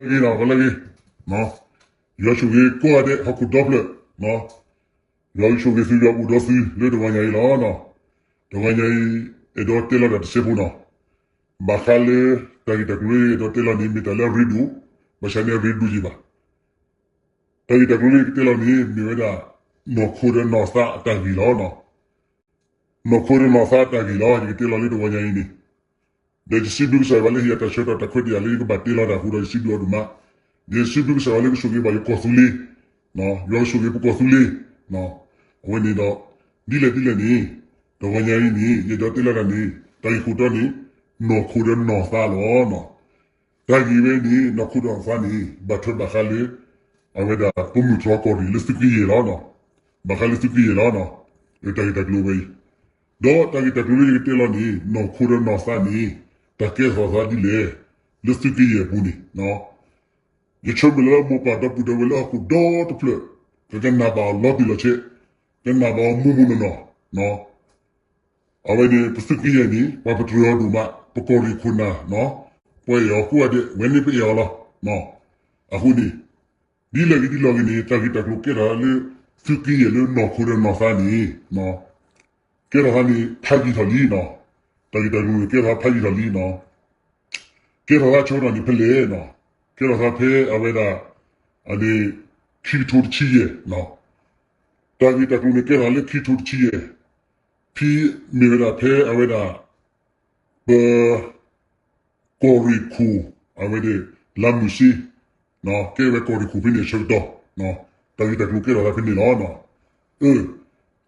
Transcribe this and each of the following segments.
ဂ့ၤနီၤ ကလၢဂ့ၤ, ယွၤဆိၣ်ဂ့ၤကိးဂၤဒဲး ဟီၣ်ခိၣ်ဒီဖျၢၣ်, ယွၤဆိၣ်ဂ့ၤသု ယွၤအိၣ်ဒီးသုလၢတဂီၤညါအံၤလီၤ. တဂီၤညါအံၤ အဲၣ်ဒိးတဲလီၤတၢ်တစဲးဖိနီၤ, ဘၣ်ဃးလၢ တၢ်ဂ့ၢ်တၢ်ကျိၤလၢအဲၣ်ဒိးတဲလီၤန့ၣ် မ့ၢ်တၢ်လၢအရ့ဒိၣ်, ဘၣ်ဆၣ်န့ၣ်အရ့ဒိၣ်ယံၤဘၣ်. တၢ်ဂ့ၢ်တၢ်ကျိၤလၢယကတဲလီၤန့ၣ် မ့ၢ်ဝဲဒၣ် နီၢ်ခိဒီးနီၢ်သးအတၢ်ဂ့ၢ်လီၤ. နီၢ်ခိဒီးနီၢ်သးအတၢ်ဂ့ၢ်လီၤ ယကတဲလီၤလၢတဂီၤညါအံၤန့ၣ်, ဒီးယစံးဘျုးကစၢ်ယွၤလၢဟ့ၣ်ယၤတၢ်ဆၢကတီၢ်တၢ်ခွဲးတၢ်ယာ်လၢယကဘၣ်တဲလီၤတၢ်အဃိဒီး ယစံးဘျုးအီၤဒိၣ်မး. ယစံးဘျုးကစၢ်ယွၤလၢကဆိၣ်ဂ့ၤဘၣ်ယကီၢ်သူလ့ၤ, ယွၤကဆိၣ်ဂ့ၤပကီၢ်သူလ့ၤ, အဝဲန့ၣ်ဒီး ဒ်လဲၣ်ဒ်လဲၣ်န့ၣ် တဂီၤညါအံၤန့ၣ် ယအဲၣ်ဒိးတဲလီၤတၢ်န့ၣ် တၢ်ဂ့ၢ်ခိၣ်တီန့ၣ် နီၢ်ခိဒီးနီၢ်သးလီၤ. တၢ်ဂ့ၢ်ဝဲန့ၣ် နီၢ်ခိဒီးနီၢ်သးန့ၣ် ဘၣ်ထွဲဘၣ်ဃးလၢ အဝဲဒၣ်ပမုၢ်တြီၢ်ကီၢ်ရ့ၣ်လၢသုးက့ယဲၢ်လီၤ. ဘၣ်ဃးလၢသုးက့ယဲၢ်လီၤ. တၢ်ဂ့ၢ်တၢ်ကျိၤဝဲအံၤ, ဒီးတၢ်ဂ့ၢ်တၢ်ကျိၤလၢယကတဲလီၤန့ၣ် နီၢ်ခိဒီးနီၢ်သးန့ၣ် တၢ်ကဲထီၣ်သးဒ်လဲၣ် လၢသုးက့ယဲၢ်အပူၤန့ၣ် ယဆၢမုၢ်လၢ်လၢမိၢ်ပၢ်ဒီပုၢ်ဒီဝဲၢ်လၢဟီၣ်ခိၣ်ဒီတဖျၢၣ် ကကနၣ်ဘၣ်အီၤလီၤတံၢ်လီၤဆဲး, ကနၣ်ဘၣ်အီၤမိၢ်မိၢ်နီၢ်နီၢ်, အဝဲန့ၣ် ပသုးက့ယဲၢ်န့ၣ် ပှၤပတြၢၤအီၤဒိၣ်မး, ပကီၢ်ရ့ၣ်ခိၣ်နၢ်, ပှၤအဲၣ်အီၤကိးဂၤဒဲး ဝဲန့ၣ်ပအဲၣ်အီၤလီၤ. အဃိန့ၣ် ဒ်လဲၣ်ဂ့ၤဒ်လဲၣ်ဂ့ၤန့ၣ် တၢ်ဂ့ၢ်တၢ်ကျိၤကဲထီၣ်လၢ သုးက့ယဲၢ်လၢနီၢ်ခိဒီးနီၢ်သးန့ၣ် ကဲထီၣ်သးန့ၣ် ဖးယံာ်ထီၣ်လံနီၤ. တၢ်ဂ့ၢ်တၢ်ကျိၤန့ၣ် ကဲထီၣ်သးဖးယံာ်ထီၣ်လံနီၤ. ကဲထီၣ်သးဆၢကတီၢ်န့ၣ်ဖဲလဲၣ်နီၤ. ကဲထီၣ်သးဖဲအဝဲဒၣ် အန့ၣ် ခံကထိတဆံယဲၢ်နီၤ. တၢ်ဂ့ၢ်တၢ်ကျိၤန့ၣ် ကဲထီၣ်လၢခံကထိတဆံယဲၢ်, ဖဲမ့ၢ်ဝဲဒၣ်ဖဲအဝဲဒၣ် ပ ကီၢ်ရ့ၣ်ခိၣ် အဝဲဒၣ် လါမုၢ်စ့ ကဲဝဲကီၢ်ရ့ၣ်ခိၣ်ဖဲန့ၣ်အဆၢကတီၢ်, တၢ်ဂ့ၢ်တၢ်ကျိၤကဲထီၣ်သးဖဲန့ၣ်လီၤ. အၢ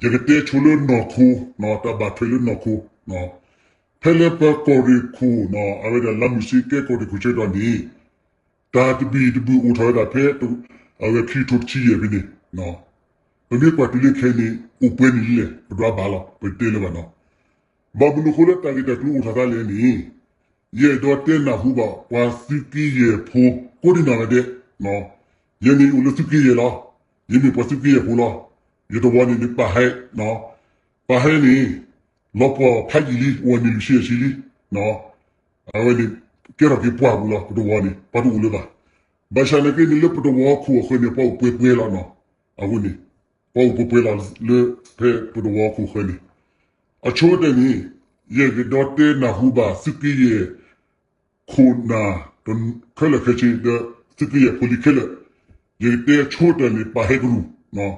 ယကတဲဆိလၢနီၢ်ခိ, တၢ်ဘၣ်ထွဲလၢနီၢ်ခိ, ဖဲလၢပကီၢ်ရ့ၣ်ခိၣ်နီၤ အဝဲဒၣ်လါမုၢ်စ့ကဲကီၢ်ရ့ၣ်ခိၣ်ဆၢကတီၢ်န့ၣ် တၢ်တဘ့ၣ်တဘ့ၣ်အိၣ်ထီၣ်ဝဲဒၣ်ဖဲ အဝဲခံကထိတဆံယဲၢ်ဖဲန့ၣ်, ပမ့ၢ်ကွၢ်တုၤလၢခဲအံၤန့ၣ် အိၣ်ပှဲၤနံၣ်လံလဲၣ် ပဒွးဘၣ်လီၤ ပတဲလၢၤဘၣ်နီၤ. ဘၣ်မနုၤအဃိလၢတၢ်ဂ့ၢ်တၢ်ကျိၤအိၣ်ထီၣ်သးလဲၣ်န့ၣ် ယအဲၣ်ဒိးတဲနၢ်ဟူဘၣ်ပှၤသုးက့ယဲၢ်ဖိကိးဒံနီၢ်ဂၤဒဲး, ယဲန့ၣ်ယအိၣ်လၢသုးက့ယဲၢ်လီၤ. ယမ့ၢ်ပှၤသုးက့ယဲၢ်ဖိလီၤ. ယတဝီန့ၣ်န့ၣ်ပာ်ဟဲ, ပာ်ဟဲန့ၣ် လီၤပှီၢ်ဖးယံာ်လံ အိၣ်နံၣ်လွံၢ်ဆံယဲၢ်ဆံလံ. အဝဲန့ၣ် ကဲထီၣ်က့ၤပှၢ်ပူၤလီၤ ပတဝီန့ၣ် ပှၤတအိၣ်လၢၤဘၣ်. ဘၣ်ဆၣ်နာ်က့န့ၣ်လၢပတဝီခိၣ်အဃၢၤန့ၣ် ပှၤအိၣ်ပှဲၤပှဲၤလီၤနီၤ. အဃိန့ၣ် ပှၤအိၣ်ပှဲၤပှဲၤလီၤလၢဖဲပတဝီခိၣ်အဃၢၤန့ၣ်, အဆိကတၢၢ်န့ၣ် ယအဲၣ်ဒိးတဲနၢ်ဟူဘၣ်သုးက့ယဲၢ် ခိၣ်နၢ် ခဲလၢာ်ခဲဆ့ဒီး သုးက့ယဲၢ်ဖိလံၤခဲလၢာ်, ယကတဲဆိကတၢၢ်န့ၣ် ပာ်ဟဲကရူၢ်,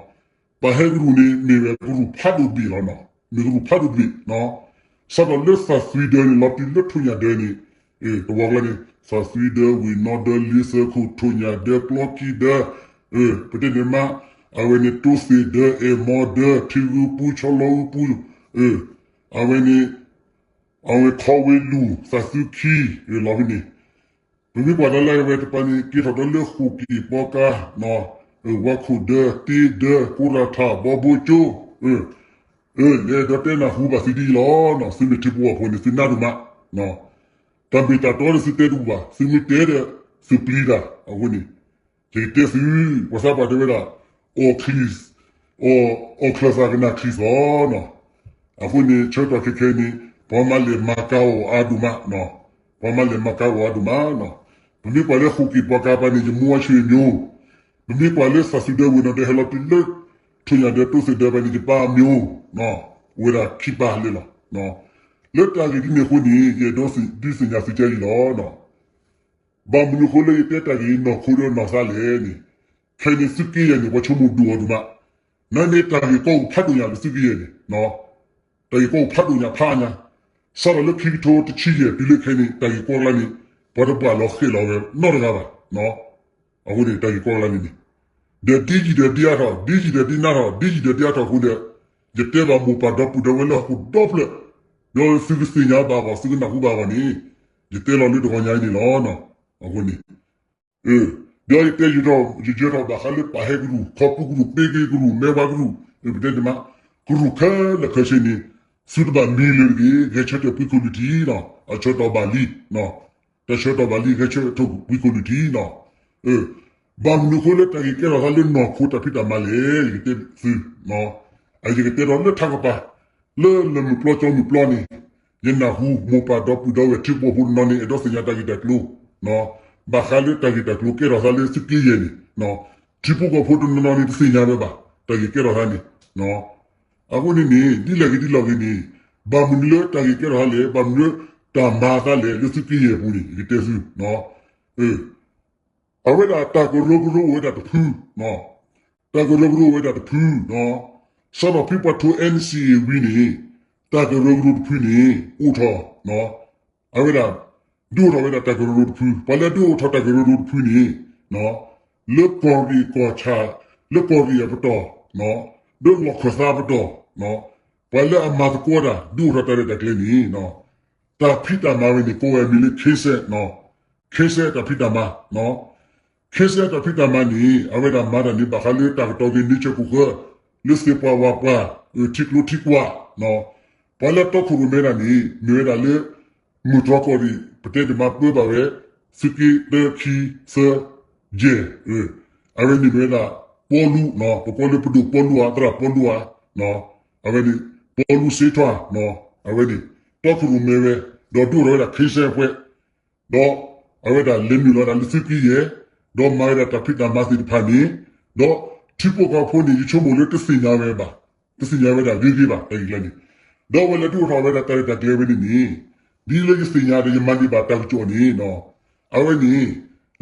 ပာ်ဟဲကရူၢ်န့ၣ် မ့ၢ်ဝဲကရူၢ်ဖးဒိၣ်တဘ့ၣ်လီၤနီၤ, မ့ၢ်ကရူၢ်ဖးဒိၣ်တဘ့ၣ်နီၤ. စးထီၣ်လၢသးသွံဒၢန့ၣ် လီၤတုၤလၢထိၣ်ညၣ်ဒၢန့ၣ်, တဝီကျါန့ၣ် သးသွံဒၢ ဝ့ၢ်နီဒၢ လ့သၢခိၣ် ထိၣ်ညၣ်ဒၢ ပျီခံဒၢ, ပတဲန့ၣ်မး အဝဲန့ၣ် တိသ့ၣ်ဒၢ အဲၣ်မီဒၢ ထံဂုပူ ဆီလီၤဂုပူ, အဝဲန့ၣ် အဝဲခီဝ့လူၢ် သးသူခံ လီၤဖဲန့ၣ်, ပမ့ၢ်ကွၢ်တၢ်လၢအဝဲတပၤန့ၣ် ကဲထီၣ်ဒီးလၢဃိၣ်က့ၣ်ပီကါ, ဝါခိၣ်ဒၢ တ့ဒၢ ကိရၤထၣ် ဘီဘိကၠိ, လဲၤဒီးတဲနၢ်ဟူဘၣ်သုဒ်အံၤလီၤ. သုမ့ၢ်ထံဖိကီၢ်ဖိန့ၣ် သုနၢ်ဒိၣ်မး, တၢ်မ့ၢ်တၢ်တီဒီးသုတဲတဘူၣ်ဘၣ်, သုမ့ၢ်တဲဒီး သုပျံၤတၢ်အဃိန့ၣ် ယကတဲသု, ပှၤသးပှၢ်တဲဝဲဒၣ် အီၣ်ချံ, အီၣ်ချၢၣ်သးကနၣ်ချံသီနီၤ. အဃိန့ၣ် ဆၢကတီၢ်ခဲခဲအံၤန့ၣ် ပှၤမၤလဲၢ်မၤကၤအီၤအါဒိၣ်မး, ပှၤမၤလဲၢ်မၤကၤအီၤအါဒိၣ်မးနီၤ. ပမ့ၢ်ကွၢ်လၢဃိၣ်က့ၣ်ပီကါပၤန့ၣ် ယမိၢ်အဆွေမျိုး, ပမ့ၢ်ကွၢ်လၢသးသူဒၢဝ့ၢ်နီၢ်ဒၢဟဲလီၤတုၤလၢ ထိၣ်ညၣ်ဒၢတိသ့ၣ်ဒၢပၤန့ၣ် ယပၢ်အမျိုး, အိၣ်ဝဲဒၣ်ခံပၢ်လၢလီၤ. လၢတၢ်ဂ့ၢ်ဒ်န့ၣ်အဃိန့ၣ် ယအဲၣ်ဒိးဒုးသ့ၣ်ညါသုကဲအံၤလီၤ. ဘၣ်မနုၤအဃိလၢယတဲတၢ်ဂ့ၢ်နီၢ်ခိဒီးနီၢ်သးလဲၣ်န့ၣ်, ခဲအံၤန့ၣ်သုးက့ယဲၢ်န့ၣ် ပှၤဆိကမိၣ်ဒိၣ်အီၤဒိၣ်မး, နာ်န့ၣ်တၢ်ဂ့ၢ်ကီအိၣ်ဖးဒိၣ်ညါလၢသုးက့ယဲၢ်န့ၣ်, တၢ်ဂ့ၢ်ကီအိၣ်ဖးဒိၣ်ညါဖးညါ, စးထီၣ်လၢခံကထိတဆံယဲၢ်တုၤလၢခဲအံၤန့ၣ် တၢ်ဂ့ၢ်ကီကျါန့ၣ် ပှၤတပှၢ်လီၤဃဲၣ်လီၤဝဲနီတဂၤဘၣ်. အဃိန့ၣ် တၢ်ဂ့ၢ်ကီကျါန့ၣ်န့ၣ် ဒီးဒ်ယံာ်ဒီးဒ်အါထီၣ် ဒ်ယံာ်ဒီးဒ်နါထီၣ် ဒ်ယံာ်ဒီးဒ်အါထီၣ်အဃိဒီး ယတဲဘၣ်မိၢ်ပၢ်ဒီပုၢ်ဒီဝဲၢ်လၢဟီၣ်ခိၣ်ဒီဖျၢၣ်, ဒီးသုကသ့ၣ်ညါဘၣ်အဂီၢ် သုကနၢ်ဟူဘၣ်အဂီၢ်န့ၣ် ယတဲလီၤလၢတဂီၤညါအံၤန့ၣ်လီၤ. အဃိန့ၣ် ဒီးယတဲ ယယၢၤထီၣ်ဘၣ်ဃးလၢပာ်ဟဲကရူၢ် ခီပူကရူၢ် ပ့က့ကရူၢ် မဲဝါကရူၢ် ပတဲန့ၣ်မး ကရူၢ်ခဲလၢာ်ခဲဆ့န့ၣ် သုတဘၣ်မံလၢၤတဂ့ၤ ဂဲၤဆၢထၢၣ်ပှံခိၣ်လုၢ်ထံနီၤ အဆၢတီၢ်ဘၣ်လံ တၢ်ဆၢတီၢ်ဘၣ်လံ ဂဲၤဆၢထၢၣ်ပှံခိၣ်လုၢ်ထံနီၤ. ဘၣ်မနုၤအဃိလၢတၢ်ဂ့ၢ်ကဲထီၣ်သးလၢနီၢ်ခိတၢ်ဖံးတၢ်မၤလဲၣ် ယကတဲသု, ယကတဲဒီးလၢထးကပၤ လၢလၢၢ်မုၢ်ပျီကၠီမုၢ်ပျီန့ၣ် ယနၢ်ဟူမိၢ်ပၢ်ဒီပုၢ်ဒီဝဲၢ်ထံဖိကီၢ်ဖိတနီၤန့ၣ် အဲၣ်ဒိးသ့ၣ်ညါတၢ်ဂ့ၢ်တၢ်ကျိၤ, ဘၣ်ဃးလၢတၢ်ဂ့ၢ်တၢ်ကျိၤကဲထီၣ်သးလၢသုးက့ယဲၢ်န့ၣ်, ထံဖိကီၢ်ဖိတနီၤနီၤန့ၣ် တသ့ၣ်ညါဝဲဘၣ် တၢ်ဂ့ၢ်ကဲထီၣ်သးန့ၣ်. အဃိန့ၣ်န့ၣ် ဒ်လဲၣ်ဂ့ၤဒ်လဲၣ်ဂ့ၤန့ၣ် ဘၣ်မနုၤလၢတၢ်ဂ့ၢ်ကဲထီၣ်သးလဲၣ်, ဘၣ်မနုၤလၢတၢ်မၤသးလဲၣ် လၢသုးက့ယဲၢ်ပူၤန့ၣ် ယကတဲသု အဝဲဒၣ်တၢ်ကရၢကရိအိၣ်ဝဲဒၣ်တဖု, တၢ်ကရၢကရိအိၣ်ဝဲဒၣ်တဖု, စးထီၣ်ဖဲပှၤထိး NCA ဝံၤန့ၣ် တၢ်ကရၢကရိတဖုန့ၣ် အိၣ်ထီၣ်, အဝဲဒၣ် ဒုးအိၣ်ထီၣ်ဝဲဒၣ်တၢ်ကရၢကရိတဖု, ပှၤလၢဒုးအိၣ်ထီၣ်တၢ်ကရၢကရိတဖုန့ၣ် လၢကီၢ်ရ့ၣ်ကီၢ်ဆၣ်, လၢကီၢ်ရ့ၣ်အပတီၢ်, လၢလီၢ်ခၢၣ်သးအပတီၢ်, ပှၤလၢအမၤသကိးတၢ် ဒုးအိၣ်ထီၣ်တၢ်ရဲၣ်တၢ်ကျဲၤန့ၣ် တၢ်ဖံးတၢ်မၤဝဲန့ၣ် ကိးဝဲအမံၤလၢ ခ့စဲၣ်, ခ့စဲၣ်တၢ်ဖံးတၢ်မၤ, ခ့စဲၣ်တၢ်ဖံးတၢ်မၤန့ၣ် အဝဲဒၣ်မၤတၢ်န့ၣ် ဘၣ်ဃးလၢတၢ်ကတီၤက့ၤ နံဆၢခိၣ်ဃၢၤ လၢသ့ၣ်ပှၢ်ဝၣ်ပှၢ်, ထံကျိထံကွာ်, ပှၤလၢတီခိၣ်ရိၣ်မဲဒၣ်န့ၣ် မ့ၢ်ဝဲဒၣ်လၢ မုၢ်တြီၢ်ကီၢ်ရ့ၣ် ပတဲတမၤပၢဘၣ်ဝဲ သုးက့တၢခံသၢယဲၢ်, အဝဲန့ၣ်မ့ၢ်ဝဲဒၣ် ပီလူး, ပကိးလၢပဒိၣ်ပီလူးဧါ, သရၣ်ပီလူးဧါ, အဝဲန့ၣ် ပီလူးစ့ထွါ, အဝဲန့ၣ် တီခိၣ်ရိၣ်မဲဝဲ, ဒီးဒုးအိၣ်ထီၣ်ဝဲဒၣ် ခ့စဲၣ် အဖွဲ့ ဒီးအဝဲဒၣ်လဲၤနုာ်လီၤဝဲဒၣ်လၢသုးက့ယဲၢ်, ဒီးမၤဝဲဒၣ်တၢ်ဖံးတၢ်မၤသ့ၣ်တဖၣ်န့ၣ်, ဒီးထံဖိကီၢ်ဖိန့ၣ် ယဆိကမိၣ်လၢတသ့ၣ်ညါဝဲဘၣ်, တသ့ၣ်ညါဝဲဒၣ်ဂ့ၤဂ့ၤဘၣ် တၢ်ဂ့ၢ်ကျဲန့ၣ်, ဒီးအဝဲလဲၤဒုးအိၣ်ထီၣ်ဝဲဒၣ်တၢ်ရဲၣ်တၢ်ကျဲၤဝဲန့ၣ်န့ၣ်, ဒ်လၢယသ့ၣ်ညါဒီးယမၤန့ၢ်ဘၣ်တၢ်ကစီၣ်န့ၣ်, အဝဲန့ၣ်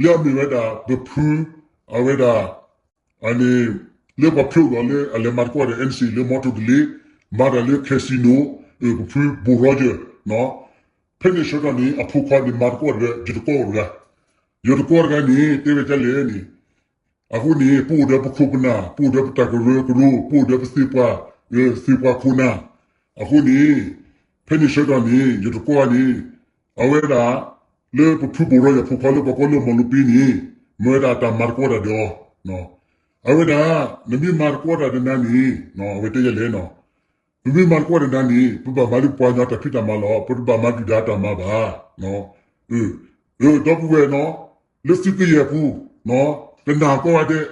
လၢအမ့ၢ်ဝဲဒၣ်ပဖု အဝဲဒၣ် အန့ၣ် လၢပှၤဖျိဒီးလၢအလဲၤမၤသကိးဒီး NCA လၢမီထိၣ်ကလ့, မၤတၢ်လၢ casino, ပဖု ဘိၣ်ရီယၢၢ်, ဖဲန့ၣ်ဆၢကတီၢ်န့ၣ် အဖိခွါန့ၣ်မၤသကိးဒီးယတကိးအိၣ်တဂၤ, ယတကိးတဂၤန့ၣ် တဲဝဲဒ်လဲၣ်န့ၣ်, အဃိန့ၣ် ပအိၣ်ဒီးပခိၣ်ပနၢ်, ပအိၣ်ဒီးပတၢ်ကရၢကရိ, ပအိၣ်ဒီးပသ့ၣ်ပှၢ်, သ့ၣ်ပှၢ်ခိၣ်နၢ်, အဃိန့ၣ် ဖဲန့ၣ်ဆၢကတီၢ်န့ၣ် ယတကိးန့ၣ် အဝဲဒၣ် လၢပဖုဘိၣ်ရီယၢ်ဖိခွါလၢပှၤကိးလၢမီၤလူပ့န့ၣ်, မ့ၢ်ဝဲဒၣ်တၢ်မၤသကိးတၢ်ဒီးအီၤ, အဝဲဒၣ် နမ့ၢ်မၤသကိးတၢ်ဒီးနၤန့ၣ်, အဝဲတဲယဲလဲၣ်နီၤ, နမ့ၢ်မၤသကိးတၢ်ဒီးနၤန့ၣ် ပဘၣ်မၤလၢပှၤကညီတၢ်ဖံးတၢ်မၤလီၤ, ပတဘၣ်မၤဒုၣ်ဒါတၢ်မၤဘၣ်. ဒီပုၢ်ဝဲၢ်နီၤ, လၢသုးက့ယဲၢ်ပူၤ, တနၢ်ကီဝဲဒဲး,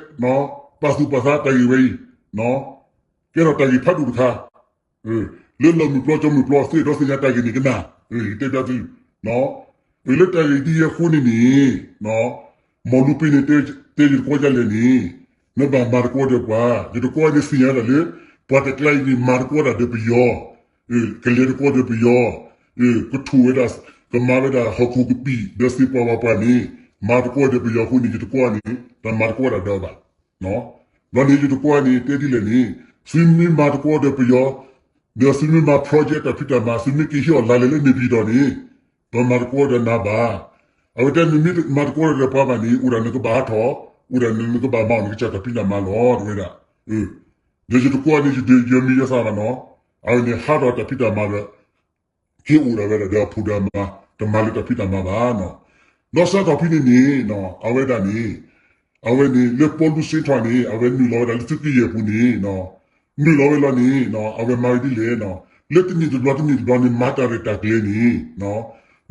ပာ်သူၣ်ပာ်သးတၢ်ဂ့ၢ်ဝဲအံၤ, ကဲထီၣ်တၢ်ဂ့ၢ်ဖးဒိၣ်တခါ လၢလီၢ်မုၢ်ပျီကၠီမုၢ်ပျီသ့ၣ်ဒီးသ့ၣ်ညါတၢ်ဂ့ၢ်န့ၣ်ကနၣ်, ယတဲဘၣ်သု, လၢတၢ်ဂ့ၢ်ဒ်အံၤအဃိန့ၣ်န့ၣ်, မီၤလူပ့န့ၣ် တဲယတကိးဒ်လဲၣ်န့ၣ်, နဘၣ်မၤသကိးဒီးပှၤ, ယတကိးန့ၣ်သ့ၣ်ညါဒၣ်လၢ ပှၤတကျါအံၤန့ၣ် မၤသကိးတၢ်ဒီးပယီၤ, ကလဲၤသကိးဒီးပယီၤ, ကထူၣ်ဝဲဒၣ်, ကမၤဝဲဒၣ်ဟီၣ်ခိၣ်ကပံာ်ဒီးသ့ၣ်ပှၢ်ဝၣ်ပှၢ်န့ၣ်, မၤသကိးဒီးပယီၤအဃိန့ၣ် ယတကိးန့ၣ် တၢ်မၤသကိးတၢ်ဒီးဘၣ် ဘျီန့ၣ်ယတကိးန့ၣ် တဲဒ်လဲၣ်န့ၣ်, သုမ့ၢ်မၤသကိးဒီးပယီၤ, ဒီးသုမ့ၢ်မၤ project တၢ်ဖံးတၢ်မၤ သုမ့ၢ်က့ၤဟ့ၣ်အီၤလါလဲလၢန့ၣ်ပံၤဒီးန့ၣ်, ပမၤသကိးဒီးနၤဘၣ်. အဝဲတဲနမ့ၢ်မၤသကိးဒီးပှၤဘၣ်န့ၣ် အိၣ်ဒၣ်နကဘၣ်ဟးထီၣ်, အိၣ်ဒၣ်နကဘၣ်မၤအီၤနကစၢ်တၢ်ဖံးတၢ်မၤလီၤ တဝဲဒၣ်. ဒီးယတကိးန့ၣ် ယမံၤယသးဘၣ်နီၤ, အဝဲန့ၣ်ဟးထီၣ်တၢ်ဖံးတၢ်မၤဒီး က့ၤအိၣ်ဒၣ်ဝဲဒၣ်ဒီးအဖိဒီးအမါ, တမၤလၢတၢ်ဖံးတၢ်မၤဘၣ်နီၤ. ဒီးစးထီၣ်ဖဲန့ၣ်န့ၣ်, အဝဲဒၣ်န့ၣ်, အဝဲန့ၣ်လၢပီလူးစ့ထွါန့ၣ် အဝဲနုာ်လီၤဝဲဒၣ်လၢသုးက့ယဲၢ်ပူၤန့ၣ်, နုာ်လီၤဝဲလီၤန့ၣ် အဝဲမၤဝဲဒ်လဲၣ်, လၢတနံၣ်တဘျီတနံၣ်တဘျီန့ၣ် မၤတၢ်ရဲၣ်တၢ်ကျဲၤန့ၣ်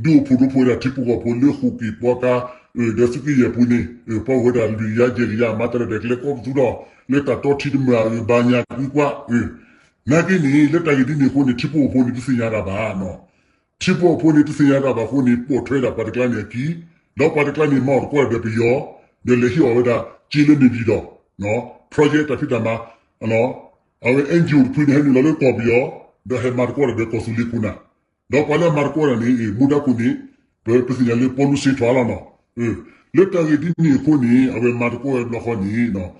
ဒုးအိၣ်ဖှိၣ်ဒိၣ်ဖှိၣ်ဝဲဒၣ်ထံဖိကီၢ်ဖိလၢဃိာ်က့ၤပီကါ, ဒီးသုးက့ယဲၢ်ပူၤန့ၣ် ပှၤအိၣ်ဝဲဒၣ်လွံၢ်ကယၤယဲၢ်ကယၤ မၤတၢ်ရဲၣ်တၢ်ကျဲၤကိးပသူထီၣ် လၢတၢ်တီထံတမုာ်အဂ့ၢ် ဘၣ်ညၣ်ကွံကွၢ်, နာ်က့န့ၣ် လၢတၢ်ဂ့ၢ်ဒ်န့ၣ်အဃိန့ၣ် ထံဖိကီၢ်ဖိန့ၣ် တသ့ၣ်ညါတၢ်ဘၣ်. ထံဖိကီၢ်ဖိန့ၣ် တသ့ၣ်ညါတၢ်ဘၣ်အဃိန့ၣ် ပိာ်ထွဲဒၣ်ပှၤတကျါန့ၣ်အခံ, ဒီးပှၤတကျါန့ၣ် မၤအီၣ်သကိးဒီးပယီၤ, ဒီးလဲၤဟ့ၣ်အီၣ်ဝဲဒၣ် က့လၢန့ၣ်ပံၤဒီး project တၢ်ဖံးတၢ်မၤ, အဝဲ NGO တဖုန့ၣ် ဟဲနုာ်လီၤလၢကီၢ်ပယီၤ, ဒီးဟဲမၤသကိးဒီးကီၢ်သူလ့ၤခိၣ်နၢ်, ဒီးပှၤလၢအမၤသကိးတၢ်န့ၣ် မူဒါခိၣ်န့ၣ် ပပသ့ၣ်ညါလၢပီလူးစ့ထွါလီၤနီၤ. လၢတၢ်ဂ့ၢ်ဒ်န့ၣ်အဃိန့ၣ် အဝဲမၤသကိးဝဲဘျီဃီန့ၣ်,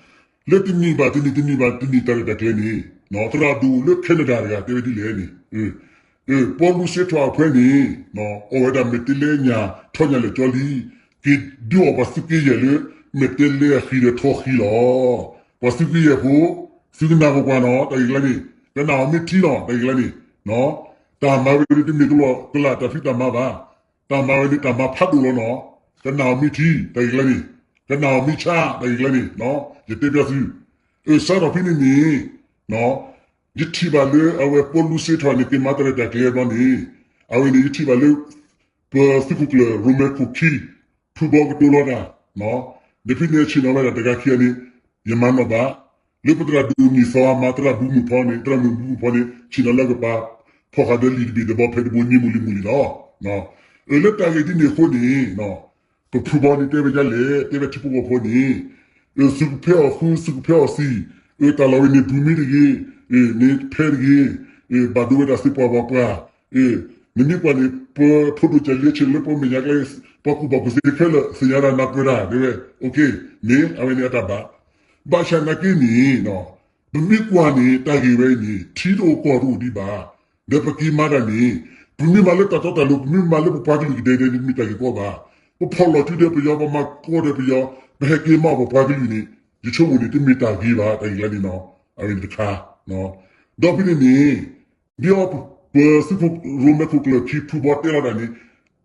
လၢတနံၣ်ဘၣ်တနံၣ် တနံၣ်ဘၣ်တနံၣ် တၢ်ရဲၣ်တၢ်ကျဲၤန့ၣ်, သရၣ်ဒိၣ်လၢ Canada တဂၤ တဲဝဲဒ်လဲၣ်န့ၣ်, ပီလူးစ့ထွါအဖၢန့ၣ် အီၣ်ဝဲဒၣ်မဲာ်တဲးလဲညၣ်ထီညၣ်လဲၣ်ကၠီလံ, က့ၤဒုးအီၣ်ပှၤသုးက့ယဲၢ်လၢ မဲာ်တဲးလဲအဃံဒီးထီဃံလီၤ. ပှၤသုးက့ယဲၢ်ဖိ, သုကနၣ်ကွၢ်ကွၢ်နီၤ တၢ်ဂ့ၢ်ကျါန့ၣ်, ကနၣ်အီၤမ့ၢ်ထံလီၤ တၢ်ဂ့ၢ်ကျါန့ၣ်, တၢ်မၤဝဲန့ၣ်တမ့ၢ်ကလီကလးတၢ်ဖံးတၢ်မၤဘၣ်, တၢ်မၤဝဲန့ၣ်တၢ်မၤဖးဒိၣ်လီၤနီၤ, ကနၣ်အီၤမ့ၢ်ထံ တၢ်ဂ့ၢ်ကျါန့ၣ်, ကနၣ်အီၤမ့ၢ်ဆါ တၢ်ဂ့ၢ်ကျါန့ၣ်, ယတဲပျီသု, စးထီၣ်ဖဲန့ၣ်န့ၣ် ယထံၣ်ဘၣ်လၢအဝဲပီလူးစ့ထွါန့ၣ် က့ၤမၤတၢ်ရဲၣ်တၢ်ကျဲၤဘျီန့ၣ်, အဝဲန့ၣ် ယထံၣ်ဘၣ်လၢ ပသုးခိၣ်ကျၢၢ်ရိၣ်မဲခိၣ်ခံ ဖုဘီကတိၤလီၤတၢ်, ဒီးဖဲန့ၣ်ဆ့ၣ်နီၤဝဲဒၣ်တဂၤခံဂၤန့ၣ်, ယမၤနီၣ်ဘၣ်, လၢပသရၣ်ဒိၣ်နံၣ်သီအမါ သရၣ်ဘုမုၢ်ဖီန့ၣ်, သရၣ်မုၢ်ဘုမုၢ်ဖီန့ၣ် ဆ့ၣ်နီၤလၢကပၤ ဖီၣ်ဃာ်ဒီးလံာ်တဘ့ၣ်ဒီးဘီဖဲတဘိညံမုၢ်လံမုၢ်လံလီၤ. လၢတၢ်ဂ့ၢ်ဒ်န့ၣ်အဃိန့ၣ်, ပဖုဘီန့ၣ်တဲဝဲဒ်လဲၣ်, တဲဝဲထံဖိကီၢ်ဖိန့ၣ်, အၢ သုကဖဲးအီၤဃု သုကဖဲးအီၤစံ, အၢ တၢ်လီၢ်ဝဲန့ၣ် ဘုမ့ၢ်တဂ့ၤ, အၢ န့ၣ်ဖဲတဂ့ၤ, အၢ ဘၣ်ဒိဝဲဒၣ်စ့ပှၤဘၣ်ပှၤ, အၢ နမ့ၢ်ကွၢ်န့ၣ် ပဖိဒိၣ်ကလဲၤဆဲးလၢပမဲာ်ညါကျဲ ပှၤကူၣ်ဘၣ်ကူၣ်သ့ခဲလၢာ် သ့ၣ်ညါတၢ်နၢ်ပၢၢ်တၢ် တဲဝဲ, မ့ၢ်အဝဲန့ၣ်အတၢ်ဘၣ်, ဘၣ်ဆၣ်နာ်က့န့ၣ် ပမ့ၢ်ကွၢ်န့ၣ် တၢ်ဂ့ၢ်ဝဲန့ၣ် ထံတအိၣ်ကီၢ်တအိၣ်ဒံးဘၣ်. ဒီးပက့ၤမၤတၢ်န့ၣ် ပမ့ၢ်မၤလၢတၢ်တီတၢ်လိၤ ပမ့ၢ်မၤလၢပပှၤကလုာ်ကဒဲကဒဲန့ၣ် တမ့ၢ်တၢ်ဂ့ၢ်ကီဘၣ်. ပဖီၣ်လီၤစုဒီးပယီၤ ပမၤကီဒီးပယီၤ ပဟဲက့ၤမၤအီၣ်ပပှၤကလုာ်န့ၣ် ယဆိကမိၣ်န့ၣ် တမ့ၢ်တၢ်ဂ့ၢ်ဘၣ် တၢ်ဂ့ၢ်လၢန့ၣ်နီၤ. အဝဲန့ၣ်တခါ, ဒီးဖဲန့ၣ်န့ၣ် ဒ်အီၤ ပသုးခိၣ်ရိမဲခိၣ်ကျၢၢ်ခံဖုဘီတဲလီၤတၢ်န့ၣ်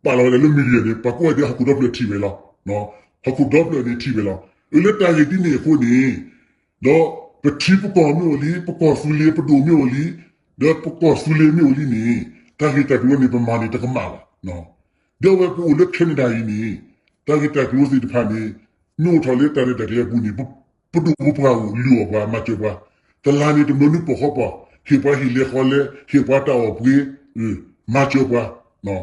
ပာ်လီၤဝဲဒၣ်လၢ media န့ၣ် ပှၤကိးဂၤဒဲးဟီၣ်ခိၣ်ဒီဖျၢၣ်ထံၣ်ဝဲလီၤ. ဟီၣ်ခိၣ်ဒီဖျၢၣ်န့ၣ်ထံၣ်ဝဲလီၤ. အၢ လၢတၢ်ဂ့ၢ်ဒ်န့ၣ်အဃိန့ၣ် ဒီးပထံပကီၢ်မ့ၢ်အိၣ်လံ, ပကီၢ်သူလ့ၤပဒိၣ်မ့ၢ်အိၣ်လံ, ဒီးပကီၢ်သူလ့ၤမ့ၢ်အိၣ်လံန့ၣ် တၢ်ဂ့ၢ်တၢ်ကျိၤန့ၣ် ပမၤန့ၣ်တကမၣ်ဘၣ်. ဒီးအဝဲပအိၣ်လၢ Canada အံၤန့ၣ် တၢ်ဂ့ၢ်တၢ်ကျိၤသ့ၣ်တဖၣ်န့ၣ် မ့ၢ်အိၣ်ထီၣ်လၢတၢ်ရဲၣ်တၢ်ကျဲၤအပူၤန့ၣ် ပဒိၣ်ပပှၢ်အိၣ် လုၢ်အီၣ်ပှၤ မၤစၢၤပှၤ, တလါန့ၣ် တမၢနုၢ်ပိာ်ဃီပီၤ ဟ့ၣ်ပှၤဟံၣ်လဲၤဃီလဲၤ ဟ့ၣ်ပှၤတၢ်အီၣ်ပှ့ၤ မၤစၢၤပှၤ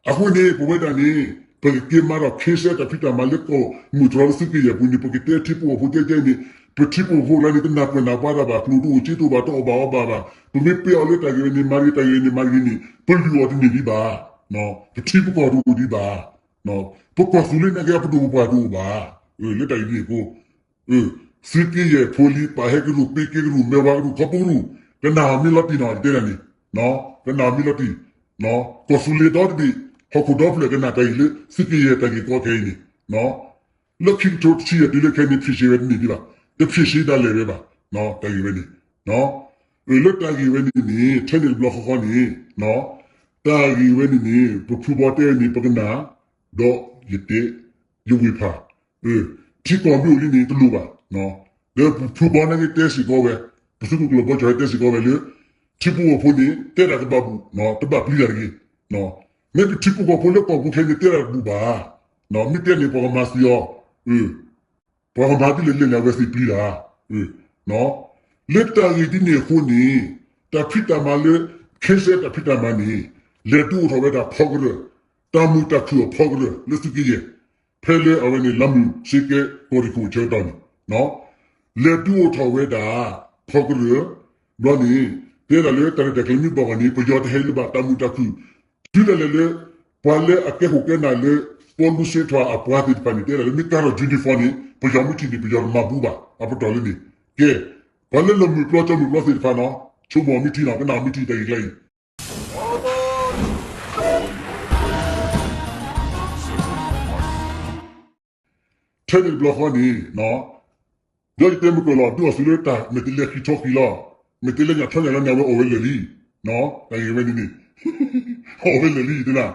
အဃိန့ၣ် ပဝဲဒၣ်န့ၣ် ပကက့ၤမၤဒီး ခ့စဲတၢ်ဖံးတၢ်မၤလၢကီၢ်မုၢ်တြီၤလၢသုးက့ယဲၢ်ပူၤန့ၣ် ပကတဲထံဖိကီၢ်ဖိကဲကဲန့ၣ် ပထံဖိကီၢ်ဖိကျါန့ၣ် တနၢ်ပၢၢ်နၢ်ပှၢ်တၢ်ဘၣ် ကျိၤတအိၣ်စ့တအိၣ်ဘၣ် တအီၣ်ဘၣ်အီဘၣ်ဘၣ် ပမ့ၢ်ပ့အီၤလၢတၢ်ဂ့ၢ်ဝဲန့ၣ် မၤတဂ့ၤ တၢ်ဂ့ၢ်ဝဲန့ၣ် မၤတဂ့ၤန့ၣ် ပလုၢ်အီၤတန့ၢ်ဒံးဘၣ်. ပထံပကီၢ်တအိၣ်ဒံးဘၣ်. ပကီၢ်သူလ့ၤနာ်က့ ပဒိၣ်ပပှၢ်တအိၣ်ဘၣ်. လၢတၢ်ဂ့ၢ်န့ၣ်အဃိ သုးက့ယဲၢ်ဖိလံၤ ပာ်ဟဲကရူၢ် ပ့က့ကရူၢ် မဲၢ်ဝါကရူၢ် ခီပူၤကရူၢ် ကနၣ်အီၤမ့ၢ်လီၤတံၢ်နီၤ တဲဒၣ်န့ၣ် ကနၣ်အီၤမ့ၢ်လီၤတံၢ် ကီၢ်သူလ့ၤဒီတဘ့ၣ် ဟီၣ်ခိၣ်ဒီဖျၢၣ်ကနၣ်တၢ်အံၤလၢ သုးက့ယဲၢ်တၢ်ဂ့ၢ်ကီခဲအံၤန့ၣ် လၢခံကထိတဆံယဲၢ်တုၤလၢခဲအံၤန့ၣ် ဖြေရှင်းဝဲတန့ၢ်ဒံးဘၣ်. တဖြေရှင်းဒၣ်လဲာ်ဝဲဘၣ် တၢ်ဂ့ၢ်ဝဲန့ၣ် လၢတၢ်ဂ့ၢ်ဝဲန့ၣ်န့ၣ် ထဲန့ၣ်တဘျီဃီဃီန့ၣ် တၢ်ဂ့ၢ်ဝဲန့ၣ်န့ၣ် ပဖုဘီတဲဝဲန့ၣ် ပကနၣ် ဒီးယတဲ ယဝ့ၢ်ဖး ထံကီၢ်မ့ၢ်အိၣ်လံန့ၣ် တလိၣ်ဘၣ်. ဒီးပဖုဘီနာ်က့တဲစ့ၢ်ကီးဝဲ ပသုးခိၣ်ကျၢၢ်ဘီကၠီၤတဲစ့ၢ်ကီးဝဲလၢ ထံဖိကီၢ်ဖိန့ၣ် တဲတၢ်ကဘၣ်ဘူၣ် တဘၣ်ပျံၤတၢ်တဂ့ၤ. မ့ၢ်ပထံဖိကီၢ်ဖိလၢကီၢ်ပူၤခဲအံၤန့ၣ် တဲတၢ်တဘူၣ်ဘၣ်. မ့ၢ်တဲန့ၣ် ပှၤကမၤသံအီၤ ပှၤကမၤဒ်လဲၣ်လဲၣ်န့ၣ် အဝဲသ့ၣ်ပျံၤတၢ် လၢတၢ်ဂ့ၢ်ဒ်န့ၣ်အဃိန့ၣ် တၢ်ဖံးတၢ်မၤလၢ ခ့စဲတၢ်ဖံးတၢ်မၤန့ၣ် လဲၤဒုးအိၣ်ထီၣ်ဝဲဒၣ်ဖီကရၢၢ် တၢ်မုာ်တၢ်ခုၣ်အဖီကရၢၢ်လၢသုးက့ယဲၢ် ဖဲလၢအဝဲန့ၣ် လါမုၢ်စ့ကဲကီၢ်ရ့ၣ်ခိၣ်ဆၢကတီၢ်န့ၣ် လဲၤဒုးအိၣ်ထီၣ်ဝဲဒၣ် ဖီကရၢၢ် ဘျီန့ၣ် တဲဒၣ်လၢတၢ်ရဲၣ်တၢ်ကျဲၤမ့ၢ်ဘၣ်ဂီၢ်န့ၣ် ပယီၤတဟဲလၢၤဘၣ် တၢ်မုာ်တၢ်ခုၣ် တုၤဒၣ်လဲာ်လၢ ပှၤလၢအကဲခိၣ်ကဲနၢ်လၢ ပီလူစ့ထွာ်အပှၤသ့ၣ်တဖၣ်န့ၣ် တဲဒၣ်လၢမ့ၢ်ကၤထီၣ် uniform န့ၣ် ပယီၤမ့ၢ်ထံၣ်န့ၣ် ပယီၤကမၤဘူဘၣ် အပတီၢ်လၢန့ၣ် ကဲ ပှၤလၢလီၤမုၢ်ပျီကၠီမုၢ်ပျီသ့ၣ်တဖၣ်နီၤ ဆိကမိၣ်မ့ၢ်ထံနီၤ ကနၣ်မ့ၢ်ထံတၢ်ဂ့ၢ်ကျဲအံၤ ထဲန့ၣ်တဘျီဃီန့ၣ် ဒီးယတဲမုၢ်ကၢၢ်လီၤ ဒုးအီၤသုးလၢတၢ်မဲာ်တဲးလဲးဃံထီၣ်ဃံလီၤ မဲာ်တဲးလဲးညၣ်ထီၣ်ညၣ်လီၤန့ၣ် အဝဲအိၣ်ဝဲလၢာ်လံ တၢ်ဂ့ၢ်ဝဲန့ၣ်န့ၣ် အိၣ်ဝဲလၢာ်လံ တဲနၤ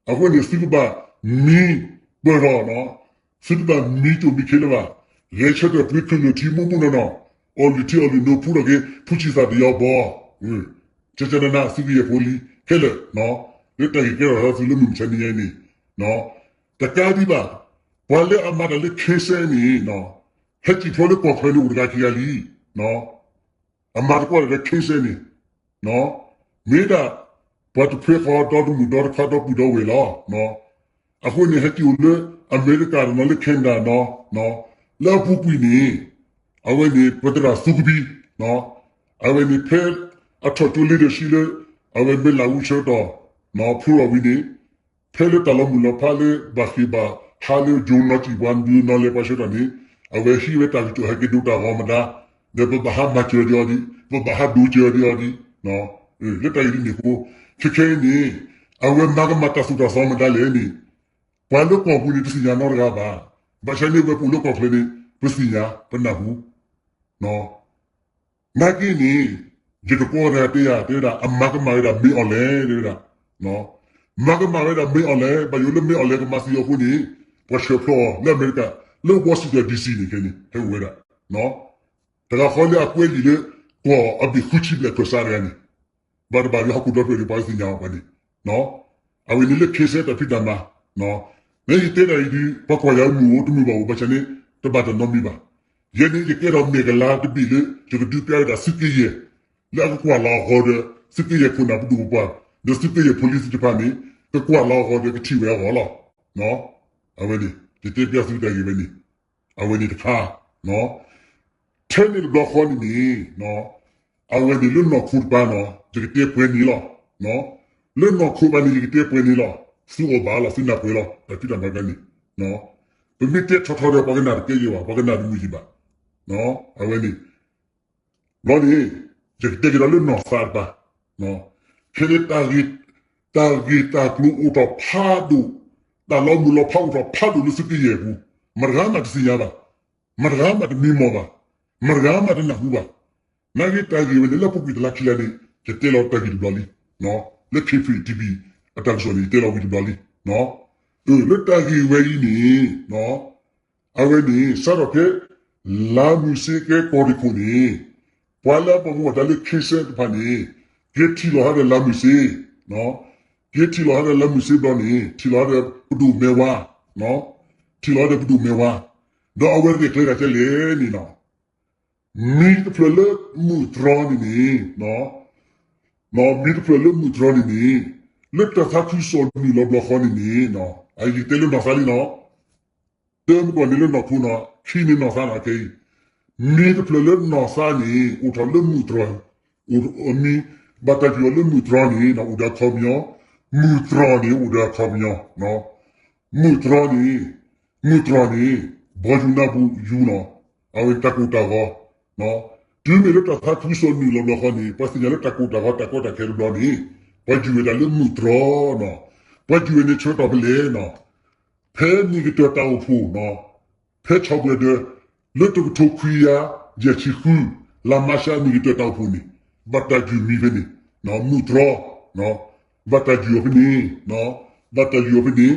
အဃိန့ၣ် သုတဘၣ်မံပၢၢ်ထီၣ်နီၤ သုတဘၣ်မံတိၢ်မံခ့လၢၤဘၣ် ဂဲၤဆၢထၢၣ်ပှ့ၤခုၣ်နုာ်ထံမိၢ်မိၢ်နီၢ်နီၢ် အီၣ်လုၢ်ထံအီၣ်လုၢ်နိဖူထီၣ်က့ၤ ဖုဆံသးတယီဘီ ကကနနသုးက့ယဲၢ်ဖိလံၤခဲလၢာ် လၢတၢ်ဂ့ၢ်ကဲထီၣ်သုးလၢမုၢ်မဆါနံၤညါအံၤန့ၣ် တကးဒံးဘၣ် ပှၤလၢအမၤတၢ်လၢ ခ့စဲ န့ၣ် ဟဲစံၣ်ဖျိလၢကီၢ်ချၢန့ၣ်အိၣ်တဂၤခံဂၤလံ အမၤသကိးတၢ်လၢ ခ့စဲ န့ၣ် မ့ၢ်ဒၣ် ပှၤတဖှဲဃီဒီတမုၢ်ဒီတခွါဒီပုၢ်ဒီဝဲၢ်လီၤ. အဃိန့ၣ် ဟဲစံၣ်အိၣ်လၢအမဲရကၤနီၤ လၢ Canada နီၤ လၢအပူၤကွံာ်န့ၣ် အဝဲန့ၣ် ပသရၣ်သူကပံၤ အဝဲန့ၣ်ဖဲအထီၣ်ကၠိ leadership လၢ အဝဲမ့ၢ်လၢဝံဆၢကတီၢ် ဖျိထီၣ်ဝံၤန့ၣ် ဖဲလၢတၢ်လီၤမုၢ်လီၤဖးလၢဘၣ်ဃ့ၢ်ဘၣ်ဟးလၢယိၤနီၢ်စံၣ်ပှၤဒုးနီၢ်လဲၤပှၤဆၢကတီၢ်န့ၣ် အဝဲဟံးဝဲတၢ်ကစီၣ်ဟဲက့ၤဒိတၢ်ဂီၤမတၤ ဒီးပဘၣ်ဟးမၤစၢၤဒံးအီၤဒံး ပဘၣ်ဟးဒိစၢၤဒံးအီၤဒံး လၢတၢ်ဂ့ၢ်ဒ်န့ၣ်အဃိ ခဲခဲအံၤန့ၣ် အဝဲမၤကမၣ်တၢ်သိၣ်တၢ်သီမတၤလဲၣ်န့ၣ် ပှၤလၢကီၢ်ပူၤန့ၣ် တသ့ၣ်ညါနီတဂၤဘၣ်. ဘၣ်ဆၣ်န့ၣ် ဝဲပအိၣ်လၢကီၢ်ချၢန့ၣ် ပသ့ၣ်ညါ ပနၢ်ဟူ နာ်က့န့ၣ် ယတကိးတဂၤတဲယၤ တဲဝဲဒၣ် အမၤကမၣ်ဝဲဒၣ် မ့ၢ်အီၤလဲၣ် တဲဝဲဒၣ် မၤကမၣ်ဝဲဒၣ် မ့ၢ်အီၤလဲၣ် ဘၣ်ယိၣ်လၢ မ့ၢ်အီၤလဲၣ်ကမၤသံအီၤအဃိန့ၣ် ပှၤဆှၢဖျိအီၤလၢအမဲရကၤ လၢ Washington D C န့ၣ် ခဲန့ၣ် ဟဲအိၣ်ဝဲဒၣ် တဂၤဃီလၢအကွဲးလံာ်လၢ ကီၢ်အဘ့ၣ်ဃုဆံဘျဲၣ်ခၢၣ်စးတဂၤန့ၣ် ဘၣ်တဘၣ်လၢဟီၣ်ခိၣ်ဒီဖျၢၣ်လၢပှၤသ့ၣ်ညါအီၤပှၤန့ၣ် အဝဲန့ၣ်လၢ ခ့စဲ တၢ်ဖံးတၢ်မၤ မ့ၢ်ယတဲတၢ်အံၤဒုး ပှၤကွၢ်ယၤမုာ်အိၣ်တမုာ်ဘၣ်အိၣ် ဘၣ်ဆၣ်န့ၣ် တဘၣ်တၢ်နီတမံၤဘၣ်. ယဲန့ၣ် ယကဲထီၣ်မဲာ်ကလၤတဘ့ၣ်လၢ ယကဒုးပျဲဝဲဒၣ်သုးက့ယဲၢ် လၢအကကွၢ်လီၤအဂီၢ်ဒီး သုးက့ယဲၢ်ခိၣ်နၢ်ပဒိၣ်ပပှၢ် ဒီးသုးက့ယဲၢ်ဖိလံၤသ့ၣ်တဖၣ်န့ၣ် ကကွၢ်လီၤအဂီၢ်ဒီးကထံၣ်ဝဲအဂီၢ်လီၤ. အဝဲန့ၣ် ယတဲပျၢ်သုတၢ်ဂ့ၢ်ဝဲန့ၣ် အဝဲန့ၣ်တခါ ထဲန့ၣ်တဘျီဃီန့ၣ်န့ၣ် အဝဲန့ၣ်လၢနီၢ်ခိတပၤနီၤ ယကတဲပှဲၤန့ၣ်လီၤ. လၢနီၢ်ခိတပၤန့ၣ် ယကတဲပှဲၤန့ၣ်လီၤ. သုအီၣ်ဘၣ်လီၤ သုနၢ်ပှဲၤလီၤ တၢ်ဖံးတၢ်မၤတခါန့ၣ် ပမ့ၢ်တဲထီထီဒီး ပှၤကနၣ်တကဲယဲၢ်ဘၣ် ပှၤကနၣ်တမုာ်ယံၤဘၣ်. အဝဲန့ၣ် ဘျီန့ၣ် ယကတဲက့ၤဒီးလၢနီၢ်သးတပၤ ခဲန့ၣ် တၢ်ဂ့ၢ်တၢ်ကျိၤအိၣ်ထီၣ်ဖးဒိၣ်, တၢ်လီၤမုၢ်လီၤဖးအိၣ်ထီၣ်ဖးဒိၣ်လၢသုးက့ယဲၢ်အပူၤ, မတဂၤမးတသ့ၣ်ညါဘၣ်, မတဂၤမးတမံမီၢ်ဘၣ်, မတဂၤမးတနၢ်ဟူဘၣ်. နာ်က့တၢ်ဂ့ၢ်ဝဲန့ၣ် လၢအပူၤကွံာ်တလါခံလါန့ၣ် ယတဲလီၤတၢ်ဂ့ၢ်တဘျီလံ, လၢ K F T V အတၢ်ကစီၣ်န့ၣ် ယတဲလီၤဝံၤတဘျီလံ. လၢတၢ်ဂ့ၢ်ဝဲအံၤန့ၣ် အဝဲန့ၣ် စးထီၣ်ဖဲ လါမုၢ်စ့ကဲကီၢ်ရ့ၣ်ခိၣ်န့ၣ် ပှၤလၢအပာ်မူပာ်သးလၢ ခ့စဲတဖၣ်န့ၣ် က့ၤထံၣ်လီၤဟးဒီးလါမုၢ်စ့, က့ၤထံၣ်လီၤဟးဒီးလါမုၢ်စ့ဘျီန့ၣ် ထံၣ်လီၤဟးဒီးပဒိၣ်မဲၢ်ဝါ, ထံၣ်လီၤဟးဒီးပဒိၣ်မဲၢ်ဝါ, ဒီးအဝဲရဲၣ်ကျဲၤတၢ်ကဲလဲၣ်န့ၣ် မံၤတဖျၢၣ်လၢမုၢ်တြီၤန့ၣ်န့ၣ် မံၤတဖျၢၣ်လၢမုၢ်တြီၤန့ၣ်န့ၣ် လၢတၢ်သးခုကစီၣ်နုာ်လီၤဘျီဃီန့ၣ်န့ၣ် အယတဲလၢနီၢ်သးလံနီၤ, တၢမုၢ်ကီၢ်န့ၣ်လၢနီၢ်ခိနီၤ ခံန့ၣ်နီၢ်သးနီၤခဲအံၤ, မံၤတဖျၢၣ်လၢနီၢ်သးန့ၣ် အိၣ်ထီၣ်လၢမုၢ်တြီၤ, မံၤဘၣ်တၢ်ယုၢ်အီၤလၢမုၢ်တြီၤန့ၣ် အိၣ်ဒီးအခီပညီ, မုၢ်တြီၤန့ၣ် အိၣ်ဒီးအခီပညီ, မုၢ်တြီၤန့ၣ် မုၢ်တြီၤန့ၣ် ဘီယူၤနၢ်ပူၤယူၤနီၤ, အဝဲတၢ်ကိၢ်တၢ်ဂီၤ, တုၤမ့ၢ်လၢတၢ်သးခုကစီၣ်နုာ်လီၤဘျီဃီန့ၣ် ပှၤသ့ၣ်ညါလၢတၢ်ကိၢ်တၢ်ဂီၤတၢ်ကီတၢ်ခဲတဘျီန့ၣ် ပှၤယုၢ်ဝဲဒၣ်လၢမုၢ်တြီၤနီၤ, ပှၤယုၢ်ဝဲန့ၣ်ဆၢကတီၢ်ဖဲလဲၣ်နီၤ, ဖဲမ့ၢ်ကတၢၢ်တၢ်အိၣ်ဖှိၣ်နီၤ, ဖဲဆီၣ်ဘှဲၣ်ဒၢး လၢတကထိခွံကယၤယဲၢ်ဆံဃု လါမးရှးမ့ၢ်ကတၢၢ်တၢ်အိၣ်ဖှိၣ်န့ၣ် ဘၣ်တၢ်ယုၢ်မံၤဖဲန့ၣ်, မုၢ်တြီၤ, ဘၣ်တၢ်ယုၢ်အီၤဖဲန့ၣ်, ဘၣ်တၢ်ယုၢ်အီၤဖဲန့ၣ်,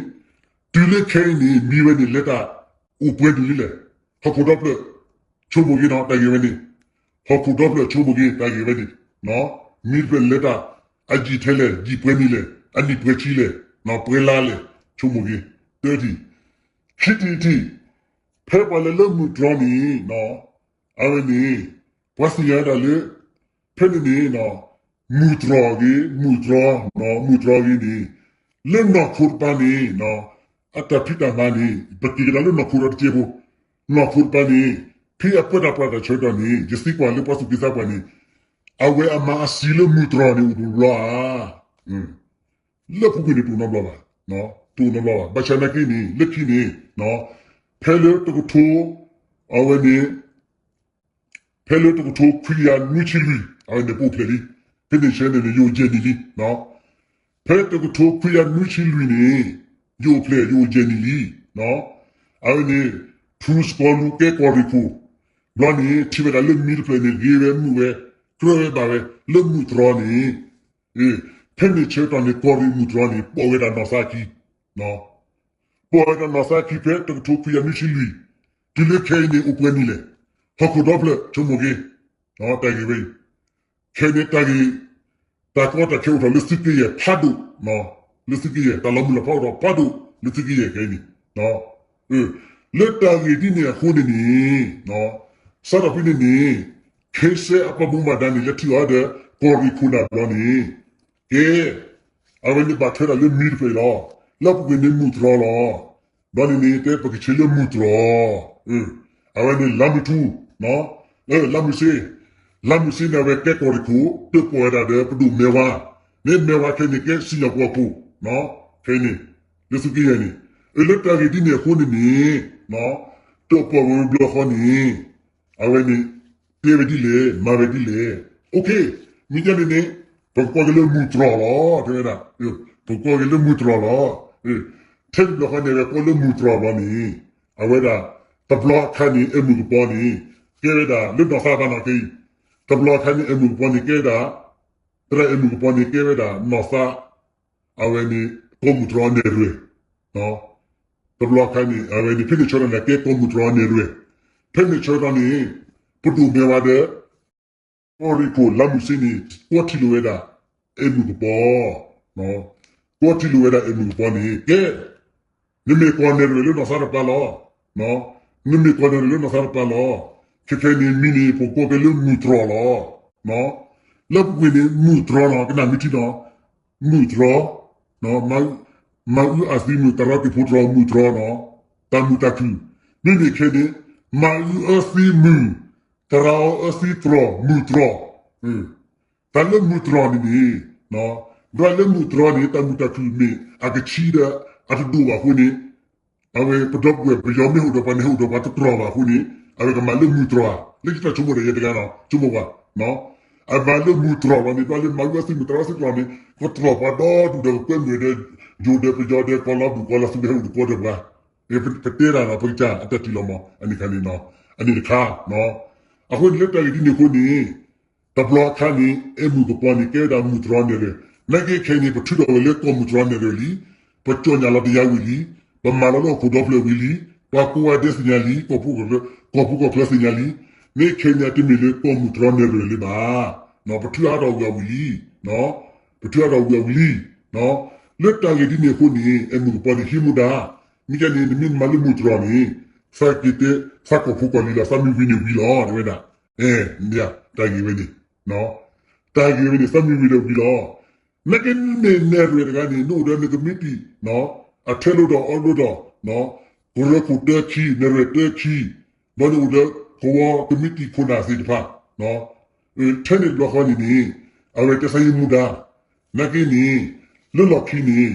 တုၤလၢခဲအံၤန့ၣ် မံၤဝဲန့ၣ်လဲၤတၢ်အိၣ်ပှဲၤနံၤလံလဲၣ်, ဟီၣ်ခိၣ်ဒီဖျၢၣ် ဆိကမိၣ်က့ၤနီၤ တၢ်ဂ့ၢ်ဝဲန့ၣ်, ဟီၣ်ခိၣ်ဒီဖျၢၣ်ဆိကမိၣ်က့ၤ တၢ်ဂ့ၢ်ဝဲန့ၣ်, မံၤတဖျၢၣ်လဲၤတၢ် အယံာ်ထဲလဲၣ် ယံာ်ပှဲၤနံၤလဲၣ် အနံၣ်ပှဲၤဆံလဲၣ် ပှဲၤလါလဲၣ် ဆိကမိၣ်က့ၤ, တၢထံၣ်, ခံထံၣ်တထံၣ်, ဖဲပှၤလဲၤလၢမုၢ်တြီၤန့ၣ် အဝဲန့ၣ် ပှၤသ့ၣ်ညါဝဲဒၣ်လၢ ဖဲန့ၣ်န့ၣ် မုၢ်တြီၤအဂ့ၢ် မုၢ်တြီၤ မုၢ်တြီၤအဂ့ၢ်န့ၣ် လၢနီၢ်ခိတပၤန့ၣ် အတၢ်ဖံးတၢ်မၤန့ၣ် ပက့ၤကဒါလၢနီၢ်ခိဒီတကဲဖိ, နီၢ်ခိတပၤန့ၣ် ဖဲအပၢတၢ်ပြးတၢ်ဆၢကတီၢ်န့ၣ် ယသံကွၢ်လၢပှၤသူၣ်က့သးပှၢ်န့ၣ် အဝဲအမၤအစံးလၢမုၢ်တြီၤန့ၣ် အိၣ်တဘျီဧါ. လၢပူၤကွံာ်န့ၣ် တအိၣ်နီတဘျီဘၣ်, တအိၣ်နီတဘျီဘၣ်. ဘၣ်ဆၣ်နာ်က့န့ၣ် လၢခံန့ၣ် ဖဲလၢတကထိ အဝဲန့ၣ် ဖဲလၢတကထိခွံကယၤနွံဆံလွံၢ် အဝဲန့ၣ်ပအိၣ်ဖျဲၣ်လံ, ဖဲန့ၣ်ဆဲန့ၣ်န့ၣ် ယအိၣ်ယဲၢ်နံၣ်လံ. ဖဲတကထိခွံကယၤနွံဆံလွံၢ်န့ၣ် ယအိၣ်ဖျဲၣ်ယအိၣ်ယဲၢ်နံၣ်လံ. အဝဲန့ၣ် ထူစကီလူၤကဲကီၢ်ရ့ၣ်ခိၣ် ဘျီန့ၣ် ထံၣ်ဝဲဒၣ်လၢမံၤတဖျၢၣ်န့ၣ် ဂ့ၤဝဲမုာ်ဝဲ ကြၢးဝဲဘၣ်ဝဲ လၢမုၢ်တြီၤန့ၣ် ဖဲန့ၣ်ဆၢကတီၢ်န့ၣ် ကီၢ်ရ့ၣ်မုၢ်တြီၤန့ၣ် ပိာ်ဝဲဒၣ်နီၢ်သးခံ, ပိာ်ဝဲဒၣ်နီၢ်သးခံဖဲတကထိခွံကယၤနွံဆံလွံၢ်, တုၤလၢခဲအံၤန့ၣ် အိၣ်ပှဲၤနံၤလဲၣ်, ဟီၣ်ခိၣ်ဒီဖျၢၣ်ဆိကမိၣ်က့ၤ, တၢ်ဂ့ၢ်ဝဲအံၤ, ခဲန့ၣ်တၢ်ဂ့ၢ် တၢ်ကီတၢ်ခဲအိၣ်ထီၣ်လၢသုးက့ယဲၢ်ဖးဒိၣ်, လၢသုးက့ယဲၢ် တၢ်လီၤမုၢ်လီၤဖးအိၣ်ထီၣ်ဖးဒိၣ် လၢသုးက့ယဲၢ်ခဲအံၤန့ၣ်, လၢတၢ်ဂ့ၢ်ဒ်န့ၣ်အဃိန့ၣ်န့ၣ် စးထီၣ်ဖဲန့ၣ်န့ၣ် ခ့စဲအပာ်မူပာ်ဒါန့ၣ် လဲၤထံၣ်အီၤဒီး ကီၢ်ရ့ၣ်ခိၣ်နၢ်ဘျီန့ၣ် ကဲ အဝဲန့ၣ်ဘၣ်ထွဲဒၣ်လၢမံၤတဖျၢၣ်အံၤလီၤ. လၢပူၤကွံာ်န့ၣ်မုၢ်တြီၤလီၤ. ဘျီန့ၣ်န့ၣ် တဲပကဆ့လၢမုၢ်တြီၤ, အဝဲန့ၣ်လါမုၢ်ထူ, လါမုၢ်စ့, လါမုၢ်စ့န့ၣ် အဝဲကဲကီၢ်ရ့ၣ်ခိၣ် တၢၣ်ပီၣ်ဝဲဒၣ်ဒီးပဒိၣ်မဲၢ်ဝါ, မ့ၢ်မဲၢ်ဝါခဲန့ၣ် ကဲစံၣ်ညီၣ်ကွီၢ်ခိၣ်, ခဲန့ၣ် လၢသုးက့ယဲၢ်န့ၣ်, လၢတၢ်ဂ့ၢ်ဒ်န့ၣ်အဃိန့ၣ်န့ၣ် တၢၣ်ပီၣ်ဝဲဘျီဃီန့ၣ် အဝဲန့ၣ် တဲဝဲဒ်လဲၣ် မၤဝဲဒ်လဲၣ်. မ့ၢ်ဒ်န့ၣ်န့ၣ် ပကကွၢ်က့ၤလၢမုၢ်တြီၤလီၤ တဲဝဲဒၣ်, ပကကွၢ်က့ၤလၢမုၢ်တြီၤလီၤ. ထဲတဘျီဃီန့ၣ် အဝဲကွၢ်လၢမုၢ်တြီၤဘျီန့ၣ် အဝဲဒၣ် တဘျီအခါန့ၣ် အဲၣ်မုၢ်ကပီၤန့ၣ် ကဲဝဲဒၣ်လၢနီၢ်သးဘၣ်နီၢ်ကဲအံၤ, တဘျီအခါန့ၣ် အဲၣ်မုၢ်ကပီၤန့ၣ် ကဲဝဲဒၣ် သရၣ်အဲၣ်မုၢ်ကပီၤန့ၣ် ကဲဝဲဒၣ်နီၢ်သး အဝဲန့ၣ် ကီၢ်မုၢ်တြီၤအနဲၣ်ရွဲၣ်, တဘျီအခါန့ၣ် အဝဲန့ၣ် ဖဲန့ၣ်ဆၢကတီၢ်န့ၣ် ကဲကီၢ်မုၢ်တြီၤအနဲၣ်ရွဲၣ်, ဖဲန့ၣ်ဆၢကတီၢ်န့ၣ် ပဒိၣ်မဲၢ်ဝါဒီး ကီၢ်ရ့ၣ်ခိၣ်လါမုၢ်စ့န့ၣ် ကွၢ်ထံၣ်လိာ်ဝဲဒၣ် အဲၣ်မုၢ်ကပီၤ, ကွၢ်ထံၣ်လိာ်ဝဲဒၣ်အဲၣ်မုၢ်ကပီၤန့ၣ် ကဲ နမ့ၢ်ကီၢ်နဲၣ်ရွဲၣ်လၢနီၢ်သးတပၤလီၤ. နမ့ၢ်ကီၢ်နဲၣ်ရွဲၣ်လၢနီၢ်သးတပၤလီၤ. ခဲခဲန့ၣ်မံၤန့ၣ် ပကွၢ်က့ၤလၢမုၢ်တြီၤလီၤ. လၢပူၤကွံာ်န့ၣ် မုၢ်တြီၤနီၤ ကနၣ်မ့ၢ်ထံနီၤ, မုၢ်တြီၤ, မၤအုအသံမုၢ် တၢ်ရီတံၢ်ဖိတြီၤ မုၢ်တြီၤနီၤ. တၢ်မုာ်တၢ်ခုၣ်, မ့မ့ၢ်ခဲန့ၣ် မၤအုအၢသံမုာ်, တြၤအီၤအၢသံတြီၢ်, မုာ်တြီၢ်. တၢ်လၢမုာ်တြီၢ်န့ၣ်န့ၣ်, ဒ်လၢမုာ်တြီၢ်န့ၣ် တၢ်မုာ်တၢ်ခုၣ်မ့ၢ်အကဆံဒီး အတဒိၣ်ဘၣ်အဃိန့ၣ်, အဝဲပဒီပုၢ်ဝဲၢ်ပယီၤမ့ၢ်ဟ့ၣ်အိၣ်ဒီးပှၤန့ၣ် ဟ့ၣ်အိၣ်ဒီးပှၤတတြီၢ်ဘၣ်အဃိန့ၣ် အဝဲကမၤလၢမုာ်တြီၢ်ဧါ, လၢယတၢ်ဆိကမိၣ်ဒီးယဲတဂၤနီၤ ဆိကမိၣ်ကွၢ် အမၤလၢမုာ်တြီၢ်လီၤန့ၣ် ဒ်လၢမၤအုအၢသံမုာ်တြီၢ်အၢသံတြီၢ်န့ၣ် ကတြီၢ်ပှၤဒီဒူၣ်ဒီးကကွဲမုာ်ဒီး ယိၤဒီးပယီၤဒီးကီၢ်လီၤဘူၣ်ကီၢ်လီၤစူၤဒီးဟ့ၣ်အိၣ်တကီဒီးပှၤ, ပတဲတၢ်နီၤ ပကစၢ်အတၢ်ထံၣ်လီၤမး အန့ၣ်ခါန့ၣ်နီၤ, အန့ၣ်တခါ, အဃိန့ၣ်လၢတၢ်ဂ့ၢ်ဒ်န့ၣ်အဃိန့ၣ် တဘျီခါန့ၣ် အဲၣ်မုၢ်ကပီၤန့ၣ် ကဲဝဲဒၣ်မုၢ်တြီၢ်နဲၣ်ရွဲၣ်, နာ်က့ခဲအံၤန့ၣ် ပထုးထီၣ်ဝဲလၢကီၢ်မုၢ်တြီၢ်နဲၣ်ရွဲၣ်လံ, ပကၠီၣ်ညၣ်လီၤတယါဝံၤလံ, ပမၤလီၤလၢဟီၣ်ခိၣ်ဒီဖျၢၣ်ဝံၤလံ, ပှၤကိးဂၤဒဲးသ့ၣ်ညါလံ, ကီၢ်ဖိကီၢ်ချၢသ့ၣ်ညါလံ, နာ်က့ခဲအံၤန့ၣ်တမ့ၢ်လၢကီၢ်မုၢ်တြီၢ်နဲၣ်ရွဲၣ်လၢၤဘၣ်, ပထုးဟးထီၣ်ဝံၤအဝံၤလံ, ပထုးဟးထီၣ်ဝံၤအဝံၤလံ, လၢတၢ်ဂ့ၢ်ဒ်န့ၣ်အဃိန့ၣ် အဲၣ်မုၢ်ကပီၤန့ၣ်ဟံးမူဒါ, မ့ၢ်ကဲန့ၣ် နမ့ၢ်နမၤလၢမုၢ်တြီၢ်န့ၣ် သးက့ၤတဲ သးကီၢ်ဖိကီၢ်လံၤလီၤ သးမ့ၢ်ဝံၤန့ၣ်ဝံၤလီၤ တဲဝဲဒၣ်, တၢ်ဂ့ၢ်ဝဲန့ၣ်, တၢ်ဂ့ၢ်ဝဲန့ၣ် သးမ့ၢ်ဝံၤဒီးဝံၤလီၤ, နာ်က့မ့ၢ်နဲၣ်ရွဲၣ်တဂၤန့ၣ် နအိၣ်ဒီးနကမံးတံာ် အထဲလိၤဒီးအီၣ်လိၤဒီး ကရၢခိၣ်တၢခံ နဲၣ်ရွဲၣ်တၢခံ, ဒီးနအိၣ်ဒီးကဝီၤကမံးတံာ်ခိၣ်နၢ်သ့ၣ်တဖၣ်, ထဲန့ၣ်တဘျီဃီန့ၣ်န့ၣ် အဝဲတဲသးဟံးမူဒါ, နာ်က့န့ၣ် လၢလီၢ်ခံ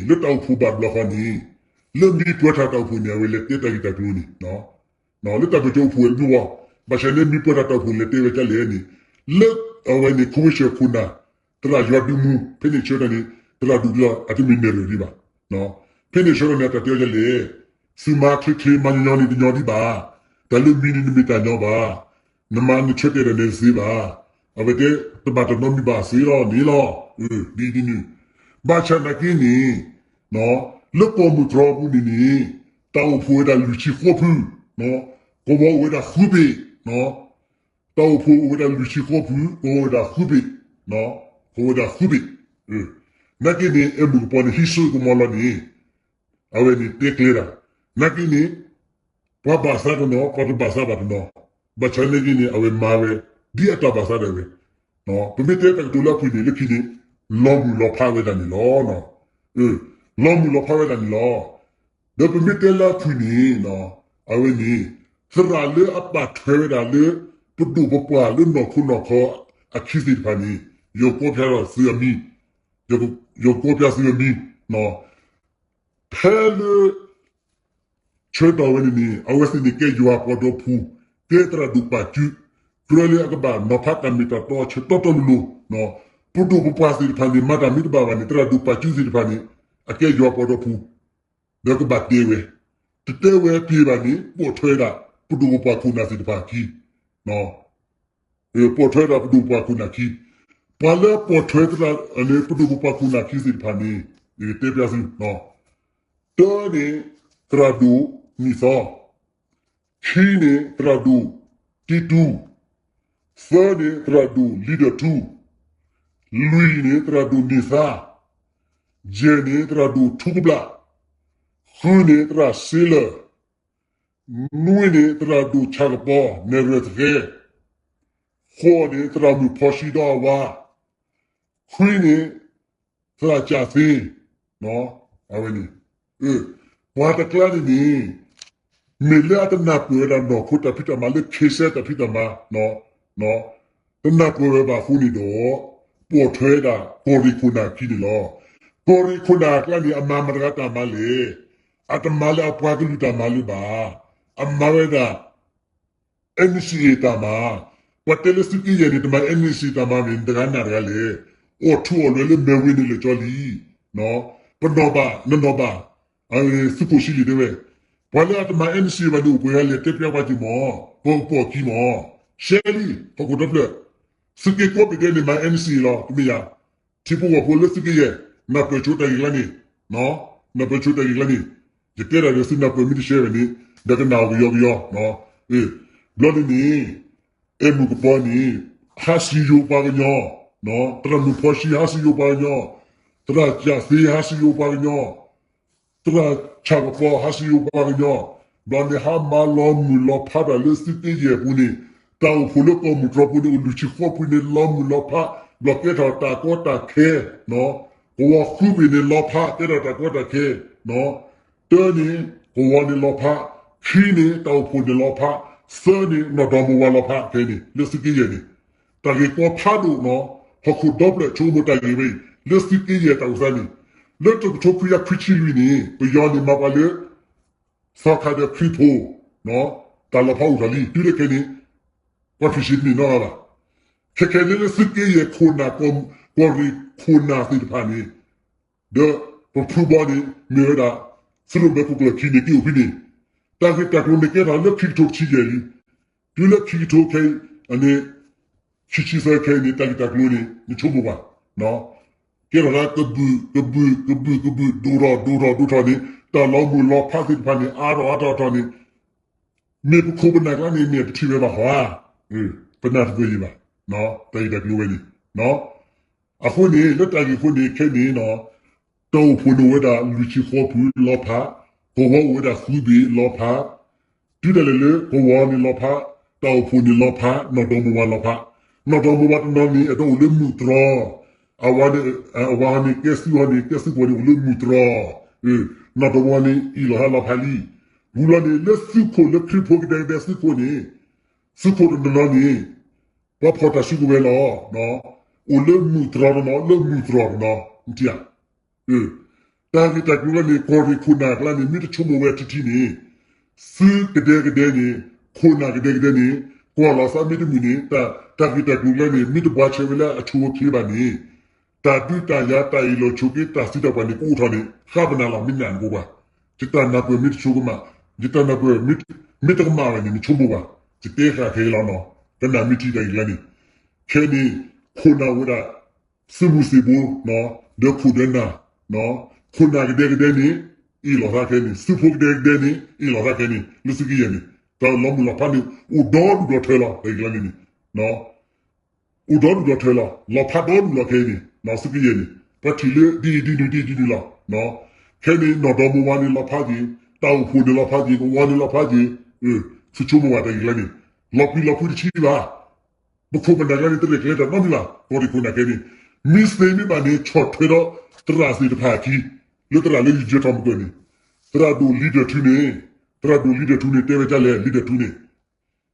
န့ၣ် လၢတၢ်အိၣ်ဖှိၣ်ဘၣ်တဘျီဃီန့ၣ် လၢမ့ၢ်ပၢထၢၣ်တၢ်အိၣ်ဖှိၣ်န့ၣ် အဝဲလဲၤတဲတၢ်ဂ့ၢ်တၢ်ကျိၤန့ၣ် လၢတၢ်ပၢၢ်ဆၢအိၣ်ဖှိၣ်ဝဲတဘျီဃီ, ဘၣ်ဆၣ်န့ၣ်မ့ၢ်ပၢထၢၣ်တၢ်အိၣ်ဖှိၣ်လဲၤတဲဝဲဒ်လဲၣ်န့ၣ်, လၢအဝဲန့ၣ် ခိဝ့ၡၢၣ်ခိၣ်နၢ် သရၣ်ယွၤဒုးမူ ဖဲန့ၣ်ဆၢကတီၢ်န့ၣ် သရၣ်ဒိၣ်ဒုးအတမ့ၢ်နဲၣ်ရွဲၣ်ဒံးဘၣ်, ဖဲန့ၣ်ဆၢကတီၢ်န့ၣ် အတၢ်တဲဝဲဒ်လဲၣ်, သုမၤချ့ချ့ မၤညီညီန့ၣ်တညီဒံးဘၣ်, တၢ်လၢမံၤန့ၣ်နမ့ၢ်တၢ်ညီဘၣ်, နမၤနဆၢတဲာ်ဒီးနဲၣ်တသ့ဘၣ်, အဝဲတဲ တဘၣ်တနီတမံၤဘၣ်စ့လီၤန့ၣ်လီၤ, ဒ်ဒ်န့ၣ်, ဘၣ်ဆၣ်နာ်က့န့ၣ် လၢကီၢ်မုၢ်တြီၢ်အပူၤန့ၣ်န့ၣ် တၢ်အိၣ်ဖှိၣ်ဝဲဒၣ်လွံၢ်ဆံဃိးဖု, ကဝီၤအိၣ်ဝဲဒၣ်ဃုဘ့ၣ်, တၢ်အိၣ်ဖှိၣ်အိၣ်ဝဲဒၣ်လွံၢ်ဆံဃိးဖု ကဝီၤဝဲဒၣ်ဃုဘ့ၣ်, ကဝီၤဝဲဒၣ်ဃုဘ့ၣ်, နာ်က့န့ၣ် အဲၣ်မုၢ်ကပီၤန့ၣ် ဟံးစိကမီၤလီၤန့ၣ် အဝဲန့ၣ်တဲကျဲဒၣ်, နာ်က့န့ၣ် ပှၤဘၣ်သးတနီၤ ပှၤတဘၣ်သးဘၣ်တနီၤ, ဘၣ်ဆၣ်နာ်က့န့ၣ် အဝဲမၤဝဲ ဒ်အတၢ်ဘၣ်သးဒၣ်ဝဲ, ပမ့ၢ်တဲတၢ်ကတိၤလၢအဖုၣ်န့ၣ် လၢခံန့ၣ် လီၤမုၢ်လီၤဖးဝဲဒၣ်န့ၣ်လီၤ, လီၤမုၢ်လီၤဖးဝဲဒၣ်န့ၣ်လီၤ, ဒီးပမ့ၢ်တဲလၢအဖုၣ်န့ၣ် အဝဲန့ၣ် သရၣ်လၢအပာ်ထွဲဝဲဒၣ်လၢ ပဒိၣ်ပပှၢ်လၢနီၢ်ခိနီၢ်ခီအခံသ့ၣ်တဖၣ်န့ၣ် ယကကိးဖျါထီၣ်သုအမံၤ, ယကကိးဖျါသုအမံၤ, ဖဲလၢ ဆၢကတီၢ်ဝဲန့ၣ်န့ၣ် အဝဲသ့ၣ်န့ၣ်ကဲယွၤပှၤဒီဖှူ, ကဲသရၣ်ဒိၣ်ပာ်စု, ကြၢးလၢအကဘၣ်နီၤဖးတၢ်မ့ၢ်တၢ်တီအဆၢတီတီလိၤလိၤ, ပဒိၣ်ပပှၢ်သ့ၣ်တဖၣ်န့ၣ် မၤတၢ်မ့ၢ်တဘၣ်ဘၣ်န့ၣ် သရၣ်ဒိၣ်ပာ်စုသ့ၣ်တဖၣ်န့ၣ် အကဲယွၤပှၤဒီဖှူ, ဒီးကဘၣ်တဲဝဲ, တတဲဝဲတ့ၢ်ဘၣ်န့ၣ် ပိာ်ထွဲဒၣ် ပဒိၣ်ပပှၢ်ခိၣ်နၢ်သ့ၣ်တဖၣ်အခံ ပိာ်ထွဲဒၣ်ပဒိၣ်ပပှၢ်ခိၣ်နၢ်ခံ, ပှၤလၢအပိာ်ထွဲသရၣ်န့ၣ် ပဒိၣ်ပပှၢ်ခိၣ်နၢ်ခံသ့ၣ်တဖၣ်န့ၣ် ယကတဲပျါသု, တၢန့ၣ် သရၣ်ဒိၣ်နံၣ်သီ, ခံန့ၣ် သရၣ်ဒိၣ်တံတူ, သၢန့ၣ် သရၣ်ဒိၣ်လံဒီးထူ, လွံၢ်န့ၣ် သရၣ်ဒိၣ်န့ၢ်သါ, ယဲၢ်န့ၣ် သရၣ်ဒိၣ်ထူကဘျၣ်, ဃုန့ၣ် သရၣ်စ့လၢၢ်, နွံန့ၣ် သရၣ်ဒိၣ်ဆၣ်ကပီၤ နဲၣ်ရွဲၣ်သဃဲ, ဃိးန့ၣ် သရၣ်မုၣ်ဖီဆံဒီအဝါ, ခွံန့ၣ် သရၣ်ကၠၣ်သ့, အဝဲန့ၣ်, ပှၤတကျါန့ၣ်န့ၣ် မ့ၢ်လၢအတနၢ်ပၢၢ်ဝဲဒၣ်နီၢ်ခိတၢ်ဖံးတၢ်မၤလၢခ့စဲတၢ်ဖံးတၢ်မၤ တနၢ်ပၢၢ်ဝဲဘၣ်အဃိန့ၣ်ဒီး ပိာ်ထွဲဒၣ်ကီၢ်ရ့ၣ်ခိၣ်နၢ်ခံန့ၣ်လီၤ. ကီၢ်ရ့ၣ်ခိၣ်နၢ်အကျါန့ၣ် အမၤမတၤတဂၤတၢ်မၤလဲၣ်. အတမၤလၢအပှၤကလုာ်တၢ်မၤလၢၤဘၣ်. အမၤဝဲဒၣ် NCA တၢ်မၤ, ပှၤတဲလၢသုးက့ယဲၢ်န့ၣ် တမၤ NCA တၢ်မၤမ့ၢ်တဂၤနၢ်တဂၤလဲၣ်. အိၣ်ထူအိၣ်လွဲလၢမဲာ်ဝ့ၤန့ၣ်လၢာ်ကၠီလံ. ပနီၢ်ဘၣ် နနီၢ်ဘၣ်, သုးခိၣ်ဆံလံတဲဝဲ, ပှၤလၢအတမၤ NCA ဘၣ်န့ၣ် အိၣ်ပှဲၤဂၤလဲၣ် တဲပျါပှၤက့ၤမး, ပကပိာ်အခံမး, ရှဲလံ ဟီၣ်ခိၣ်ဒီဖျၢၣ်, သုးက့ကိးဘ့ၣ်ဒဲးန့ၣ် မၤ NCA လီၤ တမ့ၢ်ယၤ ထံဖိကီၢ်ဖိလၢသုးက့ယဲၢ် နၢ်ပၢၢ်ဆိတၢ်ဂ့ၢ်ကျါန့ၣ်, နၢ်ပၢၢ်ဆိတၢ်ဂ့ၢ်ကျါန့ၣ်, ယတဲတၢ်ဒီးသုနၢ်ပၢၢ်မ့ၢ်တဆှဲဝဲန့ၣ် ဒီးကနၣ်အီၤကယီကယီ, ဘျီန့ၣ်န့ၣ်, အဲၣ်မုၢ်ကပီၤန့ၣ် ဟးစံယိၤပှၤကညီ, သရၣ်မုၣ်ဖီဆံဟးစံယိၤပှၤကညီ, သရၣ်ကၠၣ်သ့ဟးစံယိၤပှၤကညီ သရၣ်ဆၣ်ကပီၤဟးစံယိၤပှၤကညီ, ဘျီန့ၣ်ဟးမၤလီၤမုၢ်လီၤဖးတၢ်လၢသုးက့ယဲၢ်အပူၤန့ၣ်, တၢ်အိၣ်ဖှိၣ်လၢကီၢ်မုၢ်တြီၢ်ပူၤန့ၣ် အိၣ်လွံၢ်ဆံဃိးပူၤန့ၣ် လီၤမုၢ်လီၤဖး, ဘျီကဲထီၣ်တၢ်ကီတၢ်ခဲ, ကဝီၤဃုဘ့ၣ်န့ၣ်လီၤဖး ကဲထီၣ်တၢ်ကီတၢ်ခဲ, တၢန့ၣ် ကဝီၤန့ၣ်လီၤဖး, ခံန့ၣ် တၢ်အိၣ်ဖှိၣ်န့ၣ်လီၤဖး, သၢန့ၣ် နီၢ်ဒီမါဝၤလီၤဖး ခဲအံၤန့ၣ် လၢသုးက့ယဲၢ်န့ၣ်, တၢ်ဂ့ၢ်ကီဖးဒိၣ်နီၤ, ဟီၣ်ခိၣ်ဒီဖျၢၣ်ဆိကမိၣ်တၢ်ဂ့ၢ်ဝဲအံၤ လၢသုးက့ယဲၢ်တၢ်အိၣ်သးန့ၣ်, လၢတကထိခွံကယၤခွံဆံလွံၢ်န့ၣ် ပယီၤန့ၣ်မၤပှၤလၢ သီခါဒီးခရံာ်ဖိ တၢ်လီၤဖးအိၣ်ထီၣ်လံ, တုၤလၢခဲအံၤန့ၣ် ပှၤထံၣ်ဆံးတန့ၢ်နီတဂၤဘၣ်. ခဲခဲန့ၣ်လၢသုးက့ယဲၢ်ခိၣ်နၢ် ကီၢ်ရ့ၣ်ခိၣ်နၢ်သ့ၣ်တဖၣ်န့ၣ် ဒီးပဖုဘီန့ၣ် မ့ၢ်ဝဲဒၣ် သုးရိၣ်မဲခိၣ်ကျၢၢ်ခံန့ၣ် က့ၤအိၣ်ဖဲန့ၣ်, တၢ်ဂ့ၢ်တၢ်ကျိၤန့ၣ်ကဲထီၣ်လၢခံကထိတဆံယဲၢ်လံ, တုၤလၢခံကထိခဲအံၤန့ၣ် ခံဆံသၢခဲအံၤန့ၣ် တၢ်ဂ့ၢ်တၢ်ကျိၤန့ၣ် နဆိကမိၣ်ဘၣ်, ကဲထီၣ်ဒၣ်ကဘုၣ်ကဘုၣ်ကဘုၣ်ကဘုၣ် ဒိၣ်ထီၣ်ဒိၣ်ထီၣ်ဒိၣ်ထီၣ်န့ၣ် တၢ်လီၤမုၢ်လီၤဖးသ့ၣ်တဖၣ်န့ၣ် အါထီၣ်အါထီၣ်အါထီၣ်န့ၣ် မ့ၢ်ပခိၣ်ပနၢ်ကျါန့ၣ် မ့ၢ်ပထံၣ်ဝဲဘၣ်ဟီဧါ, ပနၢ်တပၢၢ်ယံၤဘၣ်, တၢ်ဂ့ၢ်တၢ်ကျိၤဝဲန့ၣ်, အဃိန့ၣ် လၢတၢ်ဂ့ၢ်အဃိန့ၣ် ခဲအံၤန့ၣ် တၢ်အိၣ်ဖှိၣ်န့ၣ်အိၣ်ဝဲဒၣ်လွံၢ်ဆံဃိးဖုလီၤဖး, ကဝီၤအိၣ်ဝဲဒၣ်ဃုဘ့ၣ်လီၤဖး, တုၤဒၣ်လဲာ်လၢကဝီၤန့ၣ်လီၤဖး, တၢ်အိၣ်ဖှိၣ်န့ၣ်လီၤဖး, နီၢ်ဒီမါဝၤလီၤဖး, နီၢ်ဒီမါဝၤတနီၤန့ၣ် အတအိၣ်လၢမုၢ်တြီၤ, အဝၤန့ၣ်, အဝၤန့ၣ်ကဲသုးဟီန့ၣ် ကဲသုးခိၣ်န့ၣ် အိၣ်လၢမုၢ်တြီၤ, နီၢ်ဒီမါဝၤန့ၣ် အ့ၣ်လိာ်ဟးလီၤဖးလံ, ဝံၤလီၤန့ၣ် လၢသုးခိၣ်လၢခရံာ်ဖိကဒဲကဒဲသုးခိၣ်န့ၣ် သုးခိၣ်တနီၤနီၤန့ၣ် ပှၤဖီၣ်တၢ်စုကဝဲၤလီၤ, အိၣ်လၢမုၢ်တြီၤတနီၤ လၢမုၢ်တြီၤတနီၤ, နထံၣ်ဧါ, တၢ်ဂ့ၢ်တၢ်ကျိၤလၢန့ၣ် ကီၢ်ရ့ၣ်ခိၣ်နၢ်ကျါန့ၣ် မ့ၢ်တဆိကမိၣ်ဝဲထံထံန့ၣ်, သုးကဒဲကဒဲန့ၣ်, ခိၣ်နၢ်ကဒဲကဒဲန့ၣ်, ကွၢ်လီၤသးမ့ၢ်တမုာ်န့ၣ် တၢ်ဂ့ၢ်တၢ်ကျိၤလၢန့ၣ် မ့ၢ်တဘှါဆဲးဝဲလၢအဆိအချ့ဘၣ်န့ၣ်, တၢ်ဒုးတၢ်ယၤ တၢ်အ့ၣ်လိာ်ဆိးက့ တၢ်သံတၢ်ပှၢ်န့ၣ် ကအိၣ်ထီၣ်န့ၣ် ဃါပနၢ်လီၤ မ့ၢ်နၢ်နကိးကွၢ်, ယတၢ်နၢ်ပၢၢ်မ့ၢ်တဆိကမး, ယတၢ်နၢ်ပၢၢ်မ့ၢ်တကမၣ်ဝဲန့ၣ် နဆိကမိၣ်ကွၢ်, ယတဲဃာ်ခဲအံၤလီၤနီၤ, ကနၣ်မ့ၢ်ထံတၢ်ဂ့ၢ်ကျါန့ၣ်, ခဲန့ၣ် ခိၣ်နၢ်အိၣ်ဝဲဒၣ် သုးမုၢ်သံၣ်ဘိ, ဒီးခိၣ်ဒီးနၢ်, ခိၣ်နၢ်ကဒဲကဒဲန့ၣ် အ့ၣ်လိာ်သးခဲန့ၣ် သုးဖိကဒဲကဒဲန့ၣ် အ့ၣ်လိာ်သးခဲန့ၣ် လၢသုးက့ယဲၢ်န့ၣ် တၢ်လီၤမုၢ်လီၤဖးန့ၣ် အိၣ်ဒီဒူၣ်ဒီထၢလီၤ တၢ်ဂ့ၢ်ကျါန့ၣ်န့ၣ် အိၣ်ဒီဒူၣ်ဒီထၢလီၤ လီၤဖးဒီဒူၣ်လီၤခဲအံၤန့ၣ် သုးက့ယဲၢ်န့ၣ် ပှၤထံၣ်လၢဒ်အံၤဒ်နုၤဒ်အံၤဒ်နုၤလီၤ. ခဲန့ၣ် နီၢ်ဒီမါဝၤန့ၣ်လီၤဖးက့ၤ, တၢ်အိၣ်ဖှိၣ်န့ၣ်လီၤဖးက့ၤ, ကဝီၤန့ၣ်လီၤဖးက့ၤ, သုဆိကမိၣ်ဝဲတၢ်ဂ့ၢ်ကျါန့ၣ် လီၤပှံၤလီၤဖုးတဆံဘၣ်. ပခိၣ်ပနၢ်ကျါန့ၣ် တရဲၣ်ကျဲၤတၢ်နီတမံၤဘၣ်. ကီၢ်ရ့ၣ်ခိၣ်နၢ်ခဲန့ၣ် မ့ၢ်သ့မ့ၢ်ဘၣ်န့ၣ် ဆီၣ်ထွဲဒီးသရၣ်သ့ၣ်တဖၣ်အခံ, လၢသရၣ်လၢယယၢၤထီၣ်မုၢ်ကၢၢ်န့ၣ်, သရၣ်ဒိၣ်လံဒၢၣ်ထူန့ၣ်, သရၣ်ဒိၣ်လံဒၢၣ်ထူန့ၣ် တဲဝဲဒ်လဲၣ် လံဒၢၣ်ထူန့ၣ်,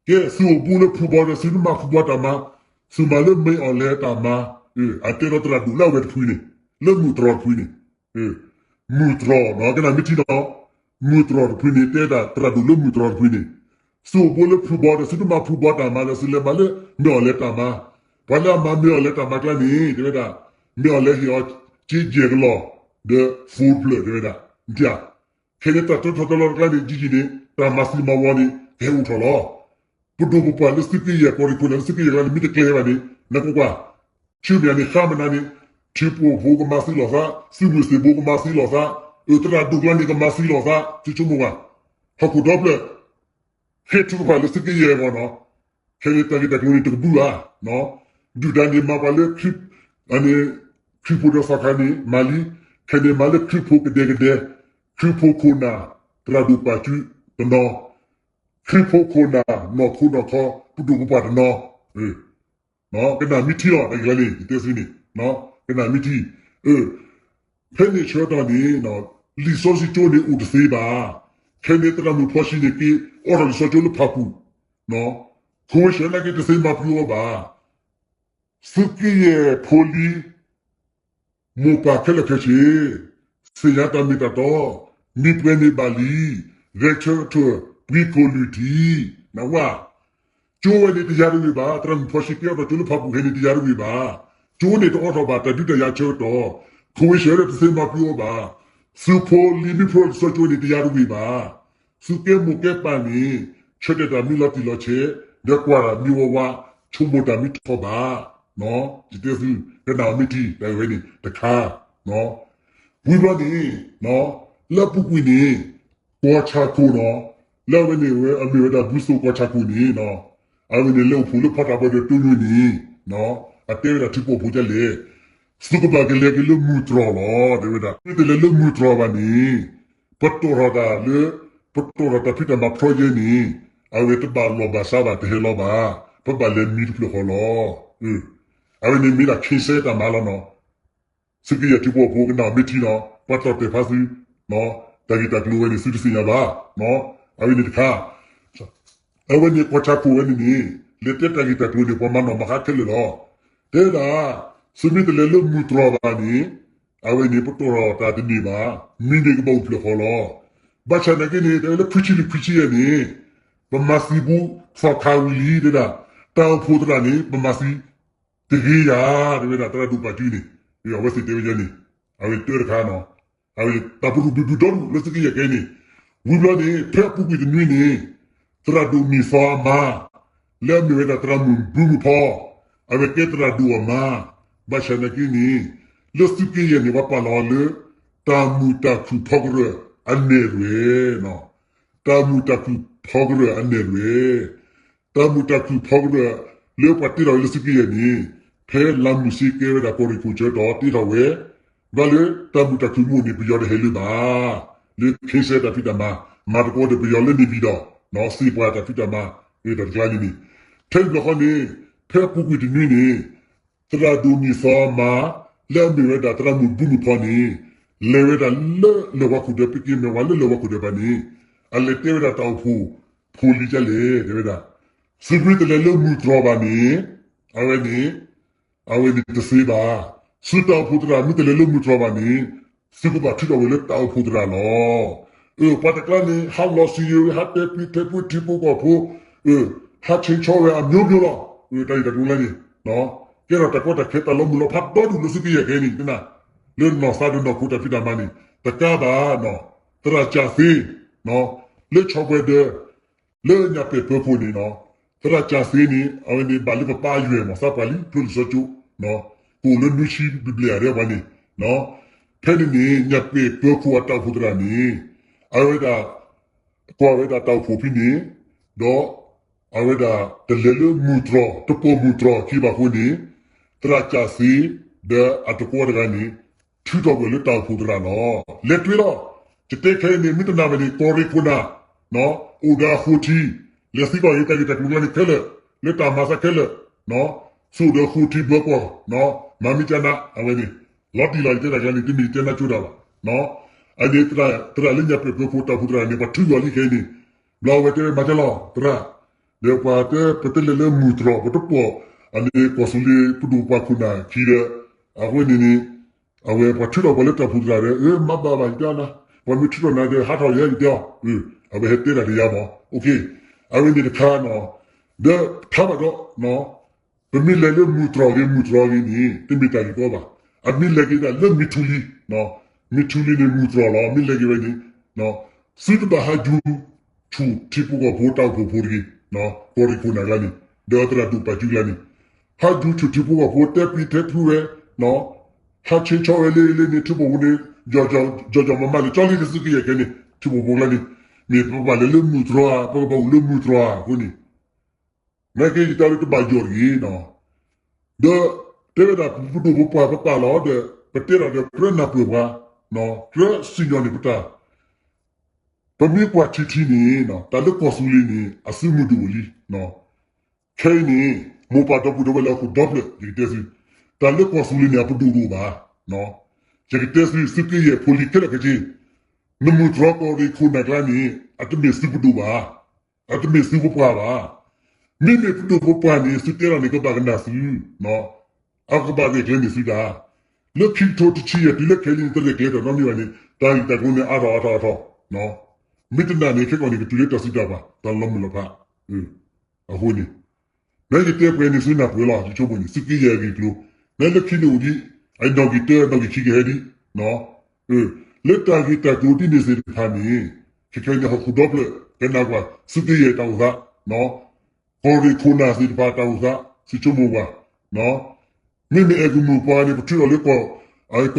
ကဲ သုအိၣ်ဘူးလၢဖုဘီဒီး သုတမၤဖုဘီတၢ်မၤ, သုမၤလၢမ့ၢ်အီၤလဲၤတၢ်မၤ, အတဲဒီးသရၣ်ဒိၣ်လၢအဝဲတဖုန့ၣ်, လၢမုၢ်တြီၤတဖုန့ၣ် မုၢ်တြီၤနီၤ ကနၣ်မ့ၢ်ထံနီၤ, မုၢ်တြီၤတဖုန့ၣ် တဲဒၣ်သရၣ်ဒိၣ်လၢမုၢ်တြီၤတဖုန့ၣ်, သုအိၣ်ဘူးလၢဖုဘီဒီး သုတမၤဖုဘီတၢ်မၤဒီး သုလဲၤမၤလၢမ့ၢ်အီၤလဲၤတၢ်မၤ, ပှၤလၢအမၤမ့ၢ်အီၤလဲၤတၢ်မၤကျါန့ၣ် တဲဝဲဒၣ်, မ့ၢ်အီၤလဲၤဟ့ၣ်အီၤ က့ယဲၢ်ကလီၢ်, ဒီး ဖိတဖျၢၣ် တဲဝဲဒၣ်, နထံၣ်ဧါ, ခဲန့ၣ်တၢ်တထီၣ်တလီၤတကျါန့ၣ် ကံကံန့ၣ် တၢ်မၤသံမၤဝီန့ၣ် ကဟဲအိၣ်ထီၣ်လီၤ. ပဒိၣ်ပပှၢ်လၢသုးက့ယဲၢ် ကီၢ်ရ့ၣ်ခိၣ်နၢ်လၢသုးက့ယဲၢ်ကျါန့ၣ် မ့ၢ်တကျဲၤဘၣ်န့ၣ် နကွၢ်ကွၢ်, ဆူမဲာ်ညါန့ၣ် ဃါမနၤန့ၣ် ထံဖိကီၢ်ဖိကမၤသံလီၤသး, သုးမုၢ်သံၣ်ဘိကမၤသံလီၤသး, အသရၣ်ဒိၣ်ကျါန့ၣ် ကမၤသံလီၤသး, သုဆိကမိၣ်ကွၢ်, ဟီၣ်ခိၣ်ဒီဖျၢၣ် ဟဲထုကဖၣ်လၢသုးက့ယဲၢ်အဂီၢ်နီၤ, ခဲန့ၣ်တၢ်ဂ့ၢ်တၢ်ကျိၤန့ၣ်တကဘူၣ်ဧါ, ဒုၣ်ဒါန့ၣ်မၤပှၤလၢ ခရံာ်ဖိဒီးသီခါန့ၣ် မၤလံ, ခဲန့ၣ်မၤလၢခရံာ်ဖိကဒဲကဒဲ, ခရံာ်ဖိခိၣ်နၢ် သရၣ်ဒိၣ်ပာ်စုတနီၤ, ခရံာ်ဖိခိၣ်နၢ် နီၢ်ခိနီၢ်ခီ ပဒိၣ်ပပှၢ်တနီၤ, ကနၣ်မ့ၢ်ထံလီၤ တၢ်ဂ့ၢ်လၢန့ၣ် ယတဲဆူန့ၣ်, ကနၣ်မ့ၢ်ထံ, ဖဲန့ၣ်ဆၢကတီၢ်န့ၣ် လံာ်စီဆှံကၠိန့ၣ်အိၣ်တသ့ဘၣ်, ခဲန့ၣ်သရၣ်မုၣ်ဖီၣ်ဆံးန့ၣ်က့ၤအိးထီၣ်လံာ်စီဆှံကၠိလၢဖၣ်ပူၣ်, ခိဝ့ၡၢၣ်နာ်က့တသ့မၤပှံၤအီၤဘၣ်, သုးက့ယဲၢ်ဖိလံၤ မိၢ်ပၢ်ခဲလၢာ်ခဲဆ့, သ့ၣ်ညါတၢ်မ့ၢ်တၢ်တီ, မံၤပှဲၤန့ၢ်ဘၣ်လံ, ဂဲၤဆၢထၢၣ် ပှံခိၣ်လုၢ်ထံ, နဝဲ, ကၠိဝဲန့ၣ်တယၤတဂ့ၤဘၣ်, သရၣ်မုၣ်ဖီၣ်ဆံးက့ၤအိးထီၣ်ကၠိလၢဖၣ်ပူၣ်ခဲန့ၣ်တယၤတဂ့ၤဘၣ်, ကၠိန့ၣ်တအိးထီၣ်ဘၣ် တၢ်ဒုးတၢ်ယၤဆၢကတီၢ်, ခိဝ့ၡၢၣ်ဒီးတသ့မၤပှံၤအီၤဘၣ်, သုးဖိလံၤမ့ၢ်ဖျိလံာ်စီဆှံကၠိန့ၣ်တယၤတဂ့ၤဘၣ်, သုးကဲမိၢ်ကဲပၢ်န့ၣ် ဆၢတဲာ်တၢ်မ့ၢ်လီၤတံၢ်လီၤဆဲး, ဒီးကွၢ်တၢ်မ့ၢ်ဝးဝး, ဆိကမိၣ်တၢ်မ့ၢ်ထီၣ်ဘၣ်, ယတဲသု, ကနၣ်မ့ၢ်ထံ တၢ်ဂ့ၢ်ဝဲန့ၣ်တခါ, ဝံၤဘျီန့ၣ်, လၢအပူၤကွံာ်န့ၣ်, ကီၢ်ဆၣ်ခိၣ်နီၤ, လၢအဝဲန့ၣ်ဝဲအမ့ၢ်ဝဲဒၣ်ဘုသိၣ်ကီၢ်ဆၣ်ခိၣ်န့ၣ်, အဝဲန့ၣ်လဲၤအိၣ်ဖှိၣ်လၢဖီတၢ်ပၢၢ်ဒီးတိၢ်ညိၣ်န့ၣ်, အတဲဝဲဒၣ်ထံဖိကီၢ်ဖိဒ်လဲၣ်, သုကဘၣ်ကလဲၤက့ၤလၢမုၢ်တြီၤလီၤ, တဲဝဲဒၣ်, မ့ၢ်တလဲၤလၢမုၢ်တြီၤဘၣ်န့ၣ်, ပတီၢ်ထီၣ်တၢ်လၢ, ပတီၢ်ထီၣ်တၢ်ဖံးတၢ်မၤဖျီယဲန့ၣ်, အဝဲတဘၣ်လီၢ်ဘၣ်စးဘၣ် တဟဲလီၤဘၣ်, ပဘၣ်လဲၤမံတဖျၢၣ်ဃီလီၤ. အဝဲန့ၣ်မ့ၢ်ဒၣ်ခ့စဲတၢ်မၤလီၤနီၤ. သုးက့ယဲၢ်ထံဖိကီၢ်ဖိကနၣ်မ့ၢ်ထံနီၤ, ပှၤတီၢ်တဲာ်ဖးသု, တၢ်ဂ့ၢ်တၢ်ကျိၤဝဲန့ၣ် သုတသ့ၣ်ညါဘၣ်, အဝဲန့ၣ်တခါ အဝဲန့ၣ်ကီၢ်ဆၣ်ခိၣ်ဝဲန့ၣ်န့ၣ် လဲၤတဲတၢ်ဂ့ၢ်တၢ်ကျိၤန့ၣ် ပှၤမၤနီၣ်မၤဃါခဲလၢာ်လီၤ. တဲဒၣ် သုမ့ၢ်တလဲၤလၢမုၢ်တြီၢ်ဘၣ်န့ၣ် အဝဲန့ၣ်ပတီၢ်တၢ်တန့ၢ်ဘၣ်, မံၤန့ၣ်ကဘၣ်အိၣ်ဖျဲၣ်ဃီလီၤ. ဘၣ်ဆၣ်နာ်က့န့ၣ် တၢ်လၢခွံဆံလွံၢ်ခွံဆံယဲၢ်န့ၣ် ပမၤသံဘူးသီခါဝံၤလံ တဲဒၣ် တၢ်အိၣ်ဖှိၣ်သရၣ်န့ၣ် ပမၤသံတဂ့ၤယၤ တဲဝဲဒၣ် သရၣ်ဒိၣ်ပာ်စုန့ၣ် အဝဲသ့ၣ်တဲဝဲဒ်န့ၣ် အဝဲတၢတခါနီၤ အဝဲတၢ်ပရူၢ်ဘုၣ်ဘုၣ်ဒီဒူၣ်လၢသုးက့ယဲၢ်ကဲန့ၣ် ဝံၤဘျီန့ၣ် ဖဲအပူၤကွံာ်တနွံန့ၣ် သရၣ်ဒိၣ်မံၤသီအမါ လၢအမ့ၢ်ဝဲဒၣ်သရၣ်မုၣ်ဘုမုၣ်ဖီ အဝဲကဲသရၣ်ဒိၣ်အမါ ဘၣ်ဆၣ်နာ်က့န့ၣ် လၢသုးက့ယဲၢ်န့ၣ် ပှၤပာ်လီၤအီၤလၢ တၢ်မုာ်တၢ်ခုၣ်ဖီကရၢၢ်အနဲၣ်ရွဲၣ် တၢ်မုာ်တၢ်ခုၣ်ဖီကရၢၢ်အနဲၣ်ရွဲၣ် တၢ်မုာ်တၢ်ခုၣ်ဖီကရၢၢ် လၢပှၤတ့ထီၣ်ဝဲလၢသုးက့ယဲၢ်န့ၣ် ဖဲလါမုၢ်စ့ကဲဝဲဒၣ်ကီၢ်ရ့ၣ်ခိၣ်ဆၢကတီၢ်တ့ထီၣ်ဝဲ ဘၣ်လၢတၢ်မုာ်တၢ်ခုၣ်မ့ၢ်အိၣ်န့ၣ် ပယီၤတဟဲလၢၤဘၣ် လၢခ့စဲတၢ်ဖံးတၢ်မၤ မၤသကိးဒီးပယီၤလၢန့ၣ်ဘံၣ်ဒီး စံးပှၤတၢ်ဖံးတၢ်မၤ တၢ်တကျါန့ၣ်န့ၣ် ထဲန့ၣ်ဘျီဃီန့ၣ် ဖဲအပူၤကွံာ်တနွံန့ၣ် သရၣ်ဒိၣ်မံၤသီမါ လၢအမ့ၢ်ဝဲဒၣ်သရၣ်မုၣ်ဘုမုၣ်ဖီန့ၣ် လဲၤဝဲဒၣ်လၢလၢၢ်ဝါခိၣ်ဒၢ ပက့ၤမ့ၢ်ဝဲလၢလၢၢ်ဝါခိၣ်ဒၢဘၣ်န့ၣ် အလဲၤတဲဝဲဒၣ်တၢ်အိၣ်ဖှိၣ်ဖိလံၤဒ်လဲၣ် တဲဝဲဒၣ် သုမ့ၢ်တလဲၤလၢမုၢ်တြီၢ်ဘၣ်န့ၣ် အဝဲန့ၣ် အဝဲန့ၣ်တသ့ဘၣ်. သုတၢ်အိၣ်ဖှိၣ်သရၣ်မ့ၢ်တလဲၤလၢမုၢ်တြီၢ်ဘၣ်န့ၣ် သုကဘၣ်ထုးထီၣ်ဝဲလၢတၢ်အိၣ်ဖှိၣ်သရၣ်လီၤ. အၢ ပှၤတကျါန့ၣ် ဟးလီၤစံယိၤဝဲ ဟးတဲပံထဲဖုထံဖိကီၢ်ဖိ ဟးဆ့ဆီဝဲအမျိုးမျိုးလီၤ. တၢ်ဂ့ၢ်တၢ်ကျိၤလၢန့ၣ် ကဲထီၣ်တၢ်ကီတၢ်ခဲတၢ်လီၤမုၢ်လီၤဖးဒီဒူၣ်လၢသုးက့ယဲၢ်ကဲန့ၣ် လၢနီၢ်သးဒီးနီၢ်ခိတၢ်ဖံးတၢ်မၤန့ၣ် တကးဘၣ် သရၣ်ကၠၣ်သ့ လၢဆီၣ်ပှဲၤဒၢး လၢညၣ်ပဲာ်ပၢၤခိၣ်န့ၣ် သရၣ်ကၠၣ်သ့န့ၣ် အဝဲန့ၣ်ဘၣ်လၢပပၢ်ယွဲၢ်မး သးပှၢ်လံ ဖျိလံာ်စီကၠိ ကအိၣ်လၢနွံဆံဘျဲၣ်ဘျဲၣ်အဒဲပှၤန့ၣ် ဖဲန့ၣ်န့ၣ် ညၣ်ပဲာ်ပၢၤခိၣ်အတၢ်အိၣ်ဖှိၣ်သရၣ်န့ၣ် အဝဲဒၣ် ကွၢ်ဝဲဒၣ်တၢ်အိၣ်ဖှိၣ်ဖဲန့ၣ် ဒီး အဝဲဒၣ်တလဲၤလၢမုၢ်တြီၢ် တပိာ်မုၢ်တြီၢ်ခံဘၣ်အဃိန့ၣ် သရၣ်ကၠၣ်သ့ ဒီးအတကွီတဂၤန့ၣ် ထုးထီၣ်ကွံာ်လၢတၢ်အိၣ်ဖှိၣ်သရၣ်လီၤ. လဲၤတွ့လီၤ. ယတဲခဲအံၤန့ၣ် မ့ၢ်တနာ်ဘၣ်န့ၣ် ကီၢ်ရ့ၣ်ခိၣ်နၢ် အိၣ်ဒီးအဃိထံ လဲၤသံကွၢ်က့ၤတၢ်ဂ့ၢ်တၢ်ကျိၤလၢန့ၣ်ခဲလၢာ် လၢတၢ်မၤသးခဲလၢာ် သုအိၣ်ဒီးအဃိထံဘၢကွီၢ် မၤမ့ၢ်ကနၣ် အဝဲန့ၣ် လီၤတံၢ်လီၤ ယတဲတၢ်ကျါန့ၣ် တမ့ၢ်ယတဲနၢ်ကၠိတၢ်ဘၣ် အန့ၣ် သရၣ်လၢညၣ်ပဲာ်ပၢၤခိၣ်တၢ်အိၣ်ဖှိၣ်သရၣ်န့ၣ် ပှၤထုးယီၤလံခဲအံၤန့ၣ် ဘျီအဝဲတဲဝဲမၤကလီၤ သရၣ် ဒီးပှၤတဲပတဲလဲၤလၢမုၢ်တြီၢ် ပတပိာ် အန့ၣ်ကီၢ်သူလ့ၤပဒိၣ်ပှၤခိၣ်နၢ်ခံဒီး အဃိန့ၣ်န့ၣ် အဝဲပှၤထုးထီၣ်ပှၤလၢတၢ်အိၣ်ဖှိၣ်သရၣ်ဒီး အၢ မၤဘၣ်ဘၣ်ယတဲအီၤနၤ ပှၤမ့ၢ်ထုးထီၣ်နၤဒီး ဟးထီၣ်ယဲယတဲအီၤ အဝဲဟဲတဲတၢ်ဒီးယၤမး အဝဲန့ၣ်တခါနီၤ ဒီးထါဘၣ်ဒီး ပမ့ၢ်လဲၤလၢမုၢ်တြီၢ်ဂ့ၤ မုၢ်တြီၢ်ဂ့ၤန့ၣ် တမ့ၢ်တၢ်ဂ့ၢ်ကီဘၣ်. အမ့ၢ်လဲၤက့ၤဒၣ်လၢမ့ၢ်ထူလံၤ မ့ၢ်ထူလံၤန့ၣ် မုၢ်တြီၢ်လီၤ. မ့ၢ်လဲၤက့ၤဝဲန့ၣ် သုတဘၣ်ဟးယူၤ ဆူၣ်ထံဖိကီၢ်ဖိတၢ်အိၣ်ဖှိၣ်ဖိတဂ့ၤ, ကီၢ်ရ့ၣ်ခိၣ်နၢ်ကျါန့ၣ် ဒီးသရၣ်ဒိၣ်ပာ်စုကျါန့ၣ် ဟးယူၤဆူၣ်ထံဖိကီၢ်ဖိတဲပံၤတဲဖုဝဲ ဟးဆ့ဆီဝဲလၢလၢန့ၣ် ထံဖိဖိန့ၣ် ယီၤယီၤမးမးလၢကၠီလံလၢသုးက့ယဲၢ်ကဲန့ၣ် ထံဖိဖိကျါန့ၣ် မ့ၢ်ပကဘၣ်လဲၤလၢမုၢ်တြီၢ်ဧါ ပကဘၣ်အိၣ်လၢမုၢ်တြီၢ်ဧါအဃိန့ၣ် မ့ၢ်က့ယတၢ်လၢတဘၣ်ယိၣ်တဂ့ၤနီၤ ဒီးတဲဝဲဒၣ်ပဒိၣ်ပပှၢ်ပပာ်လီၤဒီး ပတဲဒၣ်ဒီးကြၢးနၢ်ပၢၢ်ပှၤ ကြၢးစံၣ်ညီၣ်န့ၢ်ပတၢ် ပမ့ၢ်ကွၢ်ထံထံန့ၣ် တၢ်လၢကီၢ်သူလ့ၤန့ၣ် အစုမုၢ်ဒိၣ်အိၣ်လံ ခဲအံၤန့ၣ် မိၢ်ပၢ်ဒီပုၢ်ဒီဝဲၢ်လၢအခိၣ်ဒီဖျၢၣ် ယကတဲသု တၢ်လၢကီၢ်သူလ့ၤန့ၣ် အပဒိၣ်တအိၣ်ဘၣ် ယကတဲသု သုးက့ယဲၢ်ဖိလံၤခဲလၢာ်ခဲဆ့ နမုၢ်တြီၢ်ကီၢ်ရ့ၣ်ခိၣ်နၢ်ကျါန့ၣ် အတမ့ၢ်သုပဒိၣ်ဘၣ် အတမ့ၢ်သုပပှၢ်ဘၣ်. မ့မ့ၢ်ပဒိၣ်ပပှၢ်န့ၣ် သုတဲလီၤန့ၣ် ကဘၣ်ကနၣ်သု အကဘၣ်ရဲၣ်ကျဲၤန့ၢ်သုတၢ် လၢခံကထိတဆံယဲၢ်တုၤလၢခဲလံန့ၣ် တရဲၣ်ကျဲၤတၢ်နီတမံၤဘၣ်န့ၣ် တၢ်ဂ့ၢ်တၢ်ကျိၤန့ၣ် အါထီၣ်အါထီၣ်အါထီၣ် မ့ၢ်တနာ်န့ၣ် ခဲကီၢ်န့ၣ် ကတုၤလၢတၢ်စုတၢ်ပှၤ တၢ်လီၤမုၢ်လီၤဖး အဃိန့ၣ် မ့ၢ်ယတဲပှဲၤန့ၣ် သုနၢ်ပၢၢ်လီၤ ယဆိကမိၣ်န့ၣ် သုးက့ယဲၢ်အဂ့ၢ်အကျိၤ မ့ၢ်လၢခံန့ၣ်အိၣ်ဒံး အနီၣ်ဂံၢ်တၢ နီၣ်ဂံၢ်ခံကဟဲဒံး လၢတၢ်ဂ့ၢ်တၢ်ကျိၤဒ်န့ၣ်သ့ၣ်တဖၣ်န့ၣ် ခဲခဲအံၤန့ၣ် ဟီၣ်ခိၣ်ဒီဖျၢၣ် ကနၣ်ကွၢ် သုးက့ယဲၢ်တၢ်အိၣ်သး ကီၢ်ရ့ၣ်ခိၣ်နၢ်သ့ၣ်တဖၣ်တၢ်အိၣ်သး သုဆိကမိၣ်ကွၢ် မ့မ့ၢ်အဲၣ်ကမုၢ်ပှၤန့ၣ် ပထုးထီၣ်လၢကီၢ် ကီၢ်မုၢ်တြီၢ်နဲၣ်ရွဲၣ်လံ ခဲန့ၣ်က့ၤအိၣ်လ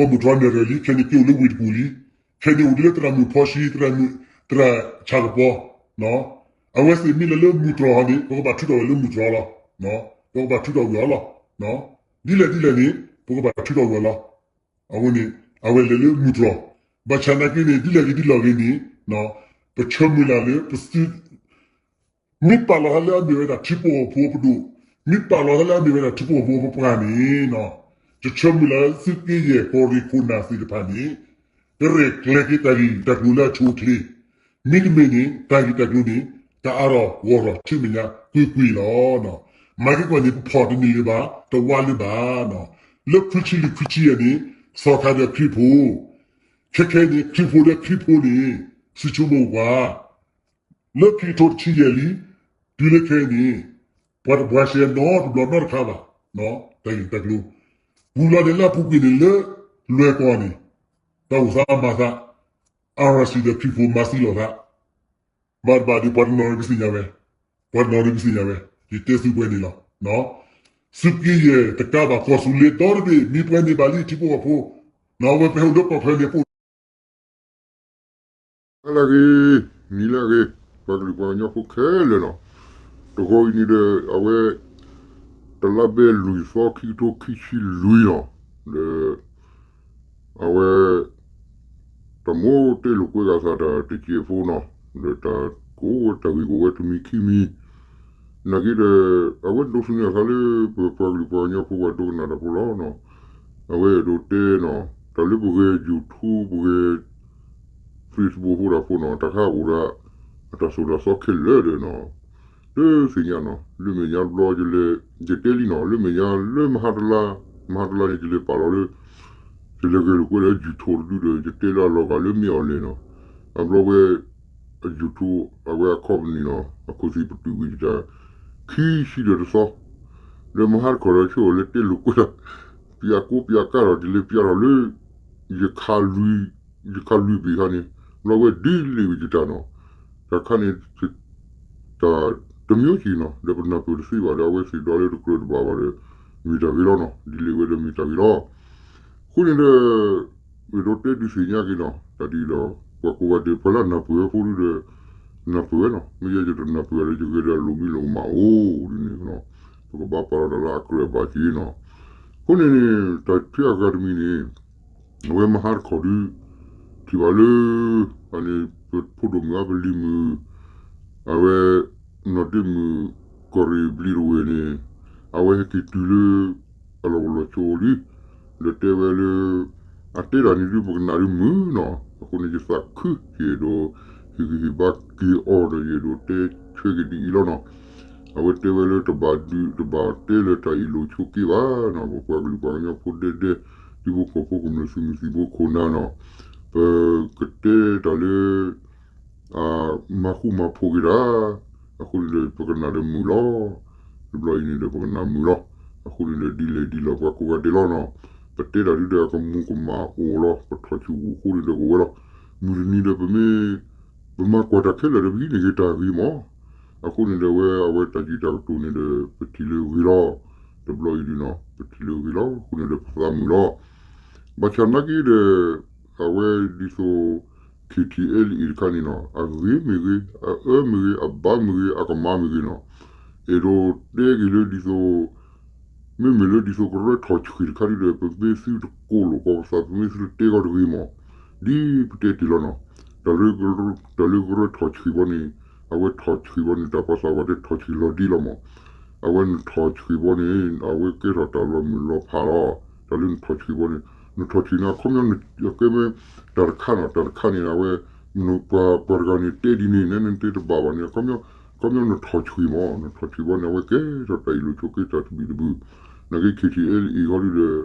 ၢဝ့ၢ်တကူၣ်လံ ခဲန့ၣ်အိၣ်ဒ်လၢသရၣ်မုၣ်ဖီၡံ သရၣ်မုၣ် သရၣ်ဆၣ်ကပီၤ အဝဲသ့ၣ်မ့ၢ်လဲၤလၢမုၢ်တြီၢ်ဟီန့ၣ် ပကဘၣ်ထုးထီၣ်ဝဲလၢမုၢ်တြီၢ်လီၤ ပကဘၣ်ထုးထီၣ်ဝဲအီၤလီၤ ဒ်လဲၣ်ဒ်လဲၣ်န့ၣ် ပကဘၣ်ထုးထီၣ်ဝဲအီၤလီၤ အဃိန့ၣ် အဝဲလဲၤလၢမုၢ်တြီၢ် ဘၣ်ဆၣ်နာ်က့န့ၣ် ဒ်လဲၣ်ဂ့ၤဒ်လဲၣ်ဂ့ၤန့ၣ် ပဆၢမုၢ်လၢ်လၢပသု မ့ၢ်ပာ်လီၤသးလၢအမ့ၢ်ဝဲဒၣ်ထံဖိကီၢ်ဖိအပဒိၣ်, မ့ၢ်ပာ်လီၤသးလၢအမ့ၢ်ဝဲဒၣ်ထံဖိကီၢ်ဖိအပပှၢ်န့ၣ်, ယဆၢမုၢ်လၢ်လၢသုးက့ယဲၢ်ကီၢ်ရ့ၣ်ခိၣ်နၢ်သ့ၣ်တဖၣ်န့ၣ် ကရဲၣ်ကျဲၤက့ၤတၢ်ဂ့ၢ်တၢ်ကျိၤလၢအဆိအချ့, မ့တမ့ၢ်န့ၣ် တၢ်ဂ့ၢ်တၢ်ကျိၤန့ၣ် ကအါထီၣ်ဂီၢ်ထီၣ်ဆူမဲာ်ညါကွ့ၢ်ကွ့ၢ်လီၤ. မၤက့ၤကွၢ်န့ၣ် ပဖီၣ်တန့ၢ်လၢၤဘၣ်, တဝးလၢၤဘၣ်. လၢခွံဆံလွံၢ်ခွံဆံယဲၢ်န့ၣ် စီၤခါဒီးခရံာ်ဖိ, ခဲခဲအံၤန့ၣ် ခရံာ်ဖိဒီးခရံာ်ဖိန့ၣ် စံးဆိမိၣ်ပှၤ လၢခံကထိတဆံယဲၢ်လံ, တုၤလၢခဲအံၤန့ၣ် ပှၤတပှၤစဲနီတဘျီနီတခါဘၣ်, တၢ်ဂ့ၢ်တၢ်ကျိၤ, ဝံၤလီၤန့ၣ်လၢအပူၤကွံာ်န့ၣ်လၢ လွဲၢ်ကီၢ်န့ၣ် တၢ်အိၣ်သးမၤသး, အါရၤစံဒီးခရံာ်ဖိမၤသံလီၤသး, ဘၣ်တဘၣ်ဒီးပှၤတနီၤကသ့ၣ်ညါဝဲ, ပှၤတနီၤကသ့ၣ်ညါဝဲ, ယတဲဆူပှဲၤန့ၣ်လီၤ. စူးက့ယဲၢ်တကးဘၣ်ကီၢ်သူလ့ၤဒီတဘ့ၣ် မ့ၢ်ပှဲၤန့ၢ်ဘၣ်လံ ထံဖိကီၢ်ဖိ, အဝဲပဟဲအိၣ်လၢကီၢ်ချၢန့ၣ် ပအိၣ် လၢအဂ့ၤ, နံၤလၢအဂ့ၤ, ပှၤကလုာ်ပှၤကညီဖိခဲလၢာ်နီၤ, တဂီၤအံၤန့ၣ်ဒီး အဝဲ တလါဘဲလွံၢ်သီ ခံကထိခံဆံလွံၢ်နီၤ, ဒီး အဝဲ တၢ်မိၣ်တဲလိာ်ကွဲဂၤသးတၢ်တစဲးဖိနီၤ, ဒီးတၢ်ကိးဝဲတၢ်ဂ့ၢ်ကအိၣ်ဝဲတမံၤခံမံၤ, နာ်က့ဒီး အဝဲဒိးသန့ၤအသးလၢပပှၤကလုာ်ပှၤကညီဖိပှၤဒိကနၣ်တၢ်ဖိလီၤ. အဝဲအဲၣ်ဒိးတဲနီၤ, တၢ်လၢပဂဲၤ YouTube ပဂဲၤ Facebook ဖိတၢ်ဖိနီၤ, တၢ်ခါအိၣ်ဒၣ် အတၢ်သိၣ်တၢ်သီခဲလၢာ်ဒီးနီၤ, တသ့ၣ်ညါနီၤ, လၢမဲာ်ညါဘျီယလဲၤ ယတဲလံနီၤ, လၢမဲာ်ညါလၢမဟါတလါ, မဟါတလါန့ၣ် ယလဲၤပာ်လီၤလၢ ယလဲၤဂဲၤလိာ်ကွဲဒီး YouTube တဒုဒီး ယတဲလၢအလီၤဂာ်လၢမ့ၢ်အီၤလဲၣ်နီၤ, အဘျီဝဲ အ YouTube အဝဲအခီပနံၣ်နီၤ, အခိၣ်သံးပတုာ်ကွံာ်ယတၢ် ခံဆံဒီးတသီ, ဒီးမဟါတခီဒီးဆိၣ်အီၤလၢတဲလိာ်ကွဲဒီး ပျးကိးပျးကါဒီး ဒ်လဲၣ်ပျးထီၣ်လၢ ယခးလွံၢ်ဘ့ၣ်ခါန့ၣ်, ဘျီဝဲဒ်လဲၣ်ဝံၤယတၢ်နီၤ, တၢ်ခါန့ၣ် တၢ်တမျိုးက့ၤနီၤ, ဒီးပနၢ်ပၢၢ်တသ့ဘၣ်ဒီး အဝဲသ့ၣ်ဒီးလၢတကြၢးတဘၣ်ဘၣ်ဒီး မ့ၢ်တၢ်ဂ့ၤလီၤနီၤ, ဒ်လဲၣ်ဝဲဒီးမ့ၢ်တၢ်ဂ့ၤလီၤ. အဃိန့ၣ်ဒီး အဲၣ်ဒိးတဲဒုးသ့ၣ်ညါက့ၤနီၤ, တၢ်ဒ်ဒီး ပှၤကိးဂၤဒဲးပှၤလၢအနၢ်ပၢၢ်ဝဲဖိဒုဒီး နၢ်ပၢၢ်ဝဲနီၤ, မ့ၢ်ယဲယတနၢ်ပၢၢ်ဒီး ယဂဲၤဒီးအလိၣ်မံလိၣ်ကမၣ်အိၣ်ဒ်န့ၣ်, ပကဘၣ်ပာ်လီၤတၢ်လၢအကြၢးအဘၣ်က့ၤနီၤ. အဃိန့ၣ်န့ၣ် တၢ်ထဲအဂၤတမံၤန့ၣ် အဝဲမဟါတခီဒု ထံၣ်ဘၣ်လၢ အန့ၣ် ပဖိဒိၣ်မုၣ်အါပလံၤမုၣ် အဝဲ နီၢ်ဒ့မုၣ် ကီၢ်ရ့ၣ်ဘျံးတဝဲၢ်န့ၣ် အဝဲဟဲက့ၤတုၤလၢ အလီၢ်ကလီၢ်ဆိလံ, ဒီးတဲဝဲလၢ အတဲတၢ်န့ၣ်ဒု ပကနၣ်ဒုမုာ်နီၤ, အဃိန့ၣ် ယသးခု ယအဲၣ်ဒိး ဟ့ၣ်ဂံၢ်ဟ့ၣ်ဘါက့ၤအီၤဒီး ယအဲၣ်ဒိးတဲဆၢက့ၤဒ်အံၤလီၤနီၤ. အဝဲတဲဝဲလၢတဘၣ်ဒုး တဘၣ်တဲလၢတၢ်အ့ၣ်လိာ်ဆိးက့ဘၣ်နီၤ, ပပှၤကလုာ်ပှၤကညီဖိဒဲဒဲ ထံဖိကီၢ်ဖိကမျၢၢ်သုးမုၢ်သံၣ်ဘိခိၣ်နၢ်နီၤ, ပကတဲတၢ်လၢ မၤဃူမၤဖိးက့ၤတၢ်, အဃိန့ၣ်ဒီး ပကနၣ်ဒီးမုာ်လီၤ. တဘျီအံၤန့ၣ်ဒီး ပကနၣ်မုာ်လီၤ. အဃိန့ၣ်ဒီး ဒ်လဲၣ်ဒ်လဲၣ် ပှၤကိးဂၤဒဲးလီၤနီၤ, ပတဲတၢ်ဒုဒီး အကမူၤကမၣ်အိၣ်လီၤ, ပထီၣ်ဆူၣ်အိၣ်အဃိန့ၣ်ဒီး ကဝဲလီၤ. မုၢ်တနံၤဒီး ပမ့ၢ် ပမၤကွၢ်တၢ်ခဲလၢာ်ဒီး ပဟံးန့ၢ်က့ၤတၢ်ဂ့ၤမး, အဃိန့ၣ်ဒီး အဝဲ အဝဲတၢ်စံးတၢ်ကတိၤန့ၣ်ဒီး ပထံၣ်လၢဂ့ၤလီၤ. တဘျီအံၤဒုနီၤ ပထံၣ်လၢဂ့ၤလီၤ, အဃိန့ၣ်ဒီး ပသးမုာ်လီၤ. ဘၣ်ဆၣ်နာ်က့ဒီး အဝဲဒ်သိး KTLA တခါန့ၣ်နီၤ အဂ့ၤမ့ၢ်ဂ့ၤ, အအၢမ့ၢ်ဂ့ၤ, အဘါမ့ၢ်ဂ့ၤ, အကမါမ့ၢ်ဂ့ၤနီၤ, အဲၣ်ဒိးတဲက့ၤလၢဒ်သိး မ့မ့ၢ်လၢဒ်သိးကရၢထီၣ်ဆှံတခါဒုဒီး ပမ့ၢ်သုတကိးလိာ်ကီးပသး ပမ့ၢ်သုတတဲကီးတဂ့ၤမး, ဒ်ပတဲတ့ၢ်လီၤနီၤ, တၢ်လၢ တၢ်လၢကရၢထီၣ်ဆှံဘီန့ၣ် အဝဲထီၣ်ဆှံဘီန့ၣ် တၢ်ပှၤသးဝးတဲထီၣ်ဆှံလီၤဒံးလီၤမး, အဝဲနထီၣ်ဆှံဘီန့ၣ် အဝဲကဲထီၣ်တၢ်လီၤမုၢ်လီၤဖးလီၤ, တၢ်လၢနထီၣ်ဆှံဘီန့ၣ် နထီၣ်ဆှံန့ၣ် အခီပညီ ကဲမ့ၢ်တၢ်တခါနီၤ, တၢ်တခါန့ၣ် အဝဲ ပှၤ ပှၤတဂၤန့ၣ်တဲဒ်န့ၣ် နဲနတဲတဘၣ်ဘၣ်န့ၣ် အခီပညီ အခီပညီနထီၣ်ဆှံမး, နထီၣ်ဆှံဘီန့ၣ် အဝဲကဲထီၣ်တၢ်အ့ၣ်လိာ်ဆိးက့တၢ်တဘံၣ်တဘုၣ်, နာ်က့ KTLA အံၤဃီဒုဒီး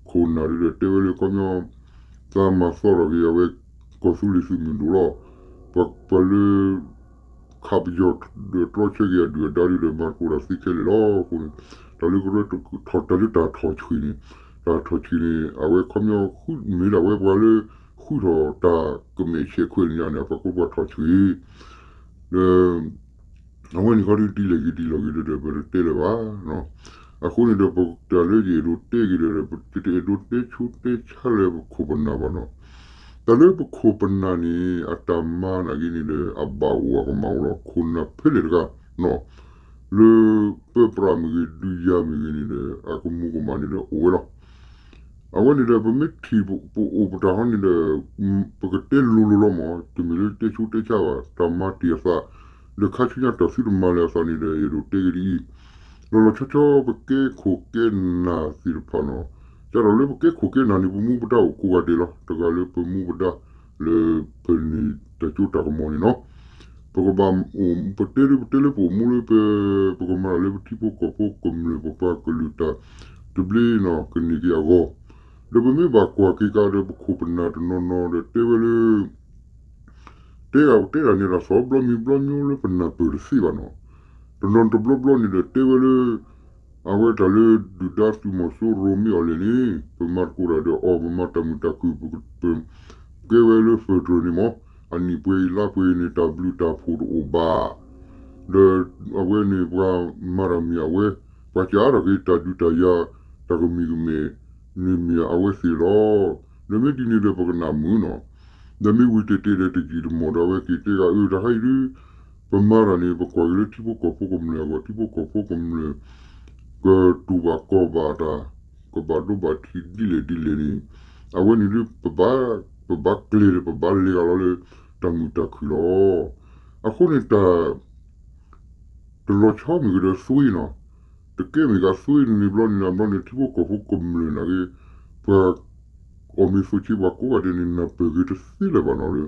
ခိၣ်နၢ်ဒုဒီး တဲဝဲလၢအခီပညီ သးမၤသီထီၣ်က့ၤ အဝဲ ကီၢ်သူလ့ၤသုးမုၢ်ဒိၣ်လီၤ, ပှၤလၢ ခးပယီၤဒီးတြီဆၢက့ၤအဒုၣ်အဒါဒုဒီး မၤသကိးတၢ်သ့ခဲလၢာ်လီၤ. အဃိန့ၣ် တၢ်လၢကရၢထီၣ် တၢ်လၢတၢ်ထီၣ်ဆှံန့ၣ် တၢ်ထီၣ်ဆှံန့ၣ် အဝဲခီပညီ မ့ၢ်ဒၣ်ဝဲပှၤလၢ ဃုထီၣ်တၢ်ကမဲာ်ဆဲးခွဲးန့ၣ်ညါန့ၣ် အပှၤကိးပှၤထီၣ်ဆှံ ဒီး အဝဲန့ၣ်ခီဒု ဒ်လဲၣ်ဂ့ၤဒ်လဲၣ်ဂ့ၤဒုဒီး ပတတဲလၢၤဘၣ်. အဃိန့ၣ်ဒီး ပတၢ်လၢယအဲၣ်ဒိးတဲက့ၤဒီး ယတအဲၣ်ဒိးတဲဆူတဲဆါလၢပခိၣ်ပနၢ်ဘၣ်နီၤ, တၢ်လၢပခိၣ်ပနၢ်န့ၣ် အတၢ်မၤနာ်က့န့ၣ်ဒီး အဘၣ်အိၣ်အကမၣ်အိၣ်လီၤ. ခိၣ်နၢ်ဖဲလဲၣ်တဂၤနီၤ လၢပၢပြးမ့ၢ်ဂ့ၤ ဒုးယၤမ့ၢ်ဂ့ၤန့ၣ်ဒီး အကမူၤကမၣ်န့ၣ်ဒီးအိၣ်ဝဲလီၤ. အဝဲန့ၣ်ဒီး ပမ့ၢ်ထံၣ်ပအိၣ်ပတၢ်ဟီန့ၣ်ဒီး ပကတဲလိၤလိၤလီၤမး, တမ့ၢ်လၢတဲဆူတဲဆါဘၣ်, တၢ်မၤတ့ၢ်အသး ဒီးခါဆူညါတၢ်သုတမၤလၢၤအသးန့ၣ်ဒီး အဲၣ်ဒိးတဲက့ၤဒ်အံၤ, လီၤလီၤဆီဆီ ပကဲခိၣ်ကဲနၢ်သ့ၣ်တဖၣ်နီၤ, ကဒီးလၢပကဲခိၣ်ကဲနၢ်န့ၣ် ပမူပဒါအိၣ်ကိးဂၤဒဲးလီၤ. တဂၤလၢပမူပဒါ လၢပန့ၢ်တၢ်စိတၢ်ကမီၤန့ၣ်လီၤ. ပကဘၣ်အိၣ် ပတဲဒ်ပတဲလၢပအိၣ်မူလၢပ ပကမၤတၢ်လၢပထံဖိကီၢ်ဖိကမျၢၢ် ပပှၤကလုာ်တၢ်သဘျ့န့ၣ် ကန့ၢ်က့ၤအဂီၢ်, ဒီးပမ့ၢ်ဘၣ်ကွၢ်က့ၤကဒီး ပခိၣ်ပနၢ်တနီၤနီၤဒီးတဲဝဲလၢ တဲ တဲတၢ်န့ၣ် တၢ်စီၤဘျီမံၤဘျီမံၤလၢပနၢ်ပၢၢ်တသ့ဘၣ်နီၤ. တနီၤတဘျီဘျီန့ၣ်ဒီးတဲဝဲလၢ အဝဲတၢ်လၢဒုၣ်ဒါသုးမီၤစိရိၤမ့ၢ်အီၤလဲၣ်န့ၣ် ပမၤသကိးတၢ်ဒီးအီၤ ပမၤတၢ်မုာ်တၢ်ခုၣ် ပကဲဝဲလၢ federal န့ၣ်မး, အနံၣ်ပှဲၤအံၤလါပှဲၤအံၤန့ၣ် တၢ်ဘျုးတၢ်ဖှိၣ်တအိၣ်ဘၣ် ဒီးအဝဲန့ၣ်ပှၤမၤတၢ်မ့ၢ်အဝဲ, ပှၤကးထီၣ်က့ၤတၢ်ဒုးတၢ်ယၤ တၢ်ကမံၤကမဲာ်န့ၣ်မ့ၢ်အဝဲသ့ၣ်လီၤ. ဒီးမ့ၢ်ဒ်န့ၣ်ဒီးပကနၣ်မုာ်နီၤ. ဒီးမ့ၢ်ဝံၤတဲာ်တဲာ်ဒီးတယံာ်တမီၢ်ဒီးအဝဲက့ၤတဲဂၤအၢ တၢ်ခါအံၤဒုး ပမၤတၢ်န့ၣ် ပကွၢ်က့ၤလၢထံဖိကီၢ်ဖိကမျၢၢ်အဂီၢ် ထံဖိကီၢ်ဖိကမျၢၢ် ကတူၢ်ဘၣ်ကီၢ်ဘၣ်တၢ် ကဘၣ်ဒိဘၣ်ထံးဒ်လဲၣ်ဒ်လဲၣ်န့ၣ် အဝဲန့ၣ်ဒုး ပဘၣ် ပဘၣ်ကျဲၤဒီးပဘၣ်လဲၤဂၤလီၤလၢ တၢ်မုာ်တၢ်ခုၣ်လီၤ. အဃိန့ၣ်တၢ် တလီၤဆီမ့ၢ်ကဒီးသွ့နီၤ, တကဲမ့ၢ်ကသွ့န့ၣ်ဘျီန့ၣ် အဘျီန့ၣ်ထံဖိကီၢ်ဖိကမျၢၢ်နာ်က့ ပှၤ အီၣ်မ့ၤသူၣ်ဆံးပှၤကိးဂၤဒဲးန့ၣ် နၢ်ပၢၢ်က့ၤတသ့လၢၤဘၣ်နီၤလၢ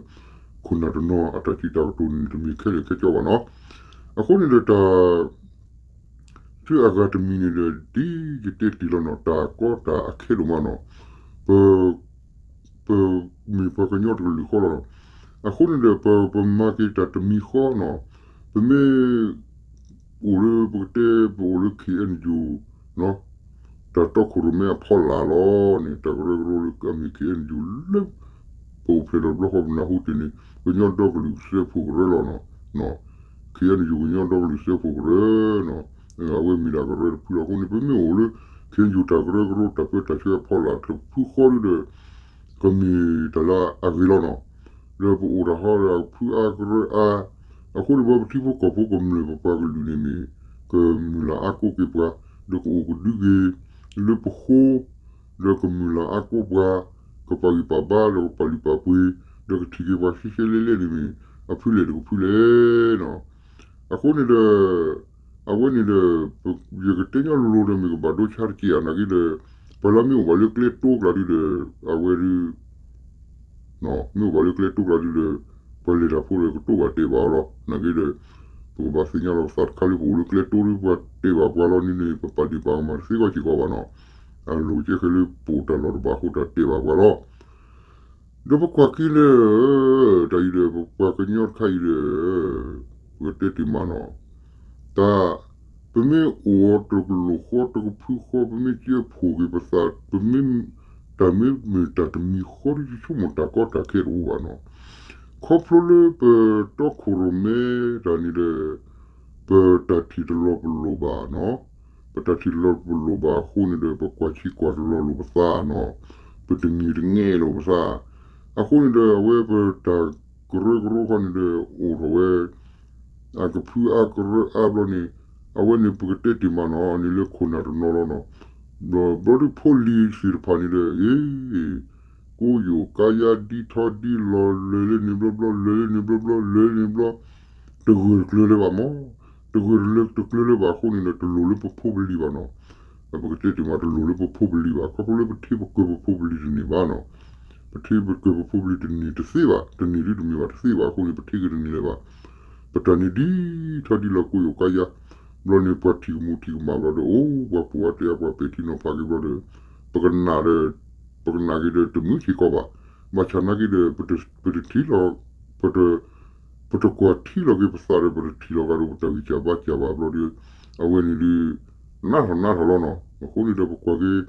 ခိၣ်နၢ်တနီၤအတၢ်စံးတၢ်ကတိၤန့ၣ် တမ့ၢ်ခဲလၢာ်ခဲဆ့ဘၣ်နီၤ. အဃိန့ၣ်ဒီးတၢ် ဆူအဂၤတမံၤန့ၣ်ဒီး ဒ်ယတဲတ့ၢ်လီၤနီၤ တၢ်ကီတၢ်အခဲဒိၣ်မးနီၤ, ပ ပမ့ၢ်ပှၤကညီတကလုာ်ဃီလီၤနီၤ. အဃိန့ၣ်ဒီး ပ ပမၤက့ၤတၢ်တမံၤဃီနီၤ, ပမ့ၢ် အိၣ်လၢပကတဲ ပအိၣ်လၢ ခ့ၣ်အဲၣ်ယူၣ် နီၤ, တၢ်တီခိၣ်ရိၣ်မဲအဖီလာ်လီၤန့ၣ် တၢ်ကရၢကရိလၢအမ့ၢ် ခ့ၣ်အဲၣ်ယူၣ် လၢ ပအိၣ်ဖျဲၣ်လီၤဘျီဃီပနၢ်ဟူတ့ၢ်န့ၣ် ကညီဒီကလုာ်စၢဖှိၣ်ကရၢလီၤနီၤ, ခ့ၣ်အဲၣ်ယူၣ် ကညီဒီကလုာ်စၢဖှိၣ်ကရၢနီၤ, အဝဲမ့ၢ်ဒၣ်ကရၢတဖုလီၤ. အဃိန့ၣ် ပမ့ၢ်အိၣ်လၢ ခ့ၣ်အဲၣ်ယူၣ် တၢ်ကရၢကရိတၢ်ပၢတၢ်ဆှၢအဖီလာ်တဖုဃီဒုဒီး ကမ့ၢ်တၢ်လၢအဂ့ၤလီၤနီၤ. ဒီးပအိၣ်တၢ်ဟီဒီးအဖုအါကရၢအါ, အဃိန့ၣ် ပှၤပထံဖိကီၢ်ဖိကမျၢၢ်ပပှၤကလုာ်န့ၣ်မ့ၢ် ကမုၢ်လၢ်အါကိးက့ၤပှၤ, ဒီးကအိၣ်ကဒုက့ၤ လၢပဃိ, ဒီးကမုၢ်လၢ်အါကိးပှၤ, ကပာ်ဂံၢ်ပာ်ဘါ ဒီးကပာ်လုၢ်ပာ်ပှ့ၤ, ဒီးကထံၣ်က့ၤပှၤရှဲရှဲလဲလဲန့ၣ်မ့ၢ် အဖုလဲၣ်တကဖုလဲၣ်နီၤ. အဃိန့ၣ်ဒီး အဝဲန့ၣ်ဒီး ယကတဲညီလိၤလိၤဒီးမ့ၢ်ကဘၣ်ဒိဆါတက့ၢ်ဧါ နာ်က့ဒီး ပှၤလၢမ့ၢ်အိၣ်ဘၣ်လၢကျဲတိကျါဒုဒီး အဝဲဒု မ့ၢ်အိၣ်ဘၣ်လၢကျဲတိကျါဒုဒီး ပှၤလဲၤတၢ်ဖိဒီးကတိၤဘၣ်တဲဘၣ်အီၤလီၤ. နာ်က့ဒီး ပကဘၣ်သ့ၣ်ညါလီၤပသးတခါလၢပအိၣ်လၢကျဲတိဒု ပှၤတဲဘၣ်ပှၤလီၤန့ၣ်န့ၣ် ပပာ်ဒ့ၣ်ပာ်ကမၣ်တသ့ကီးစ့ၢ်ကီးဘၣ်နီၤ. အလိၤကဲဃဲလၢပအိၣ်တၢ်လီၢ်တဘၣ်အဃိတၢ်တဲဘၣ်ပှၤလီၤ. ဒီးပကွၢ်က့ၤလၢ တၢ်အံၤဒီး ပပှၤကညီတခါအံၤဒီး ပကတဲတ့ၢ်မးနီၤ, တၢ် ပမ့ၢ်အိၣ်အီၤတကလိာ်ဃီတကဖုဃီ ပမ့ၢ်ကဲဖိးက့ၤပသး ပမ့ၢ် တၢ်မ့ၢ်မ့ၢ်တၢ်တမံၤဃီတဆိကမိၣ်တၢ်ကီတၢ်ခဲတအိၣ်ဘၣ်နီၤ. ခီဖျိလၢပတီခိၣ်ရိၣ်မဲတၢ်န့ၣ်ဒီး ပတၢ်ထံၣ်တလီၤပလိာ်ဘၣ်နီၤ. ပတၢ်ထံၣ်တလီၤပလိာ်ဘၣ်အဃိန့ၣ်ဒီး ပကွၢ်ဆံးကွၢ်တလီၤလိာ်ပသးနီၤ. ပတင့ၤတငဲလိာ်ပသး. အဃိန့ၣ်ဒီး အဝဲပတၢ်ကရၢကရိခီန့ၣ်ဒီး အိၣ်ထီၣ်ဝဲ အကဖုအါကရၢအါဘျီန့ၣ် အဝဲန့ၣ်ပကတဲတ့ၢ်မးနီၤ န့ၣ်လၢခိၣ်နၢ်တနီၤလီၤနီၤ. ဘျီဒုးဖိလံၤသ့ၣ်တဖၣ်န့ၣ်ဒီး အ့ ကိးယိာ်ကါယါဒ်ထီဒ်လီၤ လဲၤလၢန့ၣ်ဘျီဘျီ လဲၤလၢန့ၣ်ဘျီဘျီ လဲၤလၢန့ၣ်ဘျီ တဂၢၢ်တကျၢၤလၢၤဘၣ်မး. တဂၢၢ်တကျၢၤလၢၤဘၣ်အဃိန့ၣ်ဒီး တလိၣ်လၢပဖိပလံၤဘၣ်နီၤ. ပကတဲတ့ၢ်မး တလိၣ်လၢပဖိပလံၤဘၣ် ခီဖျိလၢပထံပကၢၢ်ပဖိပလံၤတန့ၢ်ဘၣ်နီၤ. ပထံပကၢၢ်ပဖိပလံၤတန့ၢ်တသ့ဘၣ် တန့ၢ်ဒုတမ့ၢ်ဘၣ်တသ့ဘၣ်အဃိန့ၣ် ပထံကတန့ၢ်လၢၤဘၣ်. ပတၢ်န့ၣ်ဒ်ထီဒ်လီၤကိးယိာ်ကါယါ ဘျီန့ၣ် ပှၤထံၣ်ကမူထံၣ်ကမၣ်ဘျီဒီး အိၣ် ပှၤပိာ်အါတဲအါ ပှၤပဲာ်ထံနီၤဖးက့ၤဘျီဒီး ပကနၣ်ဒီး ပကနၣ်က့ၤဒီးတမုာ်စ့ၢ်ကီးဘၣ်. ဘၣ်ဆၣ်နာ်က့ဒီး ပတထံၣ်လီၤ ပတ ပတကွၢ်ထံလီၤက့ၤပသးဒီး ပတထံၣ်လီၤကဒီးပတၢ်ဂံၢ်စၢ်ဘါစၢ်ဘၣ်ဘျီဒီး အဝဲန့ၣ်ဒုး နးထီၣ်နးထီၣ်လီၤနီၤ. အဃိန့ၣ်ဒီးပကွၢ်က့ၤ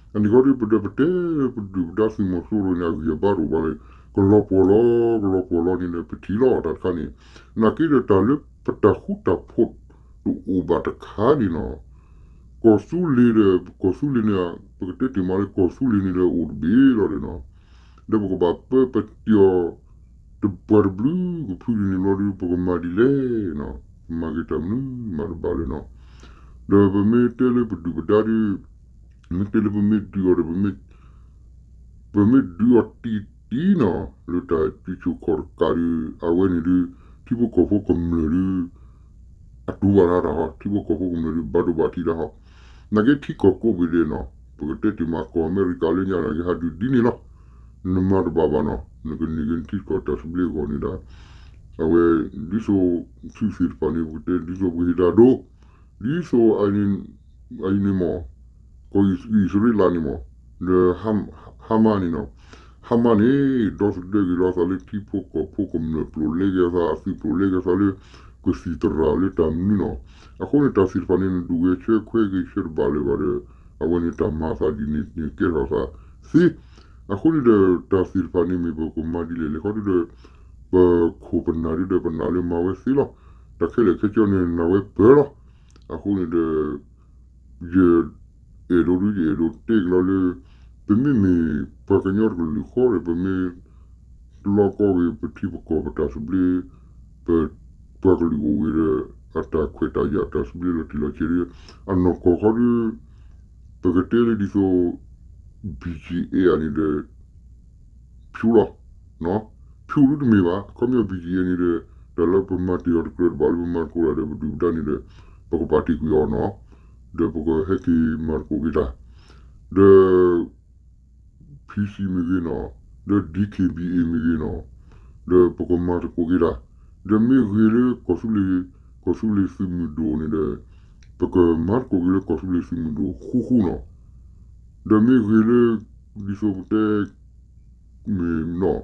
အန့ၣ်ခီဒီး ပဒီးပတဲ ပဒုၣ်ပဒါသုးမီၤစိရိၤန့ၣ် အဂံၢ်အဘါတအိၣ်ဘၣ်လၢ ကလီၤပှီၢ်လီၤ ကလီၤပှီၢ်လီၤန့ၣ်ဒီး ပထံၣ်လီၤတၢ်တခါန့ၣ် နာ်က့ဒီးတၢ်လၢပတၢ်ဃူတၢ်ဖိးတအိၣ်ဘၣ်တခါန့ၣ်နီၤ. ကီၢ်သူလ့ၤဒီး ကီၢ်သူလ့ၤန့ၣ် ပကတဲတ့ၢ်မးလၢကီၢ်သူလ့ၤန့ၣ်ဒီးအိၣ်တဘ့ၣ်လီၤဒီးနီၤ. ဒီးပကဘၣ်ပၢပတံၢ်အီၤ တပှၤတဘျုးကဖုဒ်န့ၣ်ဘျီဒီး ပကမၤဒ်လဲၣ်နီၤ. ပမၤက့ၤတၢ်မနုၤမးတဘၣ်လၢၤနီၤ. ဒီးပမ့ၢ်တဲလၢပဒုၣ်ပဒါဒီး မ့ၢ်တဲလၢပမ့ၢ်ဒုးအီၤဒီး ပမ့ၢ်ဒုးအီၤတံၢ်တံၢ်နီၤ လၢတၢ်စုဆူၣ်ခီၣ်တကးဒီး အဝဲန့ၣ်ဒုး ထံဖိကီၢ်ဖိကမျၢၢ်ဒုး အတူၢ်ဘၣ်တၢ်ဟီ ထံဖိကီၢ်ဖိကမျၢၢ်ဒုး ဘၣ်ဒိဘၣ်ထံးတၢ်ဟီ. နာ်က့ထံကီၢ်ကိးဘ့ၣ်ဒဲးနီၤ ပကတဲတ့ၢ်မး ကီၢ်အမဲရကၤလၢညါန့ၣ် ကဟးဒုးဒ်န့ၣ်လီၤ. နမၤတဘၣ်ဘၣ်နီၤ, နကန့ၢ်က့ၤနထံကီၢ်တၢ်သဘျ့အဂီၢ်န့ၣ်ဒီး အဝဲ ဒ်သိး ထံသ့ၣ်တဖၣ်န့ၣ် ပကတဲဒ်သိးပကဟ့ၣ်တၢ်ဒိ, ဒ်သိး အအံၤန့ၣ်မ့ၢ် ကီၢ်အံၣ်စရ့လးန့ၣ်မ့ၢ် ဒီး ဟါမါန့ၣ်နီၤ, ဟါမါန့ၣ် ဒီသဒၢက့ၤလီၤသးလၢထံဖိကီၢ်ဖိကမျၢၢ် ပျိာ်လဲက့ၤသး အသုးပျိာ်လဲက့ၤသးလၢ ကသံၣ်သရၣ်လၢတၢ်မနုၤနီၤ. အဃိန့ၣ် တၢ်သ့ၣ်တဖၣ်န့ၣ် နဒုးဂဲၤဆၢခွဲးဂ့ၤဆၢတဘၣ်လၢၤဘၣ်ဒီး အဝဲန့ၣ်တၢ်မၤအသးဒ်န့ၣ်န့ၣ်ကဲထီၣ်သးသ့. အဃိန့ၣ်ဒီး တၢ်သ့ၣ်တဖၣ်န့ၣ်မ့ၢ်ပကမၤဒ်လဲၣ်လဲၣ်ခီဒုဒီး ပခိၣ်ပနၢ်ဒုဒီးပနာ်လၢမၤဝဲသ့လီၤ. တၢ်ခဲလၢာ်ခဲဆ့န့ၣ် နာ်ဝဲပၢၢ်လီၤ. အဃိန့ၣ်ဒီး ယအဲၣ်ဒိးဒု ယအဲၣ်ဒိးတဲကလီၤလၢ ပမ့မ့ၢ်ပှၤကညီတကလုာ်ဃီဒီး ပမ့ၢ် လီကီဂ့ၤ ပထံပကီၢ်ပတၢ်သဘျ့ ပပှၤကလုာ်အိၣ်ဂ့ၤဒီး အတၢ်ခွဲးတၢ်ယာ်တၢ်သဘျ့လီၤတံၢ်လီၤဆဲးဒီး အနီၢ်ကီၢ်ခီဒု ပကတဲလၢဒ်သိး ဘံၣ်ကၠံၣ်အဲၣ်န့ၣ်ဒီး ဖၠူလီၤ. ဖၠူဒုတမ့ၢ်ဘၣ် အခီပညီ ဘံၣ်ကၠံၣ်အဲၣ်န့ၣ်ဒီး တၢ်လၢပမၤတ့ၢ်အီၤတကြၢးတဘၣ်လၢပမၤသကိးတၢ်ဒီး ပဒုၣ်ပဒါန့ၣ်ဒီး ပကပာ်တ့ၢ်ကွံာ်အီၤနီၤ, ဒီးပကဟဲက့ၤမၤသကိးက့ၤတၢ် ဒီး ဖံစံၣ်မ့ၢ်ဂ့ၤနီၤ, ဒီး ဒံခ့ၣ်ဘံၣ်အ့ၣ် မ့ၢ်ဂ့ၤနီၤ, ဒီးပကမၤသကိးက့ၤတၢ်, ဒီးမ့ၢ်ဂ့ၤလၢ ကီၢ်သူလ့ၤသုးမုၢ်ဒိၣ်န့ၣ်ဒီး ပကမၤသကိးက့ၤလၢကီၢ်သူလ့ၤသုးမုၢ်ဒိၣ်ဃူဃူနီၤ, ဒီးမ့ၢ်ဂ့ၤလၢ ဒ်သိးပတဲ မ့ၢ်နီၤ,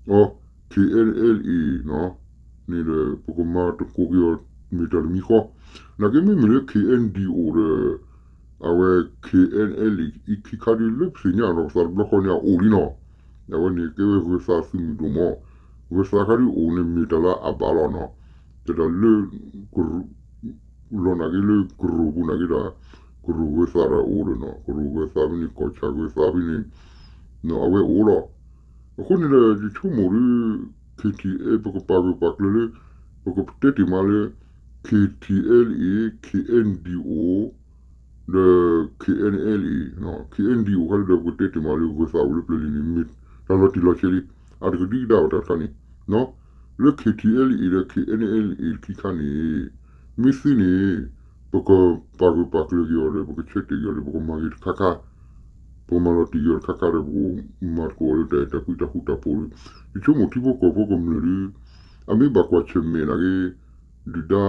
အ ခ့ၣ်အဲၣ်အဲၣ်အ့ၣ် န့ၣ်ဒီး ပကမၤသကိးက့ၤအီၤ မ့ၢ်တၢ်တမံၤဃီ, နာ်က့မ့မ့ၢ်လၢ ခ့ၣ်အဲၣ်ဒံၣ်အိၣ်ဒီး အဝဲ ခ့ၣ်အဲၣ်အဲၣ်အ့ၣ် ခံခါဒုလၢပသ့ၣ်ညါအီၤဒီးပသးတဘျီဃီန့ၣ် အအိၣ်လံနီၤ, အဝဲန့ၣ်ကဲဝဲဂၢၤသးသုးမုၢ်ဒိၣ်မး, ဂၢၤသးခါဒုအိၣ်န့ၣ်မ့ၢ်တၢ်လၢအဘၣ်လီၤနီၤ, တဒၣ်လၢ လီၤနာ်က့လၢကရူၢ်ပူၤနာ်က့ဒီး ကရူၢ်ဂၢၤသးတၢ်အိၣ်ဒီးနီၤ, ကရူၢ်ဂၢၤသးဖဲန့ၣ် ကီၢ်ဆၣ်ဂၢၤသးဖဲန့ၣ် အဝဲအိၣ်လီၤ. အဃိန့ၣ်ဒီး ယဆိကမိၣ်ဒု ခ့ၣ်ထံၣ်အဲၣ် ပကပာ်ဂၢၢ်ပာ်ကျၢၤလၢ ပကတဲတ့ၢ်မးလၢ ခ့ၣ်ထံၣ်အဲၣ်အ့ၣ် ခ့ၣ်အဲၣ်ဒံၣ်အိၣ် ဒီး ခ့ၣ်အဲၣ်အဲၣ်အ့ၣ် ခ့ၣ်အဲၣ်ဒံၣ်အိၣ်ခါဒုဒီး ပကတဲတ့ၢ်မးလၢ ဂၢၤသးအိၣ်လၢပျၢၤလံန့ၣ် မ့ၢ်တၢ်လီၤတံၢ်လီၤဆဲးလံ, အတကဒံကဒါဘၣ်တၢ်တခါန့ၣ် လၢ ခ့ၣ်ထံၣ်အဲၣ်အ့ၣ် ဒီး ခ့ၣ်အဲၣ်အဲၣ်အ့ၣ် ခံခါန့ၣ် မ့ၢ်သ့န့ၣ် ပကပာ်ဂၢၢ်ပာ်ကျၢၤက့ၤအီၤဒီး ပကဆၢတဲာ်က့ၤအီၤဒီး ပကမၤဂ့ၤတခါခါ ပကမၤလီၤတံၢ်က့ၤအီၤတခါခါဒီး ပကမၤသကိးအီၤလၢတၢ်အဲၣ်တၢ်ကွံတၢ်ဃူတၢ်ဖိးဒီး ယဆိကမိၣ်ထံဖိကီၢ်ဖိကမျၢၢ်ဒီး အမ့ၢ်ဘၣ်ကွၢ်ဆၢၣ်မဲာ်နာ်က့ ဒုၣ်ဒါ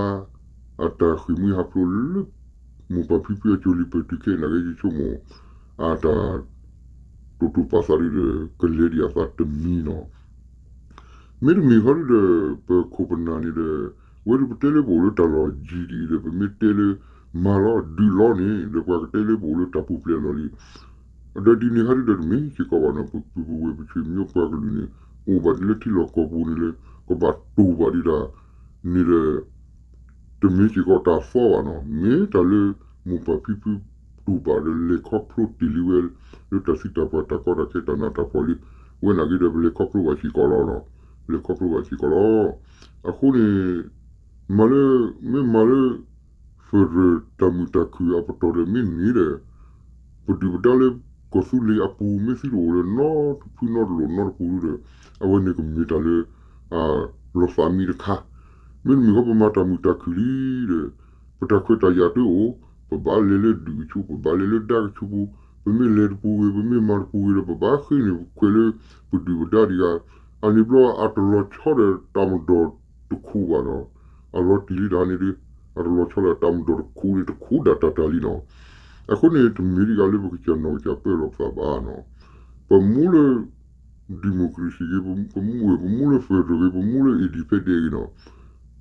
အတၢ်ဃ့ၢ်မှံဟးဖျိးလၢ မိၢ်ပၢ်ဖံဖုအစိၤလံၤပတုၤခဲအံၤနာ်က့ ယဆိကမိၣ် အတၢ် တိာ်တိာ်ပာ်သးဒုဒီး ကလဲၤဒံးအသးတမံၤနီၤ မ့တမ့ၢ်ခီဒုဒီး ပခိၣ်ပနၢ်န့ၣ်ဒီး ဝဲဒုပတဲလၢပအိၣ်လၢတၢ်လီၢ်ယံၤဒ်အံၤဒီး ပမ့ၢ်တဲလၢ မၤလီၤဒုးလီၤန့ၣ် ဒီးပှၤကတဲလၢပအိၣ်လၢတၢ်ပူၤဖျဲးအလီၢ်လံ ဒီးဒ်န့ၣ်ခီဒုဒီးတမ့ၢ်စ့ၢ်ကီးဘၣ်နီၤ ပပုၢ်ပဝဲၢ်ပဆွေမျိုးပှၤကလုာ်န့ၣ် အိၣ်ဘၣ်လၢထံလီၢ်ကီၢ်ပူၤန့ၣ်လၢ ကဘၣ်တိၢ်ဘၣ်ဒံးတၢ်န့ၣ်ဒီး တမ့ၢ်စ့ၢ်ကီးတၢ်သီဘၣ်နီၤ မ့ၢ်တၢ်လၢ မိၢ်ပၢ်ဖံဖု တူၢ်ဘၣ်ဒီးလဲၤခီဖျိတ့ၢ်လံဝဲ လၢတၢ်စံးတၢ်ပှၢ်တၢ်ကီတၢ်ခဲတၢ်နးတၢ်ဖှီၣ်လံ ဝဲနာ်က့ဒီးပလဲၤခီဖျိဘၣ်စ့ၢ်ကီးလီၤ ပလဲၤခီဖျိဘၣ်စ့ၢ်ကီးလီၤ အဃိန့ၣ် မၤလၢ မ့ၢ်မၤလၢ federal တၢ်မုာ်တၢ်ခုၣ်အပတီၢ်ဒီးမ့ၢ်န့ၣ်ဒီး ပဒုၣ်ပဒါလၢ ကီၢ်သူလ့ၤအပူၤမ့ၢ်သံတအိၣ်ဒီး နီတဖုနီတလိာ်နီတပူၤဒီး အဝဲန့ၣ်ကမ့ၢ်တၢ်လၢ လီၤသးမံတခါ မ့တမ့ၢ်ဃီပမၤတၢ်မုာ်တၢ်ခုၣ်လံဒီး ပတၢ်ခွဲးတၢ်ယာ်တအိၣ် ပဘၣ်လဲၤလၢဒုၣ်ကဆူး ပဘၣ်လဲၤလၢဒါကဆူးပူၤ ပမ့ၢ်လဲၤတပူၤဂ့ၤ ပမ့ၢ်မၤတပူၤဂ့ၤဒီး ပဘၣ်ဃ့န့ၢ်ခွဲးလၢ ပဒုၣ်ပဒါဒံးဂၤ အန့ၣ်ဘျီအတလီၤဆီဒီးတၢ်မၤဒီးတခူးဘၣ်နီၤ အလီၤတံၢ်လံတၢ်န့ၣ်ဒီး အတလီၤဆီဒီးတၢ်မၤဒီးတခူးန့ၣ် တခူးဒၣ်တၢ်တၢ်လံနီၤ အဃိန့ၣ် တမ့ၢ်ဒံးဂၤလၢပကစၢ်နီၢ်ကစၢ်ပၢလီၤပသးဘၣ်နီၤ ပမူလၢ democracy ဂ့ၤ ပမူဝဲ ပမူလၢ federal ဂ့ၤ ပမူလၢ independent ဂ့ၤနီၤ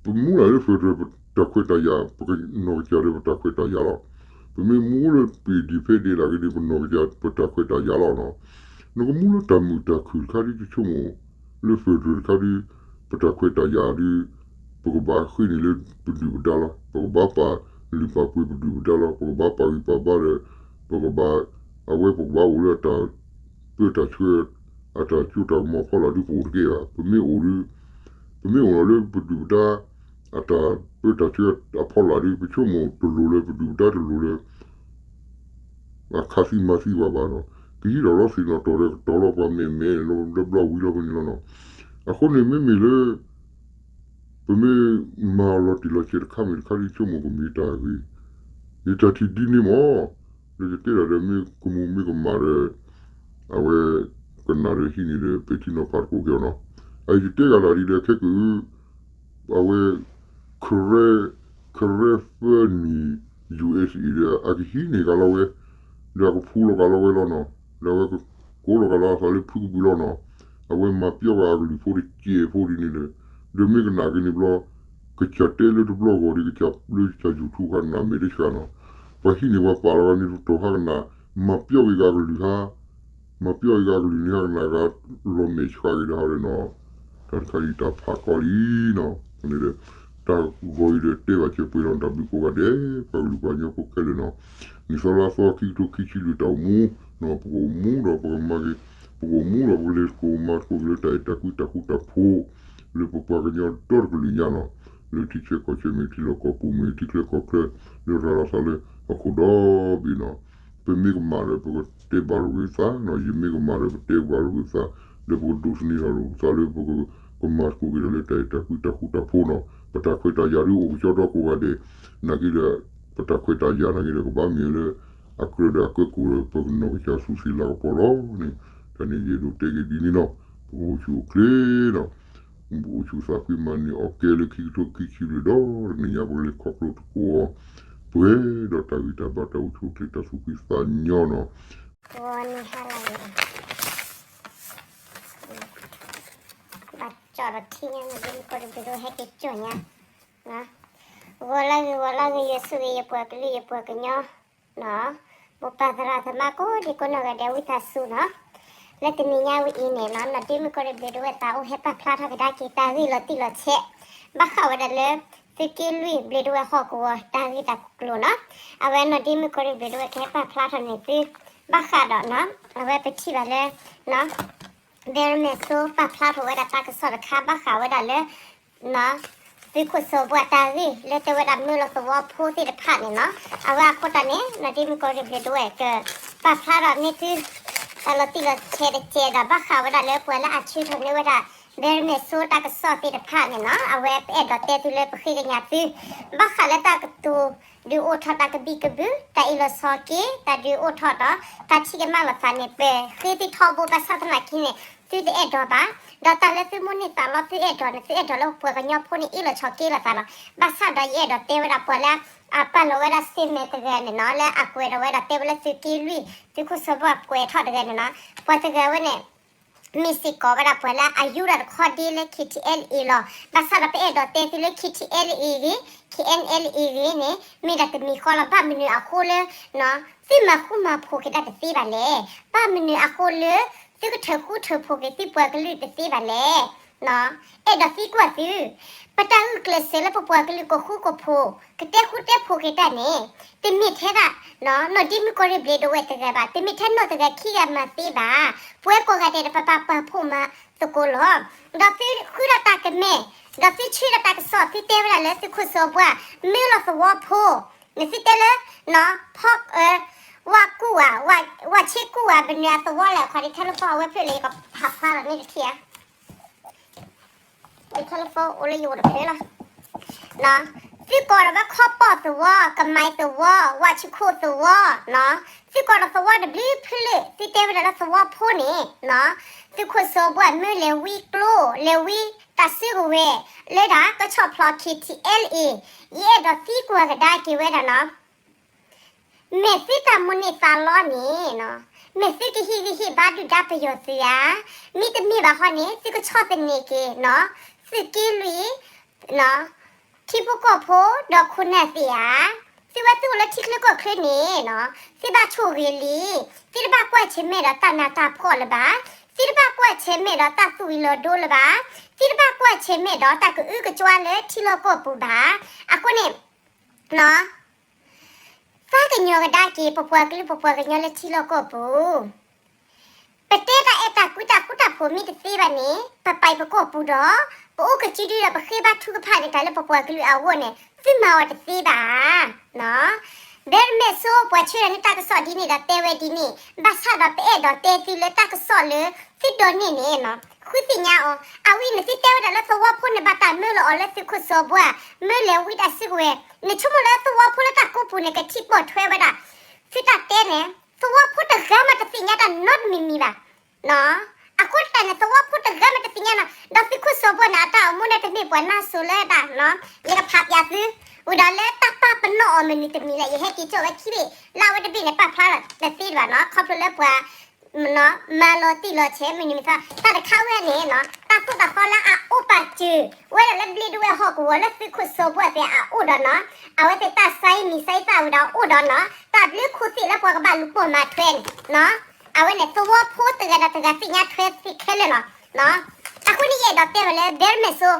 ပမူလၢ federal ပတၢ်ခွဲးတၢ်ယာ် ပကနီၢ်ကစၢ်ဒီးပတၢ်ခွဲးတၢ်ယာ်လီၤ ပမ့ၢ်မူလၢ independent ဒၣ်ဂ့ၤန့ၣ် ပနီၢ်ကစၢ်ပတၢ်ခွဲးတၢ်ယာ်လီၤနီၤ နကမူလၢတၢ်မုာ်တၢ်ခုၣ်တခါဒု ယဆိကမိၣ် လၢ federal တခါဒု ပတၢ်ခွဲးတၢ်ယာ်ဒု ပကဘၣ်ဃ့န့ၢ်လၢပဒုၣ်ပဒါလီၤ ပကဘၣ်ပာ်လုၢ်ပာ်ပှ့ၤပဒုၣ်ပဒါလီၤ ပကဘၣ်ပာ်ဂံၢ်ပာ်ဘါဒီး ပကဘၣ် အဝဲပကဘၣ်အိၣ်လၢအတၢ် ပၢတၢ်ဆှၢ အတၢ်စိတၢ်ကမီၤအဖီလာ်ဒုပအိၣ်တက့ၢ်ဘၣ် ပမ့ၢ်အိၣ်ဒု ပမ့ၢ်အိၣ်လီၤလၢပဒုၣ်ပဒါ အတၢ်ပၢတၢ်ဆှၢအဖီလာ်ဒု ပဆိကမိၣ်တလိၣ်လၢပဒုၣ်ပဒါတလိၣ်လၢ အခါသံမၤသံဝဲဘၣ်နီၤ ကဟံးထီၣ်လီၤသ့ၣ်နီၣ်တီၢ်ဒီးကတီၤလီၤပှၤမဲာ်မဲာ်လီၤလၢဘျီဝံၤလီၤဖဲန့ၣ်လီၤနီၤ အဃိန့ၣ်မ့မ့ၢ်လၢ ပမ့ၢ်မၤအီၤလီၤတံၢ်လီၤဆဲးတခါမ့ၢ်တခါဒ်ဆိကမိၣ်ကမ့ၢ်တၢ်ဂ့ၤ ယတၢ်ထံၣ်ဒ်န့ၣ်မး လၢယတဲဒၣ်ဒီးမ့ၢ်ကမူၤမ့ၢ်ကမၣ်ဒီး အဝဲ ကနၣ်ဒီးဟံးန့ၢ်ဒီး ပဲာ်ထံနီၤဖးတကိးက့ၤအီၤနီၤ. အယတဲဂၤလၢ်ဒ်လဲၣ် ခဲက အဝဲ Karen, Karen Furniture USA ဒီး အကဟံးန့ၢ်ကလီၤဝဲ, ဒီးအကဖှူလီၤကလီၤဝဲလီၤနီၤ, ဒီးအဝဲကကိးလီၤကလီၤအသးလၢဖုကဘုးလီၤနီၤ, အဝဲမၤပျီဂၤအကလုၢ်ဖိတစဲးဖိဒ်န့ၣ်ဒီး, ဒီးမ့ၢ်ကနၣ်က့ၤန့ၣ်ဘျီ, ကစၢ်တဲလၢတဘျီဂီၤဒီး ကစၢ်လၢကစၢ် YouTube ခါနၢ်မဲာ်တဆှးနီၤ, ပှၤဟံးန့ၢ်ပှၤပာ်လီၤဂၤန့ၣ်တတီၢ်ဟါကနၣ်, မၤပျီဂ့ၤဂၤအကလုၢ်ဟါ မၤပျီဂ့ၤဂၤအကလုၢ်န့ၣ် ဟါကနၣ်ဂၤလီၤမဲာ်ဆှးက့ၤဒီးဟီဒီးနီၤ, တၢ်တခါအံၤတၢ်ဖးကီလံနီၤ, န့ၣ်ဒီး တၢ်ဂီၤအံၤဒီးတဲဘၣ်စဲးပှဲၤဒီးတၢ်ဘျုးကိးဂၤဒဲး, ပှၤကလုာ်ပှၤကညီဖိခဲလၢာ်နီၤ, နံၣ်သီလါသီခံကထိခံဆံလွံၢ်တၢ်အိၣ်မူ, ပကအိၣ်မူဒီးပကမၤက့ၤ, ပကအိၣ်မူဒီးပကလဲၤသကိးမၤသကိးက့ၤလၢတၢ်အဲၣ်တၢ်ကွံတၢ်ဃူတၢ်ဖိး, လၢပပှၤကညီဒီတကလုာ်ညါနီၤ, လၢထံဆၢကီၢ်ဆၢမ့ၢ်ဂ့ၤ ထံလီၢ်ကီၢ်ပူၤမ့ၢ်ဂ့ၤ ထံချၢကီၢ်ချၢ, လၢရၤလီၤသးလၢဟီၣ်ခိၣ်ဒီဘ့ၣ်နီၤ, ပမ့ၢ်ကမၣ်ဒီးပကတဲဘၣ်လိာ်က့ၤပသးနီၤ, ယမ့ၢ်ကမၣ်ဒီးပတဲဘၣ်လိာ်က့ၤပသး, ဒီးပကဒိးသန့ၤထီၣ်လိာ်ပသးလၢပကမၤသကိးက့ၤဒီးလၢတၢ်အဲၣ်တၢ်ကွံတၢ်ဃူတၢ်ဖိးနီၤ, ပတၢ်ခွဲးတၢ်ယာ်ဒုးအိၣ်ကစီဒီကိးဂၤဒဲး, နာ်က့ဒီး ပတၢ်ခွဲးတၢ်ယာ်နာ်က့ဒီးကဘၣ်မ့ၢ်လၢ အကြၢးဒီးအကၢကိၣ်ဒီး ပကနီၢ်ကစၢ်သူးသ့ၣ်လၤကပီၤလီၤန့ၣ်, တၢ်န့ၣ်ယအဲၣ်ဒိးတဲက့ၤဒ်န့ၣ်နီၤ, ပကအိၣ်ဆူၣ်အိၣ်ချ့နီၤ, ပကအိၣ်ဆူၣ်သးဖှံမၤန့ၢ်အီၣ်ကဲလၢခံကထိခံဆံလွံၢ်ဒီး တနံၤညါပကလဲၤခီဖျိသကိးအီၤ, ပှဲၤဒီးတၢ်ဂံၢ်တၢ်ဘါတၢ်အိၣ်ဆူၣ်အိၣ်ချ့တၢ်သူၣ်ဖှံသးညီနီၤ, ဂီၤန့ၣ်ဟါလၢ်န့ၣ်, ဘၣ်ကၠီၣ်ဒီးထံညါန့ၣ် ဒ်မုၢ်ကီၢ်တဘ့ၣ်ဒိဝဲဟဲက့ၤကၠီၣ်ညါ, ဂီၤလၢဂ့ၤ ဂီၤလၢဂ့ၤ ယွၤဆိၣ်ဂ့ၤ ယပှၤကလုာ်ယပှၤကညီနီၤ, မိၢ်ပၢ်သရၣ်သမါကိးဒံကိးနီၢ်ဂၤဒဲး ဝံသးစူၤနီၤ, လၢတနံၤညါဝဲအံၤန့ၣ်နီၤ နီၢ်ဒ့မုၢ်ကီၢ်တဘ့ၣ်ဒိဝဲသးအိၣ်ဟဲပာ်ဖျါထီၣ်ကဒါက့ၤတၢ်ဂ့ၢ်လီၤတံၢ်လီၤဆဲး, ဘၣ်ဃးဝဲဒၣ်လၢ သုးက့လွံၢ်ဘ့ၣ်ဒိဝဲဟီၣ်ကဝီၤတၢ်ဂ့ၢ်တၢ်ကျိၤနီၤ, အဝဲနီၢ်ဒ့မုၢ်ကီၢ်တဘ့ၣ်ဒိဝဲကဟဲပာ်ဖျါထီၣ်န့ၢ်သု, ဘၣ်ဃးဒီးနီၤ အဝဲပထံၣ်ဘၣ်လၢ ဘဲရမဲာ်ဆိပာ်ဖျါထီၣ်ဝဲဒၣ်တၢ်ကစီၣ်တခါဘၣ်ဃးဝဲဒၣ်လၢ သုးခိၣ်စီၤဘှါတၢ်ဂ့ၢ်လၢတဲဝဲဒၣ်မၢလီၤသဝီဖိသ့ၣ်တဖၣ်န့ၣ်နီၤ, အဝဲအဃိတၢ်န့ၣ် နီၢ်ဒ့မုၢ်ကီၢ်တဘ့ၣ်ဒိဝဲက ပာ်ဖျါထီၣ်န့ၢ်သု တၢ်လီၤတံၢ်လီၤဆဲးတကဲးဒီး ဘၣ်ဃးဝဲဒၣ်လၢပှၤလၢအဆှၢထီၣ်န့ၢ်ဝဲဒၣ် ဘဲရမဲာ်ဆိတၢ်ကစီၣ်သ့ၣ်တဖၣ်န့ၣ်နီၤ, အဝဲပအဲၣ်ဒိးတဲသုလၢပဃ့ကညးသု ဘၣ်ဃးလၢတၢ်ကတိၤ ဒုးအိၣ်ထီၣ်တၢ်ကဘံၣ်ကဘုၣ် တၢ်အ့ၣ်လိာ်ဆိးက့ တၢ်ဒုးအိၣ်ထီၣ်ဒီး တၢ်ထံၣ်ကမၣ်လိာ်သးန့ၣ် ပဃ့သုထီဘိ ဘၣ်ဆၣ်သနာ်က့န့ၣ် သုတအဲၣ်ဒိးဘၣ်, ဒီးတၢ်လၢသုမိၣ်န့ၢ်သးလီ သုအဲၣ်ဒိးန့ၣ် သုအဲၣ်ဒိးလၢပှၤကညီဖိန့ၣ် အ့ၣ်လိာ်ဆိးက့လိာ်သးလီၤ. ဘၣ်ဆၣ်ဒီးယအဲၣ်ဒိးတဲဝဲဒၣ်ပှၤလၢ အပာ်လီၤဝဲဒၣ်စ့မဲာ်တဂၤန့ၣ်နီၤ လၢအကွဲးဒီးဝဲဒၣ်တဲဝဲလၢသုးက့လွံၢ် သုးခိၣ်စီၤဘှါကွဲးထီၣ်တဂၤန့ၣ်နီၤ, ပှၤတဂၤဝဲန့ၣ် မ့ၢ်စ့ၢ်ကီးဝဲဒၣ်ပှၤလၢအယူဒၣ်တခီဒ့လၢ KTLA လီၤ. ဘၣ်ဆၣ်ဒီးပအဲၣ်ဒိးတဲသုလၢ KTLA ဂ့ၤ KNLA ဂ့ၤန့ၣ် မ့ၢ်ဒၣ်တမံၤဃီလီၤ. ဘၣ်မနုၤအဃိလၢ သုမၤဃူမၤဖိးက့ၤတၢ်တသ့ဘၣ်လဲၣ်. ဘၣ်မနုၤအဃိလၢ သုကထၢဃူထၢဖိးက့ၤသုပှၤကလုာ်တသ့ဘၣ်လဲၣ်. အဲၣ်ဒိးသံကွၢ်သု, ပတၢ်ဂုာ်ကျဲးစၢးလၢပပှၤကလုာ်ကဃူကဖိး ကတဲဃူတဲဖိးက့ၤတၢ်န့ၣ် တမ့ၢ်ထဲဒၣ် နီၢ်ဒ့မုၢ်ကီၢ်ရ့ၣ်ဘျ့းဒိဝဲတဂၤဘၣ်, တမ့ၢ်ထဲနီၢ်တဂၤခံဂၤမၤသ့ဘၣ်. ပဝဲကိးဂၤဒဲးဒီးပပာ်ပာ်ဖှိၣ်မၤသကိးလီၤ. ဒီးသုဃုဒီးတၢ်ကမၣ်, ဒီးသုဆှၢဒီးတၢ်ကစီၣ် သုတဲဝဲဒၣ်လၢသုးခိၣ်စီၤဘှါ မၢလီၤသဝီဖိ, နသုတဲလၢ ဖီ ဝၣ်ကူၣ်ဝါ, ဝၣ်ဆ့ကူၣ်ဝါ ဘၣ်မနုၤအသဝီလဲၣ် အခီဒံး telephone အဝဲဖျၢၣ်လၢယကဖးဖျါလီၤန့ၣ်တထံၣ်ဧါ telephone အိၣ်လၢယအိၣ်တဖျၢၣ်လီၤ. သုကိးဒီးဝဲခီပီၣ်သဝီ, ကမံသဝီ, ဝၣ်ဆူၣ်ခိၣ်သဝီ, သုကိးဒီးသဝီတဘျုးဖျၢၣ် သုတဲဝဲဒၣ်လၢသဝီဖိန့ၣ်, သုးခိၣ်စီၤဘှါမၢလဲၤဝံကျိ လဲၤဝံတၢ်စုကဝဲၤ လၢဒၣ်ကဆီၣ်ဖျိး KTLA, ယအဲၣ်ဒိးသံကွၢ်ကဒါက့ၤဝဲဒၣ်နီၤ မ့ၢ်သုတၢ်မိၣ်န့ၢ်သးလီန့ၣ်, မ့ၢ်သုကဟံးဂံၢ်ဟ့ၣ်ဘါဒုၣ်ဒါပယီၤသုးဧါ, မ့တမ့ၢ်ဘၣ်ဟီန့ၣ် သုကဆီၣ်သနံးက့ၤနီၤ, သုးက့လွံၢ်, ထံဖိကီၢ်ဖိဒီးခိၣ်နၢ်သ့ၣ်ဧါ, သုဝဲသုအိၣ်လၢထံချၢကီၢ်ချၢန့ၣ်, သုဘၣ်ဆိၣ်ဂ့ၤလံ, သုတဘၣ်ကွၢ်ဆၢၣ်မဲာ်ဒီးတၢ်နးတၢ်ဖှီၣ်လၢၤဘၣ်, သုတဘၣ်ကွၢ်ဆၢၣ်မဲာ်ဒီးတၢ်သူၣ်ဝံၤလီၤဒိလၢၤဘၣ်, သုတဘၣ်ကွၢ်ဆၢၣ်မဲာ်ဒီးတၢ်ကအုကစွါလၢထံလီၢ်ကီၢ်ပူၤဘၣ်. အဃိန့ၣ် သးကညီၤကဒါက့ၤ ပပှၤကလုာ်ပပှၤကညီလၢထံလီၢ်ကီၢ်ပူၤ, ပတဲတၢ်အဲၣ်တၢ်ကွံတၢ်ဃူတၢ်ဖိးမ့ၢ်တသ့ဘၣ်န့ၣ် ပပာ်ပကီၢ်ပူၤဒီး ပအိၣ်ကစုဒုဒီးပဃ့ဘါထုကဖၣ်န့ၣ် တၢ်လၢပပှၤကလုာ်အဂီၢ်န့ၣ် သုမၤအီၤတသ့ဘၣ်ဧါ. ဘဲတမဲာ်ဆိပှၤဆှၢလီၤန့ၢ်တၢ်ကစီၣ်ဒ်န့ၣ်ဒီးတဲဝဲဒ်န့ၣ်, ဘၣ်ဆၣ်ဒီးပအဲၣ်ဒိးတဲသုလၢတၢ်ကစီၣ်လၢသုဒိးန့ၢ်န့ၣ် ဃုသ့ၣ်ညါအီၤ, အဝဲအံၤနသုတဲဝဲဒၣ်လၢသဝီဖိန့ၣ်ဘၣ်တၢ်မၢလီၤအီၤလၢသုးခိၣ်စီၤဘှါ မၢလဲၤဝံတၢ်စုကဝဲၤ, နဆိကမိၣ်လၢသဝီဖိလၢတၢ်ကိးပူၤန့ၣ် ကထံၣ်ပိာ်ထွဲဝဲဒၣ်, သုတၢ်တဲန့ၣ် သဝီဖိတဂၤမးတသ့ၣ်ညါတၢ်နီတမံၤမံၤဘၣ်. အဃိတၢ်န့ၣ် သဝီဖိတဂၤမ့ၢ်တသ့ၣ်ညါနီၤ, ဒီးသုးခိၣ်စီၤဘီန့ၣ် အတၢ်အိၣ်မူန့ၣ်တမ့ၢ်ပှၤနၢ်စိၤလၢတၢ်နီၤ, ယကဖးပၠးသု, ဝံၤဒီးလၢတၢ်ပာ်ပနီၣ်အီၤမနုၤတမံၤလဲၣ်, ယဟဲက့ၤကၠီၣ်ဝဲခံဘ့ၣ်, လၢအဝဲတဘ့ၣ်န့ၣ် ပာ်ဖျါတသ့ဘၣ်နီၤ, ခီဖျိလၢပှၤ မၤလီၤတံၢ်လီၤဆဲးမနုၤမသး, တၢ်တခါဝဲန့ၣ်နီၤ, တၢ်သိၣ်တၢ်သီလၢအအိၣ်ပာ်စၢၤ ဝဲဒၣ်လၢဘျ့ဒဝဲၢ်ဟီၣ်ကဝီၤလၢသုးခိၣ်စီၤဘီသ့ၣ်အအိၣ်ဒီးနီၤ, အဝဲသ့ၣ်တၢ်ဆါအံၤမံၤဆါအံၤသၣ်ဝံၤဒီးအိၣ်ဒီးနီၤ, တၢ်ဘျုးခိၣ်သ့ၣ်လၢပှၤကဘၣ်လူၤပိာ်မၤထွဲန့ၣ်နီၤ, အဝဲန့ၣ်သဝီဖိတဂၤဒီးတဂၤသ့ၣ်ညါထွဲသ့ခဲလၢာ်လီၤ. အဃိန့ၣ်ယအဲၣ်ဒိးတဲဝဲလၢ ဘဲရမဲာ်စိ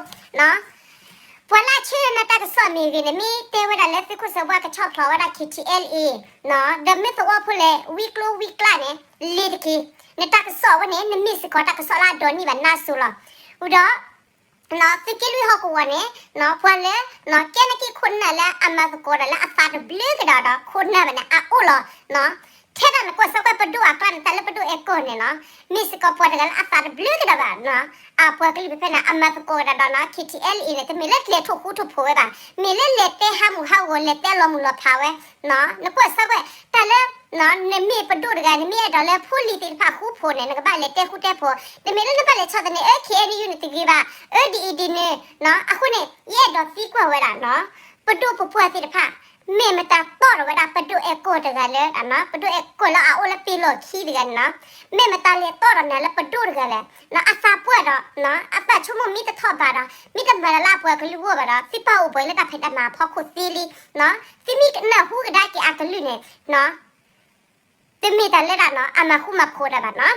ပှၤလၢအဆှၢနတၢ်ကစီၣ်မ့ၢ်ဂ့ၤန့ၣ် မ့ၢ်တဲဝဲဒၣ်လၢသုးခိၣ်စီၤဘီကဆီၣ်ဖျိးဝဲဒၣ် K T L A ဒီးမ့ၢ်သဝီဖိလဲၣ် ဝံကျိဝံကျါန့ၣ် လ့ၤတက့ၢ်. နတၢ်ကစီၣ်ဝဲန့ၣ် နမ့ၢ်စ့ၢ်ကီးတၢ်ကစီၣ်လၢအဒိးန့ၢ်ဘၣ်နၢ်စိၤလီၤ. ဝံၤဒီး သုးက့လွံၢ်ဟီၣ်ကဝီၤန့ၣ် ပှၤလၢ ကဲနက့ခိၣ်နၢ်လၢအမၤသကိးဒီးလၢအသးတဘျုးကဒီးဒီးခိၣ်နၢ်ဘၣ်န့ၣ် အအိၣ်လီၤ. ထဲဒၣ်နကွၢ်စ့ၢ်ကီးပဒိၣ်အကျါန့ၣ် တၢ်လၢပဒိၣ်အဲၣ်ကီၢ်န့ၣ်နီၤ မ့ၢ်စ့ၢ်ကီးပှၤတဂၤလၢအသးတဘျုးကဒီးဘၣ်နီၤ. အပှၤကလုာ်ဖဲဖဲန့ၣ် အမၤသကိးကဒီးဒီးနီၤ K T L A န့ၣ် တမ့ၢ်လၢလဲၤထိၣ်ဃူထိၣ်ဖိးဝဲဘၣ်, မ့ၢ်လၢလဲၤတဲဟးမုၢ်ဟးဂီၤ လဲၤတဲလီၤမုၢ်လီၤဖးဝဲ နကွၢ်စ့ၢ်ကီး တၢ်လၢ နမ့ၢ်ပဒိၣ်တဂၤ နမ့ၢ်အဲၣ်ဒိးလၢဖိလံၤသ့ၣ်တဖၣ်ဃူဖိးန့ၣ် နကဘၣ်လဲၤတဲဃူတဲဖိး, တမ့ၢ်လၢနဘၣ်လဲၤဆီၣ်သနံး အၢ K N U န့ၣ်တဂ့ၤဘၣ်, အၢ ဒ်အံၤဒ်နုၤ အဃိန့ၣ် ယအဲၣ်ဒိးသံကွၢ်ဝဲဒၣ်နီၤ ပဒိၣ်ပပှၢ်သ့ၣ်တဖၣ် မ့ၢ်မတၤတီၢ်ထီၣ်ဝဲဒၣ်ပဒိၣ်အဲၣ်ကီၢ်တဂၤလၢ ပဒိၣ်အဲၣ်ကီၢ်လၢအအိၣ်လၢပ့ၤလီၢ်ခံတဂၤန့ၣ်နီၤ, မ့ၢ်မတၤလဲၤတီၢ်ထီၣ်နၤလၢပဒိၣ်တဂၤလဲၣ်, အသးပှၢ်ဒီး အသးဆိကမိၣ်မ့ၢ်တထီၣ်ဘးဒီး မ့ၢ်တမၤတၢ်လၢအပှၤကလုာ်အဂီၢ်ဘၣ်ဒီး သုပာ်အိၣ်ပှဲၤလၢတၢ်ဖံးတၢ်မၤအဖီခိၣ်သ့လံ, သုမ့ၢ်ကနၢ်ဟူကဒါက့ၤအကလုၢ်န့ၣ် တမ့ၢ်တၢ်လၢဒၣ်နီၤ အမၤဃူမၤဖိးတၢ်ဘၣ်နီၤ.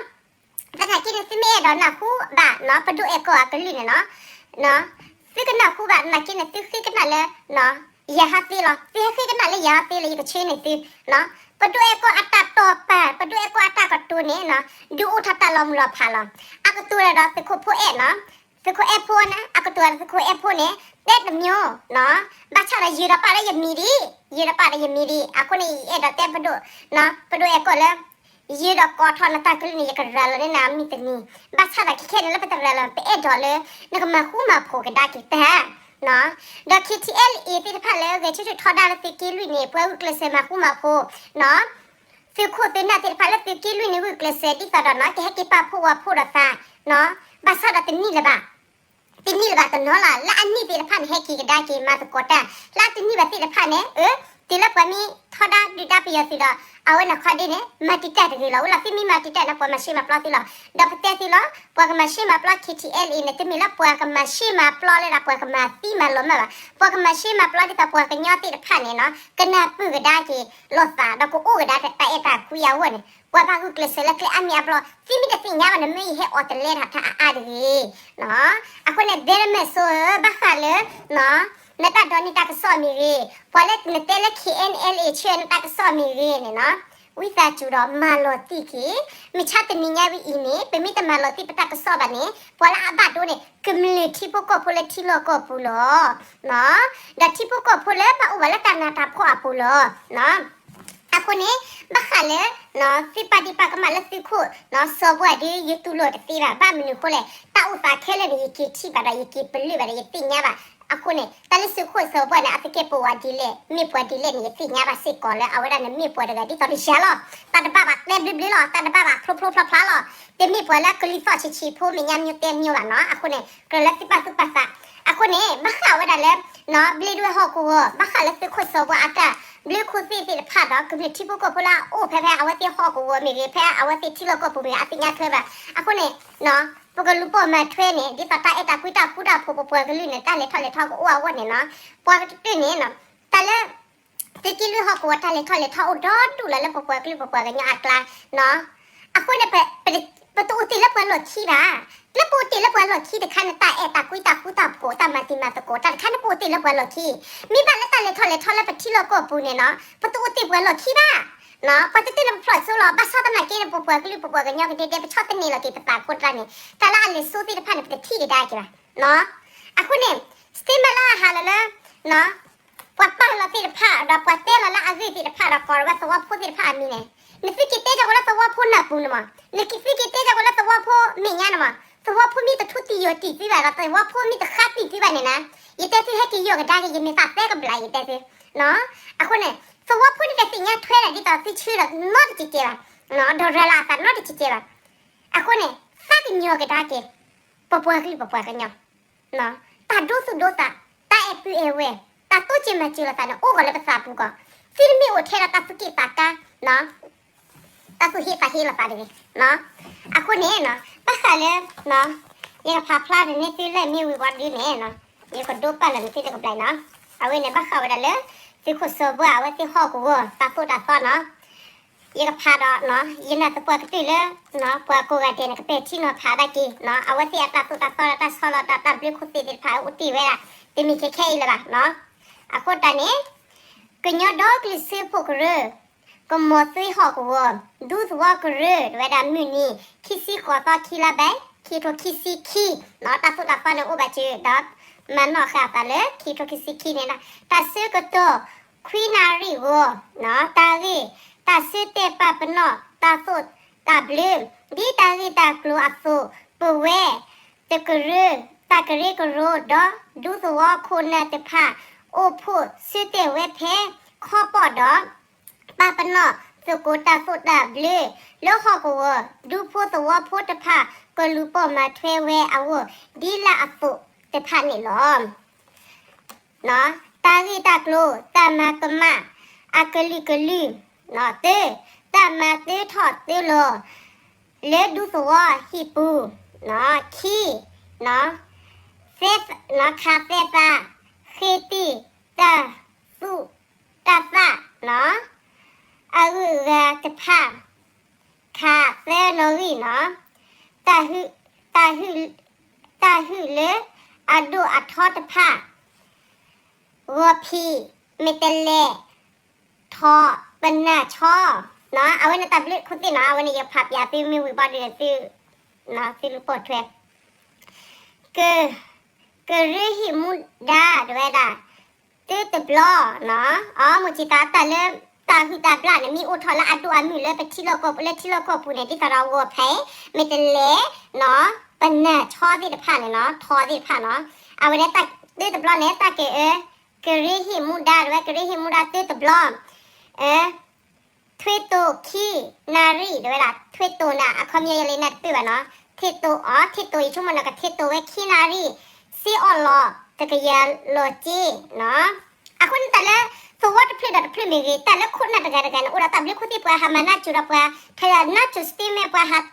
သနာ်က့န့ၣ် သုမ့ၢ်အဲၣ်ဒိးနၢ်ဟူဘၣ်နီၤ ပဒိၣ်အဲၣ်ကီၢ်အကလုၢ်န့ၣ်နီၤ, သုကနၢ်ဟူဘၣ်သနာ်က့န့ၣ် သုဃ့ကနၣ်လၢ ယၤဟးသ့လီၤ. သုဟဲဃ့ကနၣ်လၢယၤဟးသ့လၢယကဆှၢန့ၢ်သု ပဒိၣ်အဲၣ်ကီၢ်အတၢ်တိာ်ပာ် ပဒိၣ်အဲၣ်ကီၢ်အတၢ်ကတိၤန့ၣ် ဒုးအိၣ်ထီၣ်တၢ်လီၤမုၢ်လီၤဖးလီၤ. အကတိၤဒီးသုးခိၣ်ဖိအဲၣ်နီၤ, သုးခိၣ်အဲၣ်ဖိန့ၣ် အကတိၤဒီးသုးခိၣ်အဲၣ်ဖိန့ၣ် တဲတမံၤနီၤ, ဘၣ်ဆၣ်ဒီးယုာ်ဒီးပာ်လၢယမံၤဒံး, ယုာ်ဒီးပာ်ဒီးယမံၤဒံး, အဃိန့ၣ် ယအဲၣ်ဒိးတဲပဒိၣ် ပဒိၣ်အဲၣ်ကီၢ်လၢ ယုာ်ဒီးကိးထီၣ်နတၢ်ကလုၢ်န့ၣ် ယကရၤလီၤန့ၢ်နၤမုၢ်တနံၤ, ဘၣ်ဆၣ်ဒီးခဲခဲန့ၣ်လၢပတရၤလီၤ ပအဲၣ်ဒိးလၢ နကမၤဃူမၤဖိးကဒါက့ၤတၢ် ဒီး K T L A သ့ၣ်တဖၣ်လၢဂဲၤဆၢထၢၣ်ထီဒါလၢသုးက့လွံၢ်န့ၣ် ပှၤဂုာ်ကျဲးစၢးမၤဃူမၤဖိး သုးခိၣ်သုးနၢ်သ့ၣ်တဖၣ်လၢသုးက့လွံၢ်န့ၣ် ဂုာ်ကျဲးစၢးဒ်သိးဒီးနီၤ ကဟဲက့ၤပာ်ဖှိၣ်ဝဲဖှိၣ်ဒီးသး ဘၣ်ဆၣ်ဒီးတနံၣ်လၢၤဘၣ် တနံၣ်လၢၤဘၣ်တနီၤလီၤ လၢအနံၣ်သ့ၣ်တဖၣ်န့ၣ် ဟဲက့ၤကဒါက့ၤမၤသကိးတၢ် လၢအတနံၣ်ဘၣ်သ့ၣ်တဖၣ်န့ၣ် အၢ တုၤလၢပှၤမ့ၢ်ထီဒါဒုၣ်ဒါပယီၤသုးဒီး အဝဲန့ၣ်ခီဒ်န့ၣ် မၤတံာ်တာ်တဂ့ၤလီၤ ဝံၤလီၤသုမ့ၢ်မၤတံာ်တာ်န့ၣ် ပှၤမၤၡ့မၤပျီသုလီၤ ဒီးပတဲသုလီၤ ပှၤကမၤၡ့မၤပျီ K T L A န့ၣ် တမ့ၢ်လၢပှၤကမၤၡ့မၤပျီလၢဒၣ်ပှၤကမၤသံမၤလီၤမၢ်ဘၣ် ပှၤကမၤၡ့မၤပျီဒ်သိးပှၤကညီသ့ၣ်တဖၣ်န့ၣ်နီၤ ကနၢ်ပၢၢ်ကဒါက့ၤလိာ်သး ဒီးကအိၣ်ကဒါတၢ်အဲၣ်တၢ်ကွံအဂီၢ်န့ၣ် ပှၤဘၣ်ဂုာ်ကျဲးစၢးလၢကျဲအါမံၤအါဘျီ သုမ့ၢ်တသ့ၣ်ညါဘၣ်န့ၣ် မ့ၢ်ယဟဲအီၤတလဲတၢ်တၢ်အါအါတဂ့ၤ အဃိန့ၣ် ဘဲရမဲာ်စိဧၢ ဘၣ်ဃးလၢ နတၢ်ဒိးန့ၢ်တၢ်ကစီၣ်မ့ၢ်ဂ့ၤ ပှၤလၢနတဲလၢ K N L A ဆှၢနတၢ်ကစီၣ်မ့ၢ်ဂ့ၤန့ၣ်နီၤ ဝံသးစူၤဒီးမၤလီၤတံၢ်က့ၤ မုၢ်ဆါတနံၤညါဝံၤအံၤန့ၣ် ပမ့ၢ်တမၤလီၤတံၢ်ပတၢ်ကစီၣ်ဘၣ်န့ၣ် ပှၤလၢအဘၣ်ဒိန့ၣ် ကမျၢၢ်ထံဖိကီၢ်ဖိလၢထံလီၢ်ကီၢ်ပူၤလီၤ ဒီးထံဖိကီၢ်ဖိလၢဘၣ်အိၣ်ဘၣ်လၢတၢ်နးတၢ်ဖှီၣ်အပူၤလီၤ အဃိန့ၣ် ဘၣ်ဃးလၢ သုပာ်ဒံးပာ်ကမၣ်လၢသုးခိၣ် စီၤဘီဒု ယတူၢ်လိာ်တသ့ဘၣ် ဘၣ်မနုၤအဃိလဲၣ် တၢ်အိၣ်သးခဲလၢာ်န့ၣ် ယက့ၤထံၣ်ဘၣ်ဒီး ယက့ၤပလၢၢ်ဘၣ်ဒီး ယသ့ၣ်ညါဘၣ် အဃိန့ၣ် တၢ်လၢသုးခိၣ်စီၤဘီန့ၣ် အသကဲးပဝးဒ်လဲၣ် မ့ၢ်ပှၤဒ်လဲၣ်န့ၣ် ယသ့ၣ်ညါဘၣ်စ့ၢ်ကီးလၢအဝဲဒၣ်န့ၣ် မ့ၢ်ပှၤတဂၤဒ်သိးဒီးယၤလီၤ တၢ်တဘၣ်ဘၣ်ကျဲဘျုးဘျုးလီၤ တၢ်တဘၣ်ဘၣ်ဖျိဖျိဖျါဖျါလီၤ တမ့ၢ်ပှၤလၢကလံၤသီၣ်ဆံးဆံးဖိ မဲာ်ညါမၠိတဲမၠိဘၣ်နီၤ အဃိန့ၣ် ကြၢးလၢသုပာ်သူၣ်ပာ်သး အဃိန့ၣ် ဘၣ်ဃးဝဲဒၣ်လၢ ဘျ့ဒဝဲၢ်ဟီၣ်ကဝီၤ ဘၣ်ဃးလၢသုးခိၣ်စီၤဘီအတၢ် ဘျုးခိၣ်သ့ၣ်သ့ၣ်တဖၣ်ဒီး ကမျၢၢ်ထံဖိကီၢ်ဖိလၢအအိၣ်ဖဲဖဲအဝဲသ့ၣ်ဟီၣ်ကဝီၤမ့ၢ်ဂ့ၤ ဖဲအဝဲသ့ၣ်ထံလီၢ်ကီၢ်ပူၤမ့ၢ်ဂ့ၤ အသ့ၣ်ညါထွဲဘၣ် အဃိန့ၣ် ပကလူၤပိာ်မၤထွဲန့ၣ် ဒ်သိးတၢ်အဲၣ်တၢ်ကွံတၢ်ဃူတၢ်ဖိး ပပှၤကလုာ်န့ၣ် တၢ်လဲၤထီၣ်လဲၤထီကအိၣ်အဂီၢ်န့ၣ်နီၤ ပှၤကတၢၢ်န့ၣ် တၢ်လၢ သုးက့လွံၢ်ဟီၣ်ကဝီၤတၢ်လဲၤထီၣ်လဲၤထီအိၣ်ဒီဒူၣ်လီၤလၢပပှၤကလုာ်ပပှၤကညီအကျါနီၤ အဃိန့ၣ် ပတအိၣ်တ့ၢ်လၢပှၤလီၢ်ခံဘၣ် လၢပအိၣ်တ့ၢ်လၢပှၤလီၢ်ခံတခါန့ၣ် တၢ်အဲၣ်တၢ်ကွံတၢ်ဃူတၢ်ဖိး တၢ်မၤတံၤမၤသကိး တၢ်တခါန့ၣ်ပအိၣ်တ့ၢ်လၢပှၤလီၢ်ခံ မ့ၢ်ဘၣ်လၢတၢ်လဲၤထီၣ်လဲၤထီလၢပထံလီၢ်ကီၢ်ပူၤန့ၣ်နီၤ ပတအိၣ်တ့ၢ်ပှၤလီၢ်ခံဘၣ် ပှၤတတ့ၢ်လၢပဖျိးစိလီၤ ဘၣ်ဆၣ်သနာ်က့န့ၣ် ပပှၤကလုာ်ပပှၤကညီကဒဲဒဲ ပဆီၣ်သနံးလီၤက့ၤပသးခိၣ်တၢ်န့ၣ် တၢ်လၢအလဲၤစိသ့ၣ်တဖၣ်န့ၣ် ပတထံၣ်ကဒါက့ၤဘၣ် အဃိန့ၣ် စတ့မလၢအဟးလီၤလၢ ပှၤပာ်လီၤသ့ၣ်တဖၣ် ဒီးပှၤတဲလီၤလၢအဂ့ၢ်သ့ၣ်တဖၣ်ဒီးကိးထီၣ်ဝဲသဝီဖိသ့ၣ်တဖၣ်အမံၤန့ၣ် နသုက့ၤတဲတၢ်ကီးလၢသဝီဖိနၢ်ပူၤန့ၣ်မး နသုက့ၤတဲတၢ်ကီးလၢသဝီဖိမဲာ်ညါန့ၣ်မး သဝီဖိမ့ၢ်တထူတံၢ်ယိာ်တံၢ်သုဘၣ်ဒီး သဝီဖိမ့ၢ်တဃါတံၢ်သုဘၣ်န့ၣ်နၤ ယတဲသုဟဲက့ၤယီၢ်ကဒါက့ၤ ယမ့ၢ်သးသၢကဘျးယတဲသု အဃိန့ၣ် သဝီဖိန့ၣ်တသ့ၣ်ညါထွဲဒၣ်ဒ်သိးသုဆၢဒီးနီတကဲးကဲးဘၣ် ဒီးရၤလီၤအသးနီတကဲးကဲးဘၣ် အဃိန့ၣ် သးကညီၤကဒါက့ၤ ပပှၤကလုာ်ပပှၤကညီ တၢ်ဒိသူၣ်ဒိသး, တၢ်အဲၣ်ပုၢ်အဲၣ်ဝဲၢ်, တၢ်တိစၢၤမၤစၢၤလိာ်သးန့ၣ် အိၣ်ဂီၤလၢပသးပူၤကီး, သုတမ့ၢ်အိၣ်ထဲဒီးတၢ်သူၣ်က့ၣ်သးကါ, တၢ်သူၣ်ဟ့သးဟ့လိာ်သးတဂ့ၤ. အဃိန့ၣ် ဘၣ်ဃးလၢ ယကဖးဖျါန့ၢ်သုလၢမ့ၢ်ဝံၤဝံၤဒုန့ၣ် ယကဒိပာ်လီၤန့ၢ်သုတကပျၢ်နီၤ. အဝဲန့ၣ်ဘၣ်ဃးဝဲဒၣ်လၢ သုးခိၣ်စီၤဘၢၣ်အဝဲသ့ၣ်ဟီၣ်ကဝီၤတၢ်သိၣ်တၢ်သီနီၤ. ယကဖးဒီး ယနာ်သပှၢ်ကတၢၢ်လၢ ပှၤကိးဂၤဒဲးန့ၣ် ကပဲာ်ထံနီၤဖးဒၣ်က့ၤ အဝဲသ့ၣ်အတၢ်သိၣ်တၢ်သီဒီးတၢ်ဆီလီၤတၢ် တၢ်ဘျုးခိၣ်သ့ၣ်သ့ၣ်တဖၣ်အိၣ်တ့ၢ်ဝဲဒၣ် တမံၤခဲခဲအံၤလၢၤဘၣ်. အဃိတၢ်န့ၣ် ကညီဒီကလုာ်စၢဖှိၣ်ကရၢ ကမီၤသွ့ဟီၣ်ကဝီၤ ဒူသဝီကရၢ ဝဲဒၣ်မုၢ်နံၤ ခံဆံဃိးသီ ခံလါဘဲ ခံကထိခံဆံခံ တၢ်သိၣ်တၢ်သီန့ၣ်အိၣ်ဘၣ်စၢၤဒီး မၤနီၣ်ဃာ်အသးလၢ ခံကထိခံဆံခံန့ၣ် တၢ်ဆၢကတီၢ် ခွံနၣ်ရံၣ်အဂီၢ် တၢ်ဂ့ၢ် တၢ်ဆၢတဲာ်ပာ်ပနီၣ် တၢ်သိၣ်တၢ်ဘျၢ ဒ်တၢ်ဂ့ၢ်တၢ်ကျိၤအသိး ပဝဲ တကရၢ တၢ်ကရၢကရိဒီး ဒူသဝီခိၣ်နၢ်တဖၣ် အိၣ်ဖှိၣ်ဆၢတဲာ်ဝဲဖဲ ခီပီၣ်ဒီး ပာ်ပနီၣ်သကိးတၢ်သိၣ်တၢ်ဘျၢ လၢဟီၣ်ကဝီၤ ဒူဖိသဝီဖိတဖၣ် ကလူၤပိာ်မၤထွဲဝဲအဂီၢ် ဒ်လၢအသိးတဖၣ်န့ၣ်လီၤ. တၢ်ဂ့ၢ်တၢ်ကျိၤ တၢ်မၤကမၣ် အကလုာ်ကလုာ်, တၢ်မၤတၢထီၣ်တၢလီၤ လၢဒူသဝီဟံၣ်ပူၤ, ခံ, ခးသဲသး ဃ့တ့ၢ်တၢ်သူၣ်တၢ်သၣ် အဂုၤအဂၤတဖၣ် ခးသၢနီၣ်ဂံၢ်နီၤ, တၢ်ဟုၣ်, တၢ်ဟုၣ်လၢအဒိၣ်အထီတဖၣ် ဂီၤဖံး မ့ၢ်တလဲၤ ထီၣ်ပနၢ်ဆီ, အဝဲန့ၣ်တၢ်ဘျုးခိၣ်သ့ၣ်နီၤ, အဝဲန့ၣ်ယဖးပၠးသုမ့ၢ်ဝံၤဘၣ်ဒီးသု, သုလူၤပိာ်ထွဲ ကရၢဟံၣ်မူဒါတဝဲဒၣ် တၢတဘျီ, အမုၢ်ဆံးသးတၢ်လၢ တၢ်ဟုၣ်တၢ်ဘျၣ်န့ၣ် မ့ၢ်အိၣ်ထီၣ်လၢအဒိၣ်အမုၢ်လၢပထံလီၢ်ကီၢ်ပူၤ လၢထံလီၢ်ကီၢ်ပူၤန့ၣ် ဒ်သိးဒီးဂီၤဖံး မ့ၢ်တလဲၤ ပနၢ်ဆီသ့ၣ်တဖၣ်န့ၣ်နီၤ, ထီသ့ၣ်တဖၣ်နီၤ, အဝဲဒၣ်တၢ်တၢတဘျီန့ၣ် တၢ်ကဲအၢ ကရၢဟံၣ်မူဒါတဝဲ ကရၢဟံၣ်မူဒါတၢတဘျီ ထွဲတိာ်ခံနၣ်ရံၣ်တဝဲဒၣ် ထွဲတိာ်န့ၣ် အခီပညီယလဲၤနၢ်တပၢၢ်ဘၣ်နီၤ, ထွဲတိာ်အီၤ ထွဲတိာ် ယဆိကမိၣ်န့ၣ် ကထွဲတိာ်ဝဲခံနၣ်ရံၣ် စ့အီၣ်လီၤ တကယၤလီၤစ့နီၤ. အဃိန့ၣ်တၢ်လၢ သဝီတဖျၢၣ်ဒီးတဖျၢၣ်မ့ၢ်ဂ့ၤ တၢ်လၢခိၣ်နၢ်တဂၤတဂၤန့ၣ် အိၣ်ဒီးတၢ်ဘျုးခိၣ်သ့ၣ် ပှၤဟးမၤနၢ်စၢၤဒီးပှၤ ထၢနၢ်စၢၤ statement ပှၤဟး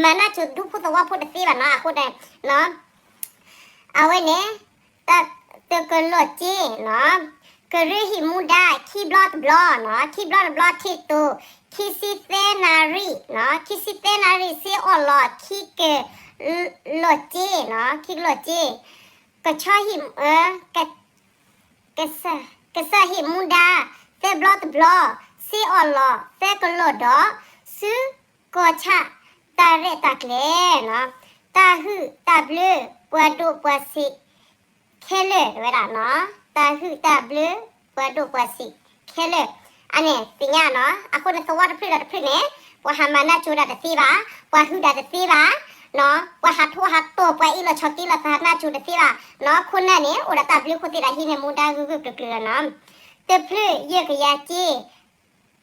မၤနၢ်စၢၤဒူဖိသဝီဖိတသ့ဘၣ်နီၤ. အဃိန့ၣ် အဝဲန့ၣ် တကလီၢ်စ့နီၤ, ကရၢဟံၣ်မူဒါ ခံဘျီတဘျီနီၤ, ခံဘျီတဘျီ ထွဲတိာ် ခံဆံသၢနၣ်ရံၣ်နီၤ, ခံဆံသၢနၣ်ရံၣ် စ့အီၣ်လီၤ ခံကလီၢ်စ့နီၤ, ခံကလီၢ်စ့, ကဆီဟံၣ် ကစၢ်ဟံၣ်မူဒါ သၢဘျီတဘျီ စ့အီၣ်လီၤ သၢကလီၢ်ဒီး ဆူကီၢ်ဆၣ်တၢ်ရဲၣ်တၢ်ကျဲၤနီၤ, တၢ်ဟုၣ်တၢ်ဘျၢ ပှၤဒိၣ်ပှၤဆံး ခဲလၢာ်တဝဲဒၣ်နီၤ, တၢ်ဟုၣ်တၢ်ဘျၢ ပှၤဒိၣ်ပှၤဆံး ခဲလၢာ်, အန့ၣ်သ့ၣ်ညါနီၤ. အဃိန့ၣ် သဝီတဖျၢၣ်ဒီးတဖျၢၣ်န့ၣ် ပှၤဟးမၤနၢ်စၢၤဒၣ်တသ့ဘၣ်, ပှၤဟုၣ်ဒၣ်တသ့ဘၣ်, ပှၤဟးထိၣ်ဟးတီၢ် ပှၤအ့ၣ်လိာ်ဆိးက့လိာ်သးနၢ်စၢၤတသ့ဘၣ်နီၤ. ခိၣ်နၢ်န့ၣ် အိၣ်ဒီးတၢ်ဘျုးခိၣ်သ့ၣ်ဒီးဟံးန့ၢ်မူဒါဂုၤဂုၤကျုာ်ကျုာ်လီၤနီၤ. တဖျၢၣ်ယဲၢ်ကယၤစ့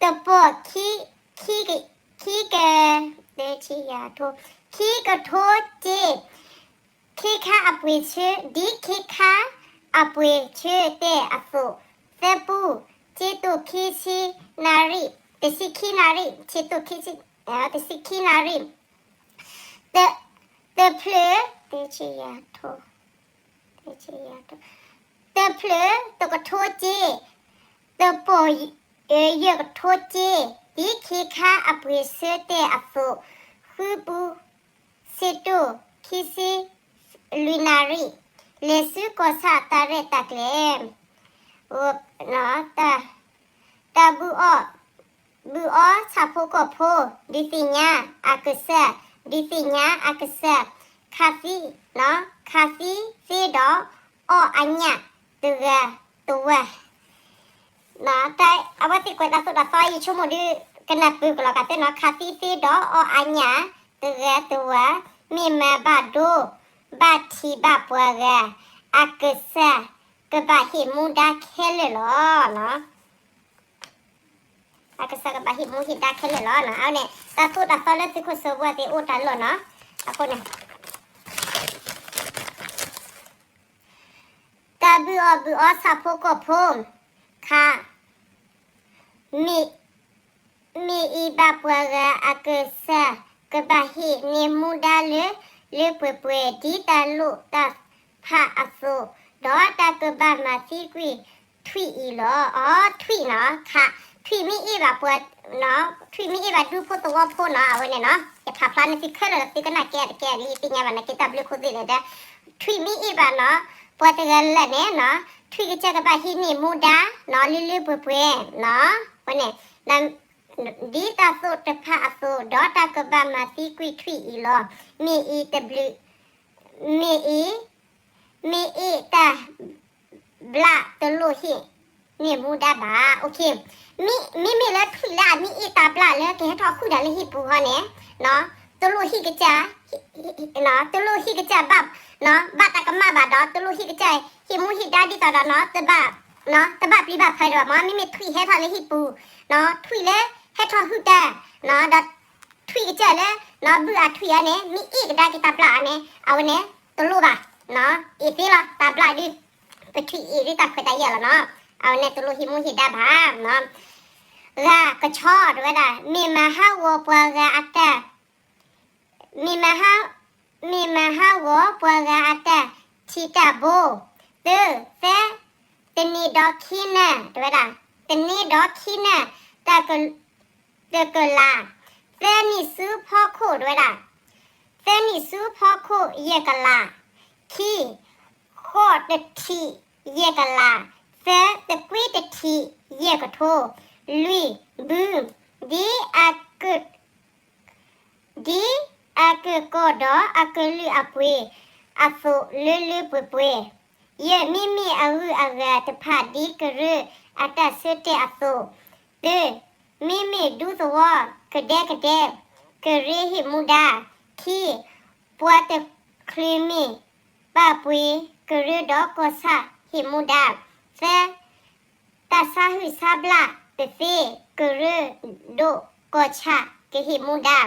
တပိာ် ခံ, ခံက, ခံက, တဆံယၤထိ, ခံကထိစ့, ခ့ခါအပှ့ၤဆၢ, ဒ်ခ့ခါအပှ့ၤဆၢတဲာ်အသိး, သၢပူ, ဆံတိာ်ခံဆံနၣ်ရံၣ်, တဆံခံနၣ်ရံၣ်, ဆံတိာ်ခံဆံ, တဆံခံနၣ်ရံၣ်, တ, တဖျၢၣ်, တဆံယၤထိ တဖျၢၣ်တကထိစ့, တပိာ်, ယဲၢ်ကထိစ့, ဒ်ခ့ခါအပှ့ၤဆၢတဲာ်အသိး, ဃုပူ, ဆံတိာ်, ခံဆံ, လွံၢ်နၣ်ရံၣ်, လဲၤဆူကီၢ်ဆၣ်တၢ်ရဲၣ်တၢ်ကျဲၤ, တၢ်ဘုအီၣ် ဘုအီၣ်ဆၣ်ဖိကီၢ်ဖိ, ဒုးသ့ၣ်ညါအကစၢ်, ဒုးသ့ၣ်ညါအကစၢ်, ခးသံ, ခးသံသ့ဒီး အီၣ်အညၣ်တဂၤတဝၤ, အဝဲသ့ၣ်ကွဲးတၢ်သိၣ်တၢ်သီယဆိကမိၣ်ဒုး ကနၢ်ပၢၢ်ကလီၤကးသ့နီၤ, ခးသံသ့ဒီးအီၣ်အညၣ်တဂၤတဝၤ, မ့ၢ်မၤဘၣ်ဒိ ဘၣ်ထံးဘၣ်ပှၤဂၤ, အကစၢ်ကဘၣ်ဟ့ၣ်မူဒါခဲလၢာ်လီၤ. ကစၢ်ကဘၣ်ဟ့ၣ်မူဟ့ၣ်ဒါခဲလၢာ်လီၤ. အဝဲန့ၣ် တၢ်သိၣ်တၢ်သီလၢသုးခိၣ်စီၤဘီအသ့ၣ်အိၣ်တၢ်လီၢ်နီၤ. အဃိန့ၣ် တၢ်ဘုၣ်အီၣ်ဘုၣ်အီဆၣ်ဖိကီၢ်ဖိ ခါ မ့ၢ် မ့ၢ်အံၤဘၣ်ပှၤဂၤအကစၢ်ကဘၣ်ဟ့ၣ်န့ၢ်မူဒါလၢ လၢပှဲၤပှဲၤ ဒ်တၢ်လိၣ်တၢ်ဖးအသိး, ဒီးတၢ်ကဘၣ်မၤသံကွံာ်ထွံၣ်အံၤလီၤ. အီ ထွံၣ်နီၤ, ခါ ထွံၣ်မ့ၢ်အ့ၣ်ဘၣ်ပှၤ ထွံၣ်မ့ၢ်အ့ၣ်ဘၣ်ဒူဖိသဝီဖိနီၤ, အဝဲန့ၣ်နီၤ, ယဖးဖျါန့ၢ်သုခဲလၢာ်ဒီးသုကနၣ်ကဲတကဲ ယသ့ၣ်ညါဘၣ်န့ၣ်က့ တၢ်ဘျုးခိၣ်သ့ၣ်ဒီး ထွံၣ်မ့ၢ်အ့ၣ်ဘၣ်နီၤ, ပှၤတဂၤလၢာ်န့ၣ်နီၤ, ထွံၣ်ကစၢ်ကဘၣ်ဟ့ၣ်န့ၢ်မူဒါနီၤ, လၢလၢပှဲၤပှဲၤနီၤ, အဝဲန့ၣ် ဒ်တၢ်သိၣ်တဖၣ်အသိး, ဒီးတၢ်ကဘၣ်မၤသံကွံာ်ထွံၣ်အံၤလီၤ. မ့ၢ်အံၤတဘျုး, မ့ၢ်အံၤ, မ့ၢ်အ့ၣ်တၢ်ဘျၣ်တလိၣ်ဟ့ၣ်န့ၢ်မူဒါဘၣ်. မ့မ့ၢ်လၢထွံၣ်လၢအမ့ၢ်အ့ၣ်တၢ်ဘျၣ်လၢကဟဲထီၣ်ဃုာ်တၢ်လၢဟံၣ်ပူၤဃီန့ၣ်, တလိၣ်ဟ့ၣ်ကစၢ်, တလိၣ်ဟ့ၣ်ကစၢ်ဘၣ်, ဘၣ်တၢ်ကမၣ်ဘၣ်ဒီး တလိၣ်ဟ့ၣ်ကစၢ်ဟ့ၣ်မူဟ့ၣ်ဒါဒ်သိးဒီးနီၤ, တဘၣ် တဘၣ်ပျံၤဘၣ်ဖုးဒံးဘၣ်မ့ၢ်, မ့မ့ၢ်ထွံၣ်ဟဲထီၣ်လၢဟံၣ်ပူၤ, ထွံၣ်လၢဟဲထီၣ်ဟုၣ်တၢ်, ဒီးထွံၣ်ကစၢ်လၢ ဘုၣ်အထွံၣ်အန့ၣ် မ့ၢ်အ့ၣ်ကဒါက့ၤတၢ်ဘျၣ်အန့ၣ် အဝဲန့ၣ် တလိၣ်ဘၣ်, အ့ၣ်သ့လီၤ တၢ်ဘျၣ်ဒုး, ပထွံၣ်အ့ၣ်ဒုးတၢ်ခွဲးတၢ်ယာ်လီၤနီၤ, အဝဲန့ၣ်တလိၣ်ဟ့ၣ်မူဟ့ၣ်ဒါဘၣ်. ဂၤကဆီတဝဲဒၣ်, မ့ၢ်မၤဟးဂီၤပှၤဂၤအတၢ် မ့ၢ်မၤဟး, မ့ၢ်မၤဟးဂီၤပှၤဂၤအတၢ်ထံၣ်တၢ်ဘိ, သၢ, သၢ, တနံၤဒီးခံနၢ်, တဝဲဒၣ်, တနံၤဒီးခံနၢ်, တၢ်က, တကလး, သၢနံၣ်ဆူဖီခိၣ်, တဝဲဒၣ်, သၢနံၣ်ဆူဖီခိၣ်ယဲၢ်ကလး, ခံ, ဃိးတထံၣ်ယဲၢ်ကလး, သၢ, သကွံတထံၣ်ယဲၢ်ကထိ, လွံၢ်, ဘု, ဒ်အက ဒ်အကကီၢ်ဒီးအကလုာ်အပှ့ၤအသိးလၢလၢပှဲၤပှဲၤ, ယဲၢ်, မ့မ့ၢ်အဂုၤအဂၤတဖၣ်ဒ်ကရၢအတၢ်ဆၢတဲာ်အသိး, သၢ, မ့မ့ၢ်ဒူသဝီကဒဲကဒဲ ကရၢဟ့ၣ်မူဒါ, ခံ, ပှၤတချုးမ့ၢ်ပာ်ပှ့ၤကရၢဒီးကီၢ်ဆၣ်ဟ့ၣ်မူဒါ, သၢ, တၢ်ဆါဟုၣ်ဆါဘျၣ်တသ့ ကရၢဒိၣ်ကီၢ်ဆၣ်ကဟ့ၣ်မူဒါ,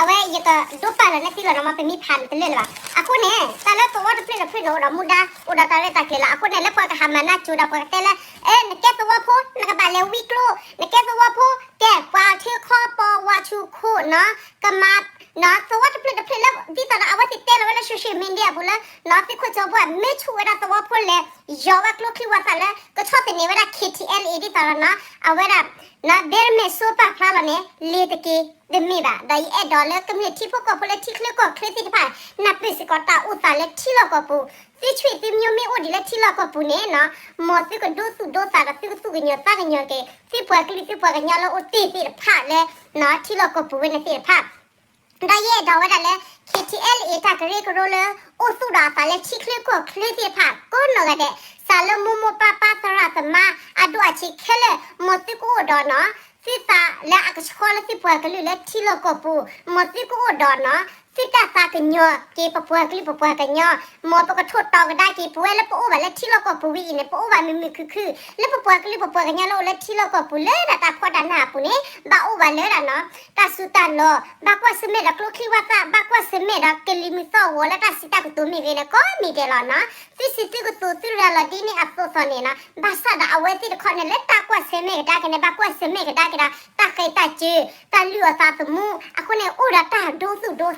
အဝဲယကဒိပာ်လီၤန့ၢ်သုလီၤနီၤ မ့ၢ်ပမ့ၢ်ဖးန့ၣ်တလၢာ်လၢၤဘၣ်. အဃိန့ၣ် တၢ်လၢသဝီတဖျၢၣ်တဖျၢၣ်န့ၣ် အိၣ်ဒီးမူဒါ အိၣ်ဒီးတၢ်ရဲၣ်တၢ်ကျဲၤလီၤ. အဃိန့ၣ် လၢပှၤကဟးမၤနၢ်ကၠိဒီးပှၤကတဲလၢ အဲ နကဲသဝီဖိ နကဘၣ်လဲၤဝံကျိ နကဲသဝီဖိ ကဲပှၤထၢခီပီၤဝါဆူခိၣ်နီၤ ကမၤ သဝီတဖျၢၣ်တဖျၢၣ်လၢ ဒ်သိးဒီးအဝဲသ့ၣ်တဲလီၤဝဲလၢ social media အပူၤလၢ နီၤ သုးခိၣ်စီၤဘီ မ့ၢ်ဆူၣ်ဝဲဒၣ်သဝီဖိလဲၤ ယီၤဝဲကျိချံဝီသၣ်လၢ ကဆီၣ်သနံးဝဲဒၣ် ခ့ထံအဲလ်အ့ ဒ်သိးဒီးနီၤ အဝဲဒၣ် နီၤ ဘဲရမဲာ်ဆိပာ်ဖျါလီၤန့ၣ် လ့ၤတက့ၤတမ့ၢ်ဘၣ်. ဒီးယအဲၣ်ဒိးလၢကမျၢၢ်ထံဖိကီၢ်ဖိလၢထံချၢကီၢ်ချၢသ့ၣ်တဖၣ် နၢ်ပၢၢ်စ့ၢ်ကီးတၢ်အိၣ်သးလၢထံလီၢ်ကီၢ်ပူၤ သုဆွေသုမျိုးမ့ၢ်အိၣ်ဒံးလၢထံလီၢ်ကီၢ်ပူၤန့ၣ်နီၤ မ်သုကဒိသူၣ်ဒိသးဒီးသုကသူၣ်ကညီၤသးကညီၤက့ၤ သုပှၤကလုာ်သုပှၤကညီလၢအိၣ်တ့ၢ်သ့ၣ်တဖၣ်လၢ နီၤ ထံလီၢ်ကီၢ်ပူၤဝဲန့ၣ်သ့ၣ်တဖၣ် ဒီးယအဲၣ်ဒိးဝဲဒၣ်လၢ ခ့ထံအဲလ်အ့ တၢ်ကရၢကရိလၢ အိၣ်သူၣ်ဒီးအသးလၢထံချၢကီၢ်ချၢသ့ၣ်တဖၣ် ကိးနီၢ်ဂၤဒဲး စးလၢမိၢ်မိၢ်ပၢ်ပၢ်သရၣ်သမါ အဒိၣ်အဆံးခဲလၢာ် မ်သုကအိၣ်ဒီးနီၤ သုသးလၢအကဆှီလၢသုပှၤကလုာ်လၢထံလီၢ်ကီၢ်ပူၤ မ်သုကအိၣ်ဒီးနီၤ သုတၢ်သးကညီၤက့ၤပပှၤကလုာ်ပပှၤကညီ မ်ပကထိၣ်တီၤကဒါက့ၤ ပဝဲလၢပအိၣ်ဘၣ်လၢထံလီၢ်ကီၢ်ပူၤဝဲအံၤန့ၣ် ပအိၣ်ဘၣ်မုာ်မုာ်ခုၣ်ခုၣ် လၢပပှၤကလုာ်ပပှၤကညီလၢအိၣ်လၢထံလီၢ်ကီၢ်ပူၤလၢဒၣ်တၢ်ဖှီၣ်တၢ်နးအပူၤန့ၣ် ဘၣ်အိၣ်ဘၣ်လၢဒၣ်နီၤ တၢ်စူၢ်တၢ်လီၤ ဘၣ်ကွၢ်ဆၢၣ်မဲာ်ဒီးကျိချံဝၣ်သၣ် ဘၣ်ကွၢ်ဆၢၣ်မဲာ်ဒီးကလံၤမုၢ်သီၣ်ဂီၤလၢတၢ်စံးတၢ်ကတိၤမ့ၢ်ဂ့ၤန့ၣ် ကိးမံၤဒဲးလီၤနီၤ သုစံးသုကတိၤသုရၤလီၤဒ်န့ၣ်အသိးသိးန့ၣ်နီၤ ဘၣ်ဆၣ်ဒီးအဝဲသ့ၣ်တခီန့ၣ် လၢတၢ်ကွၢ်ဆၢၣ်မဲာ်ကဒါက့ၤန့ၣ် ဘၣ်ကွၢ်ဆၢၣ်မဲာ်ကဒါက့ၤဒီး တၢ်ဃဲၤတၢ်စၢၤ တၢ်လုၢ်အသးသမူ အဃိန့ၣ် အိၣ်ဒီးတၢ်ဒိသူၣ်ဒိ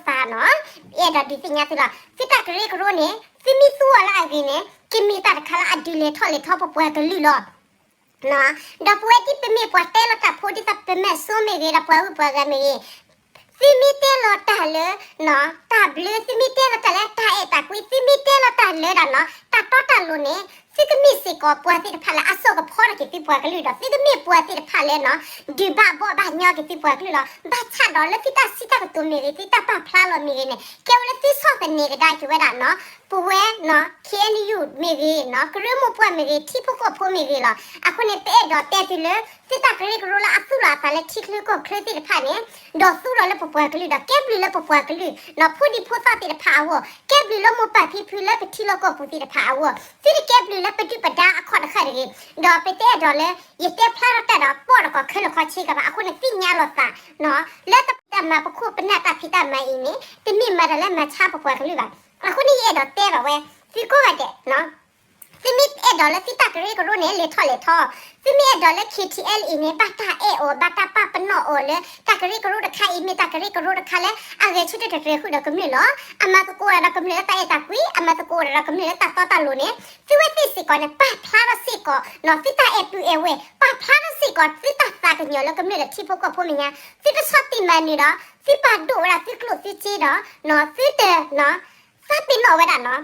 သးနီၤ အဲၣ်ဒိးဒုးသ့ၣ်ညါသုလီၤ သုတၢ်ကရၢကရိန့ၣ် သုမ့ၢ်သူအီၤလၢအဂ့ၤန့ၣ် ကမ့ၢ်တၢ်တခါလၢအဒုးလဲၤထီၣ်လဲၤထီပပှၤကလုာ်လီၤ ဒီးပဝဲဒ်ပမ့ၢ်ပှၤတဲလီၤတၢ်ဖိဒ်သိးပမဲာ်ဆိမ့ၢ်ဂ့ၤဒီးပှၤဂုၤပှၤဂၤမ့ၢ်ဂ့ၤ သုမ့ၢ်တဲလီၤတၢ်လၢ တၢ်ဘျၢ သုမ့ၢ်တဲလီၤတၢ်လၢတၢ်အဲၣ်တၢ်ကွံ သုမ့ၢ်တဲလီၤတၢ်လၢဒၣ်နီၤ တၢ်တီတၢ်လိၤန့ၣ် သုကမ့ၢ်စ့ၢ်ကီးပှၤသ့ၣ်တဖၣ်လၢအစိာ်ကဖီထီၣ်က့ၤသုပှၤကလုာ်ဒီး သုကမ့ၢ်ပှၤသ့ၣ်တဖၣ်လၢနီၤ ဒုးဘၣ်ဘီၣ်ဘၣ်ညီက့ၤသုပှၤကလုာ်လီၤ. ဘၣ်ဆၣ်ဒီးလၢသုတၢ်စံးတၢ်ကတိၤမ့ၢ်ဂ့ၤ သုတၢ်ပာ်ဖျါလီၤမ့ၢ်ဂ့ၤန့ၣ် ကဲဝဲလၢသုဆီၣ်သနံးကဒါက့ၤဝဲဒၣ်နီၤ ပဝဲနီၤ ခ့ၣ်အဲၣ်ယူၣ် မ့ၢ်ဂ့ၤနီၤ ကရၢမိၢ်ပှၢ်မ့ၢ်ဂ့ၤ ထံဖိကီၢ်ဖိမ့ၢ်ဂ့ၤလီၤ. အဃိန့ၣ် ပအဲၣ်ဒိးတဲသုလၢ သုတၢ်ကရၢကရိလၢအသူၣ်လီၤအသးလၢထံချၢကီၢ်ချၢသ့ၣ်တဖၣ်န့ၣ် ဒီးသူၣ်လီၤလၢပပှၤကလုာ်ဒီး ကဲဘျုးလၢပပှၤကလုာ် နီၤ ဖိဒံဖိသၣ်သ့ၣ်တဖၣ်အဂီၢ် ကဲဘျုးလၢမိၢ်ပၢ်ဖံဖုလၢပထံလီၢ်ကီၢ်ပူၤသ့ၣ်တဖၣ်အဂီၢ် သုတကဲဘျုး လၢပဒုၣ်ပဒါအခီၣ်တဃၣ်တဂ့ၤ, ဒီးပတအဲၣ်ဒိးလၢ ယတဲဖျါထီၣ်တၢ်ဒီး ပိာ်တကီၢ်ခဲလၢာ်ခီဆ့ကၤဘၣ်. အဃိန့ၣ် သ့ၣ်ညါလိာ်သးနီၤ, လၢတၢ်ဖံးတၢ်မၤ ပခိၣ်ပနၢ်တၢ်ဖံးတၢ်မၤအံၤန့ၣ် တမ့ၢ်မၤတၢ်လၢမၤဆါပပှၤကလုာ်ဘၣ်. အဃိန့ၣ် ယအဲၣ်ဒိးတဲဘၣ်ဝဲ သုကိးဂၤဒဲး သုမ့ၢ်အဲၣ်ဒိးလၢသုတၢ်ကရၢကရိန့ၣ် လဲၤထီၣ်လဲၤထီ, သုမ့ၢ်အဲၣ်ဒိးလၢ K T L A န့ၣ် ဘၣ်တၢ်အဲၣ်အီၤ ဘၣ်တၢ်ပာ်ပနီၣ်အီၤလၢ တၢ်ကရၢကရိတခါအံၤ မ့ၢ်တၢ်ကရၢကရိတခါလၢ အဂဲၤဆၢထၢၣ်တြဲၤဃုာ်ဒီးကမျၢၢ်လီၤ. အမၤသကိးတၢ်ဒီးကမျၢၢ်လၢတၢ်အဲၣ်တၢ်ကွံ, အမၤသကိးတၢ်ဒီးကမျၢၢ်လၢတၢ်တီတၢ်လိၤန့ၣ် သုဝဲသ့ၣ်စ့ၢ်ကီးန့ၣ် ပာ်ဖျါထီၣ်စ့ၢ်ကီး သုတၢ်အဲၣ်ပုၢ်အဲၣ်ဝဲၢ်, ပာ်ဖျါထီၣ်စ့ၢ်ကီး သုတၢ်သးကညီၤလၢကမျၢၢ်ဒီးထံဖိကီၢ်ဖိမဲာ်ညါ, သုတဆီၣ်တံၢ်မၤနၢၤဒီး သုပာ်ဒိၣ်ဝဲဒၣ်သုကျိၣ်သုစ့ဒီး သုတ သးပ့ၤနီၣ်ဝဲဒၣ်နီၤ,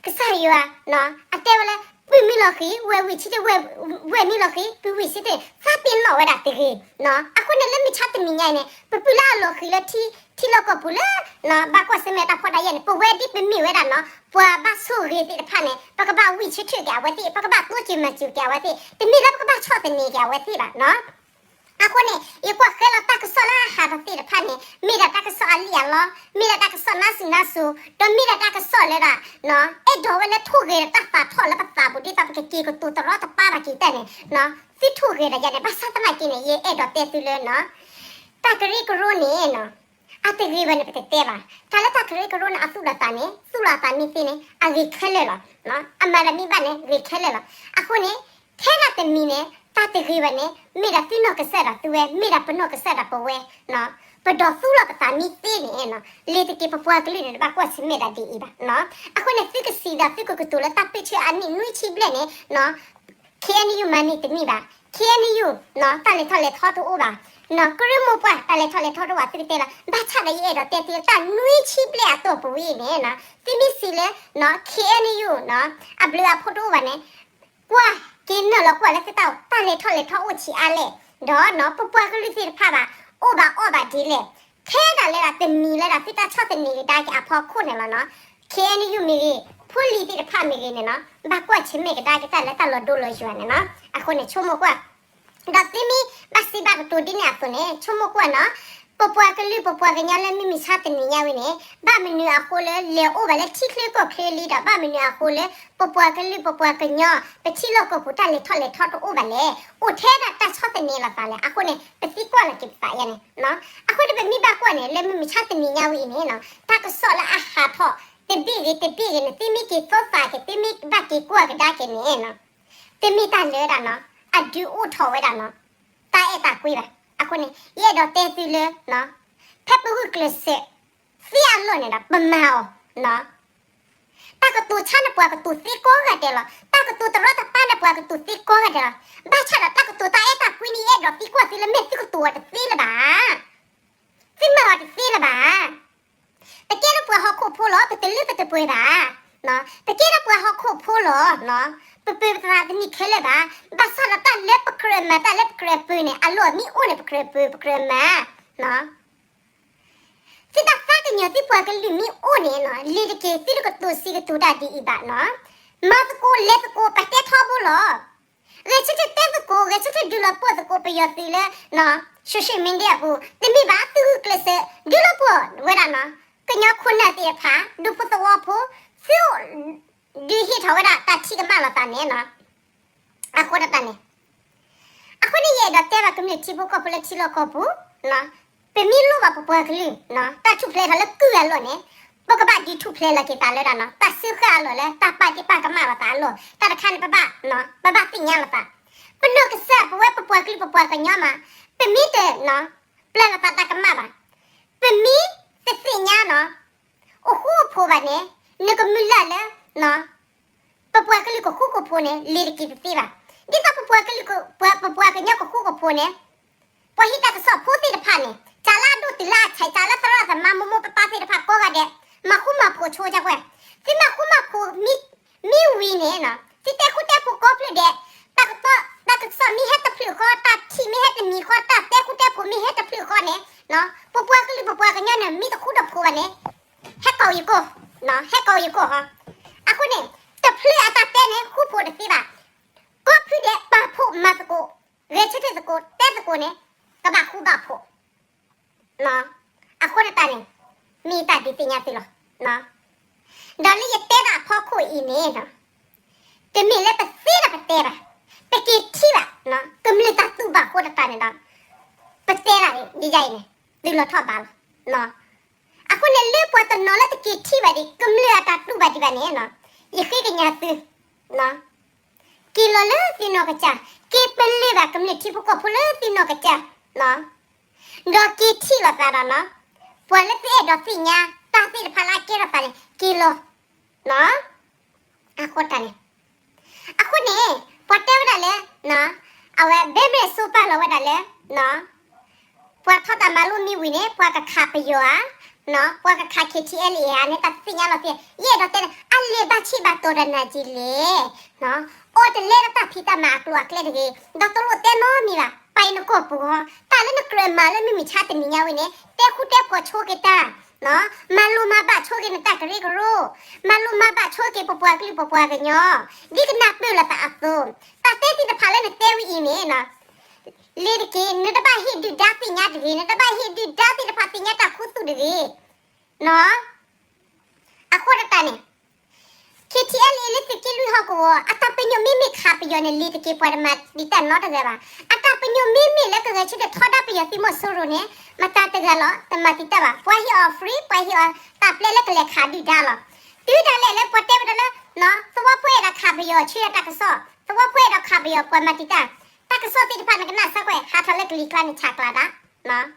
ကစၢ်ယွၤ အတဲဝဲလၢ ပုၢ်မံလီၤဃံၤ ဝဲၢ်ဝံၣ်ဆံတ့ၢ်, ဝဲၢ်မံလီၤဃံၤ ပုၢ်ဝံၣ်ဆံတ့ၢ်, သးပ့ၤနီၣ်ဝဲဒၣ်တဂ့ၤ. အဃိန့ၣ် လၢမုၢ်ဆါတနံၤညါအံၤန့ၣ် ပပုၢ်လၢအလီၤဃံၤလၢထံလီၢ်ကီၢ်ပူၤလၢ ဘၣ်ကွၢ်ဆၢၣ်မဲာ်တၢ်ဖှီၣ်တၢ်ယာ်န့ၣ် ပဝဲဒ်ပမ့ၢ်ဝဲဒၣ်နီၤ ပှၤဘၣ်ဆိၣ်ဂ့ၤသ့ၣ်တဖၣ်န့ၣ် ပကဘၣ်ဝံၣ်ဆၢထၢၣ်က့ၤအဝဲသ့ၣ်, ပကဘၣ်တိစၢၤမၤစၢၤက့ၤအဝဲသ့ၣ်, တမ့ၢ်လၢပကဘၣ်ဆီၣ်သနံးက့ၤအဝဲသ့ၣ်ဘၣ်နီၤ. အဃိန့ၣ် ယကွၢ်ဃဲလီၤတၢ်ကစီၣ်လၢအဟးထီၣ်သ့ၣ်တဖၣ်န့ၣ် မ့ၢ်ဒၣ်တၢ်ကစီၣ်အလံၣ်အလီ, မ့ၢ်ဒၣ်တၢ်ကစီၣ်နါစူၤနါစူၤ, ဒီးမ့ၢ်ဒၣ်တၢ်ကစီၣ်လၢဒၣ် အဲၣ်ဒိးဝဲလၢထိၣ်ဂဲၤဒီးတၢ်သးထီၣ်လၢပသးပူၤ ဒ်သိးပကက့ၤကတိၤတရီတပါဘၣ်က့ၤတၢ်န့ၣ် သုထိၣ်ဂဲၤဒီးယၤန့ၣ် ဘၣ်ဆၣ်သနာ်က့န့ၣ် ယအဲၣ်ဒိးတဲသုလၢ တၢ်ကရၢကရိန့ၣ် အတဂ့ၤဘၣ်န့ၣ် ပတတဲဘၣ်. တၢ်လၢတၢ်ကရၢကရိန့ၣ် အသူၣ်လီၤသးန့ၣ် သူၣ်လီၤသးမ့ၢ်သ့န့ၣ် အဂ့ၤခဲလၢာ်လီၤ. အမၤတၢ်မ့ၢ်ဘၣ်န့ၣ် ဂ့ၤခဲလၢာ်လီၤ. အဃိန့ၣ် ထဲဒၣ်တမံၤန့ၣ် တၢ်တဂ့ၤဘၣ်န့ၣ် မ့ၢ်ဒၣ်သုနီၢ်ကစၢ်ဒၣ်သုဝဲ, မ့ၢ်ဒၣ်ပနီၢ်ကစၢ်ဒၣ်ပဝဲ, ပဒီးသူၣ်လီၤပသးမ့ၢ်သ့န့ၣ် လ့ၤတက့ၤ ပပှၤကလုာ်န့ၣ် တဘၣ်ကွၢ်ဆၢၣ်မဲာ်ဒၣ်ဒ်အံၤဘၣ်. အဃိန့ၣ် သုကစံးဒီးသုကကတိၤလၢတၢ်ပၢၢ်ဆၢအနံၣ်နွံဆံဘျဲၣ်န့ၣ် K N U မၤန့ၢ်တန့ၢ်ဘၣ်. K N U တၢ်လဲၤထီၣ်လဲၤထီတအိၣ်ဘၣ်. ကရၢမိၢ်ပှၢ် တၢ်လဲၤထီၣ်လဲၤထီတအိၣ်ဘၣ် သုကတဲလီၤ. ဘၣ်ဆၣ်ဒီးယအဲၣ်ဒိးတဲသုလၢတၢ်နွံဆံဘျဲၣ်အတီၢ်ပူၤအံၤန့ၣ် သုမ့ၢ်စံးလၢ K N U အဘျုးအဖှိၣ်တအိၣ်ဘၣ်န့ၣ် ကွၢ်က့ၤနုာ်လီၤကွၢ်လၢသုတၢ်အိၣ် တၢ်လဲၤထီၣ်လဲၤထီအိၣ်ဆံးအါလဲၣ်, ဒီးပပှၤကလုာ်သ့ၣ်တဖၣ်ဘၣ် အိၣ်ဘၣ်အီၣ်ဘၣ်ဒ်လဲၣ်, ထဲဒၣ်လၢဒၣ်တမံၤလၢဒၣ်သုတၢ်ဆီၣ်သနံးကဒါက့ၤအဖီခိၣ်န့ၣ်လီၤနီၤ. K N U မ့ၢ်ဂ့ၤ, ဖိလံၤသ့ၣ်တဖၣ်မ့ၢ်ဂ့ၤန့ၣ်နီၤ, ဘၣ်ကွၢ်ဆၢၣ်မဲာ်ကဒါက့ၤတၢ်လၢတၢ်လီၤဒိလီၤယွၤန့ၣ်နီၤ. အဃိန့ၣ် ဆိကမိၣ်ကွၢ် ဒီးသုမ့ၢ်ဘၣ်စံးဘၣ်ကတိၤဒ်န့ၣ်အသိးန့ၣ် ဆိကမိၣ်ကွၢ်နီၤ, ပပှၤကလုာ်ပပှၤကညီလၢမုၢ်မဆါတနံၤညါဝဲန့ၣ် ဘၣ်မနုၤအဃိလၢလဲၤအိၣ်ဘၣ်လၢထံချၢကီၢ်ချၢလံဒီး ဘၣ်မနုၤအဃိလၢ ပပှၤကလုာ်ပပှၤကညီ ပထံလီၢ်ကီၢ်ပူၤတၢ်လဲၤထီၣ်လဲၤထီတအိၣ်ဘၣ်လဲၣ်, အိၣ်ထဲဒၣ်တၢ်ဆီၣ်သနံးလိာ်သးလဲၣ်. အဃိန့ၣ် ပသံကွၢ်လီၤက့ၤပသးယါန့ၣ် အဃိန့ၣ် ပမ့ၢ်ဘၣ်ကွၢ်န့ၣ် လၢမုၢ်မဆါတနံၤညါဝဲအံၤန့ၣ်နီၤ, တၢ်ကစီၣ်လၢအဟးထီၣ် တဘ့ၣ်ဂ့ၤတဘ့ၣ်ဂ့ၤန့ၣ် သုမ့ၢ်က့ၤသိသးက့ၤ သုမ့ၢ်ဘၣ်က့ၤကွၢ်ကဒါက့ၤန့ၣ်နီၤ, တမ့ၢ်တၢ်လၢဒၣ်နီၤ အဒုးအိၣ်ထီၣ်ဝဲဒၣ်နီၤ တၢ်အဲၣ်တၢ်ကွံဘၣ်. အဃိန့ၣ် ယအဲၣ်ဒိးတဲသုလၢ ဖဲပဂုာ်ကျဲးစၢးသ့အလီၢ်န့ၣ်ဒီး ပမၤအီၤ တၢ်ကတိၤဆါန့ၣ်ပှၤကတိၤသ့ကိးဂၤဒဲးလီၤ. တၢ်ကတိၤတရီတပါန့ၣ်ပှၤကတိၤသ့ကိးဂၤဒဲးလီၤ. ဘၣ်ဆၣ်ဒီးတၢ်ကတိၤတၢ်အဲၣ်တၢ်ကွံန့ၣ် ယအဲၣ်ဒိးသံကွၢ်သုလၢ မ့ၢ်သုကတိၤအီၤတသ့လၢၤဘၣ်. သုမၤအီၤတသ့လၢၤဘၣ်. ပကဲထီၣ်ပှၤဟီၣ်ခိၣ်ဖိလီၤ, ပတလုၢ်ပတပှဲၤဘၣ်. ပကဲထီၣ်ပှၤဟီၣ်ခိၣ်ဖိလီၤ. ပပၢၤပသးတမံၤခဲလၢာ်ဘၣ်. ဘၣ်ဆၣ်ဒီးတၢ်လၢပကြၢးမၤ တၢ်လၢပကြၢးပၢၤန့ၣ် အလီၢ်မ့ၢ်အိၣ်န့ၣ် ပကြၢးပၢၤ ပကြၢးမၤ သုတၢ်သးကညီၤသုပှၤကလုာ်မ့ၢ်အိၣ်န့ၣ်နီၤ, လ့ၤတက့ၤ သုတကတိၤစံးကတိၤတၢ်ဒ်အံၤဘၣ်နီၤ, မၤသကိးလဲၤသကိး ပတဲထီဘိလီၤ. ဂဲၤဆၢထၢၣ်တဲသကိး ဂဲၤဆၢထၢၣ်ဒုးလီၤပှီၢ်သကိးပယီၤသုးလၢ social media အပူၤ, တမ့ၢ်ဘၣ်သုဂုာ်ကျဲးစၢး ဒုးလီၤပှီၢ်ဝဲဒၣ်နီၤ, ကညီခိၣ်နၢ်သ့ၣ်တဖၣ် ဒူဖိသဝီဖိ သု ဒုးဟ့ၣ်ထီၣ်ဝဲဒၣ်တၢ်ထံၣ်ကမၣ်လိာ်သးန့ၣ်နီၤ, အဃိဒၣ်တၢ်န့ၣ် အဃိန့ၣ် ယအဲၣ်ဒိးတဲဘၣ်ကမျၢၢ်ထံဖိကီၢ်ဖိလၢထံလီၢ်ကီၢ်ပူၤ, ပမ့ၢ်လိၣ်ဘၣ်ပပှၤကလုာ် တၢ်ထူၣ်ဖျဲးထီၣ်လၢကုၢ်အလီၢ်န့ၣ်, ပကဘၣ်ဒုးထူၣ်ဖျဲးလီၤက့ၤသးလၢဒၣ်နီၤ, တၢ်စၢဃာ်အလီၢ်လၢတၢ်ပာ်ဒ့ၣ်ပာ်ကမၣ်လိာ်သးအလီၢ်, တၢ်တခါန့ၣ် ပဘၣ် ပဘၣ်သ့ၣ်ညါလိာ်သး, ပနီၢ်ကစၢ်ပဝဲပပှၤကလုာ်ပပှၤကညီမး, ပမ့ၢ်တ ပျၢ်လိာ်သးတၢ်ကမၣ်ဘၣ်, ပမ့ၢ်တသ့ၣ်ညါနီၤ, အိၣ်ဃူအိၣ်ဖိးဘၣ်န့ၣ်, နကမုၢ်လၢ်လၢ ပပှၤကလုာ်ကဃူကဖိးန့ၣ် လ့ၤတက့ၤတသ့ဘၣ်. ဒ်သိးပပှၤကလုာ် ပပှၤကညီကဃူကဖိးန့ၣ်, ပှၤဟံးတၢ်ကစီၣ်ဖိသ့ၣ်တဖၣ်န့ၣ် တၢ်လၢအဒိၣ်တုၤလၢအဆဲး တၢ်လၢသရၣ်သမါမိၢ်မိၢ်ပၢ်ပၢ်သ့ၣ်တဖၣ်ကိးဂၤဒဲး, မၤဃူမၤဖိးဆိကကွဲၢ်, သုမၤဃူမၤဖိး မ့ၢ်ဝံၤန့ၣ်, သုတဲဃူတဲဖိးကိးဖျၢၣ်ဒဲး, တၢ်ကစီၣ်မ့ၢ်ဟဲတဖျၢၣ်ဃီ, တၢ်ထံၣ်မ့ၢ်ဟဲတမံၤဃီ, တၢ်တဲဃူတဲဖိးမ့ၢ်ဟဲတဖျၢၣ်ဃီန့ၣ်, ပပှၤကလုာ်ပပှၤကညီန့ၣ် မ့ၢ်တဃူတဖိးဘၣ်န့ၣ်, ဟဲကိးယကိာ်, ဟဲကိးယကိာ်ဟီ. အဃိန့ၣ် တဖျၢၣ်အတၢ်တဲန့ၣ် ဃူဖိးတသ့ဘၣ်. ကိးဖုဒဲး ပာ်ဖှိၣ်မၤသကိး, ဂဲၤဆၢထၢၣ်သကိး တဲသကိးန့ၣ် ကဘၣ်ဃူဘၣ်ဖိး. အဃိန့ၣ်တၢ်န့ၣ် မ့ၢ်တၢ်ဒုးသ့ၣ်ညါသုလီၤ. ဒီးလၢယတဲတၢ်အဖီခိၣ်အံၤန့ၣ်, တမ့ၢ်လၢပသ့ဒီးပတဲဘၣ်, ပက့ၤထံၣ်ဘၣ် ကမျၢၢ်တၢ်တူၢ်ဘၣ်အဃိသတးန့ၣ်ဒီး ပတဲဒၣ်န့ၣ် ယယါအံၤန့ၣ် သုလီၤထီၣ်ဘးလီၤ. အဃိန့ၣ် လၢပှၤတနီၤလၢတက့ၤထံၣ်ဘၣ်ဒံး ကမျၢၢ်အတၢ်တူၢ်ဘၣ်ဒံးဘၣ်န့ၣ် ယဃ့ကညးသု က့ၤလီၤလၢသုနီၢ်ကစၢ်, က့ၤပလ့ၤဘၣ်ကမျၢၢ်ထံဖိကီၢ်ဖိလၢသုနီၢ်ကစၢ်, ဒီးက့ၤထံၣ်လိာ်သးဒီး ပှၤလၢသုအဲၣ်ဒိးသ့ၣ်ညါတၢ်သ့ၣ်တဖၣ်လၢအကဲထီၣ်သးန့ၣ် က့ၤလီၤ. အဃိတၢ်န့ၣ် အဃိန့ၣ် ပှၤတဲဝဲဒၣ်လၢ အဝဲဘဲမ့ၢ်စိပာ်လီၤဝဲဒၣ်လၢ ပှၤထီၣ်တၢ်မၤလိမ့ၢ်ဝံၤန့ၣ် ပှၤကခးပယီၤဧါ, ပှၤကခး K T L A ဧါန့ၣ် တၢ်သ့ၣ်ညါလီၤသ့, ယအဲၣ်ဒိးတဲန့ၣ် အလဲၤဘၣ်ဆ့ၣ်ဘၣ်တီၤဒီးနၤက့လဲၣ်. အီၤတလဲဒီးတၢ်ဖံးတၢ်မၤအကျိၤအကျဲတဂ့ၤ, ဒီးတလိၣ်တဲနီတမံၤဘၣ်, ပာ်အံၤနကိာ်ပူၤဃီ, တၢ်လၢနကြၢးမၤလၢမုၢ်မဆါတနံၤညါဝဲန့ၣ် တဲဃူတဲဖိးဆိက့ၤတၢ် မၤလိမၤဘၣ်ဆိက့ၤနတၢ်ကရၢကရိ, မၤလိမၤဘၣ်ဆိက့ၤပပှၤကလုာ်ပပှၤကညီ, ဒ်ကနၢ်ပၢၢ်လိာ်သးအသိး, တၢ်တဲသ့ၣ်တဖၣ်လၢနတဲဝဲအံၤန့ၣ် လ့ၤတက့ၢ်, နတဘၣ်ဟ့ၣ်ဒုၣ်ဒါသ့ၣ်ညါတဂ့ၤ, နတဘၣ်ဟ့ၣ်ဒုၣ်ဒါသ့ၣ်တဖၣ်သ့ၣ်ညါတၢ်ခူသူၣ်တဂ့ၤ. အဃိတၢ်န့ၣ် K T L A လၢသုးက့လွံၢ်ဟီၣ်ကဝီၤ အတၢ်ပညိၣ်မ့မ့ၢ်ခးပယီၤန့ၣ် လ့ၤတက့ၢ် ပှၤတမၤတံာ်တာ်နီတဂၤဘၣ်. အတၢ်ပညိၣ်မ့မ့ၢ်လၢကဂဲၤဆၢထၢၣ်ထီဒါပယီၤသုးမီၤစိရိၤန့ၣ် မတၤတဂၤလီၤ တမၤတံာ်တာ်ဘၣ်. ပှၤဟ့ၣ်အီၤ free, ပှၤဟ့ၣ်အီၤတၢ်ပျဲလၢကလဲၤခးဒုၣ်ဒါလီၤ. တုၤဒၣ်လဲာ်လၢပှၤတဲဝဲဒၣ်လၢ သဝီဖိအဲၣ်ဒိးခးပယီၤဆူတၢ်ကစီၣ်, သဝီဖိအဲၣ်ဒိးခးပယီၤပှၤမၤတံာ်တာ်, တၢ်ကစီၣ်သ့ၣ်တဖၣ်နကနၣ်စၢ်ကွဲး ဟးထီၣ်လၢကလံၤကျါန့ၣ်ဆးကျးဒၣ်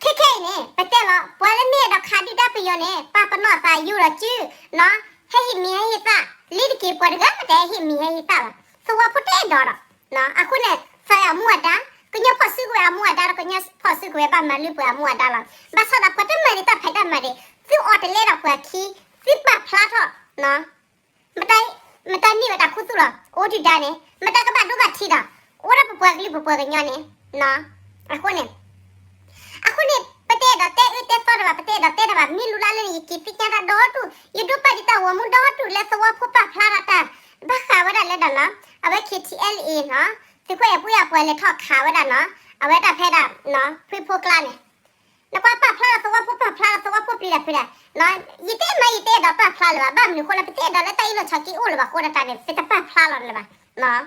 ခဲခဲအံၤန့ၣ် ပတဲလီၤ ပှၤလၢမ့ၢ်အဲၣ်ဒိးခးဒုၣ်ဒါပယီၤန့ၣ် ပာ်ပနီၣ်သးယူၤဒီးစု, ဟဲဟ့ၣ်မံၤဟဲဟ့ၣ်သၣ်, လ့ၤတက့ၢ် ပှၤတဂၤမ့ၢ်တဟဲဟ့ၣ်မံၤဟဲဟ့ၣ်သၣ်ဘၣ်. သဝီဖိတအဲၣ်ဒိးဒီး, အဃိန့ၣ် သးအမူအဒါ, ကညီဖီၣ်စုကဝဲၤအမူအဒါဒီး ကညီဖီၣ်စုကဝဲၤဘၣ်မၤလၢပှဲၤအမူအဒါလီၤ. ဘၣ်ဆၣ်ဒီးပှၤတမၤန့ၢ်တၢ်ဖံးတၢ်မၤဒံး, သုအီၤတလဲဒီးပှၤခံ, သုပာ်ဖျါထီၣ် မတၤမ့ၢ်ဝဲတၢ်ခူသူၣ်လီၤ. အိၣ်ဒုၣ်ဒါန့ၣ် မတၤကဘၣ်ဒိဘၣ်ထံးဒီး, အိၣ်ဒၣ်ပပှၤကလုာ်ပပှၤကညီန့ၣ်, အဃိန့ၣ်, အဃိန့ၣ် ပတအဲၣ်ဒိးတဲအၢတဲသီတဘၣ်, ပတအဲၣ်ဒိးတဲတၢ်ဘၣ်. မ့ၢ်လူၤလၢ်လၢန့ၣ် ယက့ၤသ့ၣ်ညါတၢ်ဒီဒူၣ်, ယဒိးပာ်ဒံးတၢ်ဂီၤမူဒီဒူၣ်လၢသဝီဖိပာ်ဖျါထီၣ်တၢ်, ဘၣ်ဃးဝဲဒၣ်လၢဒီးနီၤ, အဝဲ K T L A နီၤ, သုးခိၣ်အဲၣ်ပူၤအဲၣ်ပှၤလဲၤထီၣ်ခးဝဲဒၣ်နီၤ, အဝဲဒၣ်ဖဲဒၣ်, ဖုဖိကျါန့ၣ် နကွၢ်ပာ်ဖျါဒီးသဝီဖိပာ်ဖျါဒီးသဝီဖိပျံၤတၢ်ဖုးတၢ်, ယတဲမး ယတအဲၣ်ဒိးပာ်ဖျါလၢၤဘၣ်, ဘၣ်မနုၤအဃိလၢ ပတအဲၣ်ဒိးလၢတၢ်အ့ၣ်လိာ်ဆိးက့အိၣ်လၢၤဘၣ် အဃိတၢ်န့ၣ် ပတပာ်ဖျါလီၤလၢၤဘၣ်.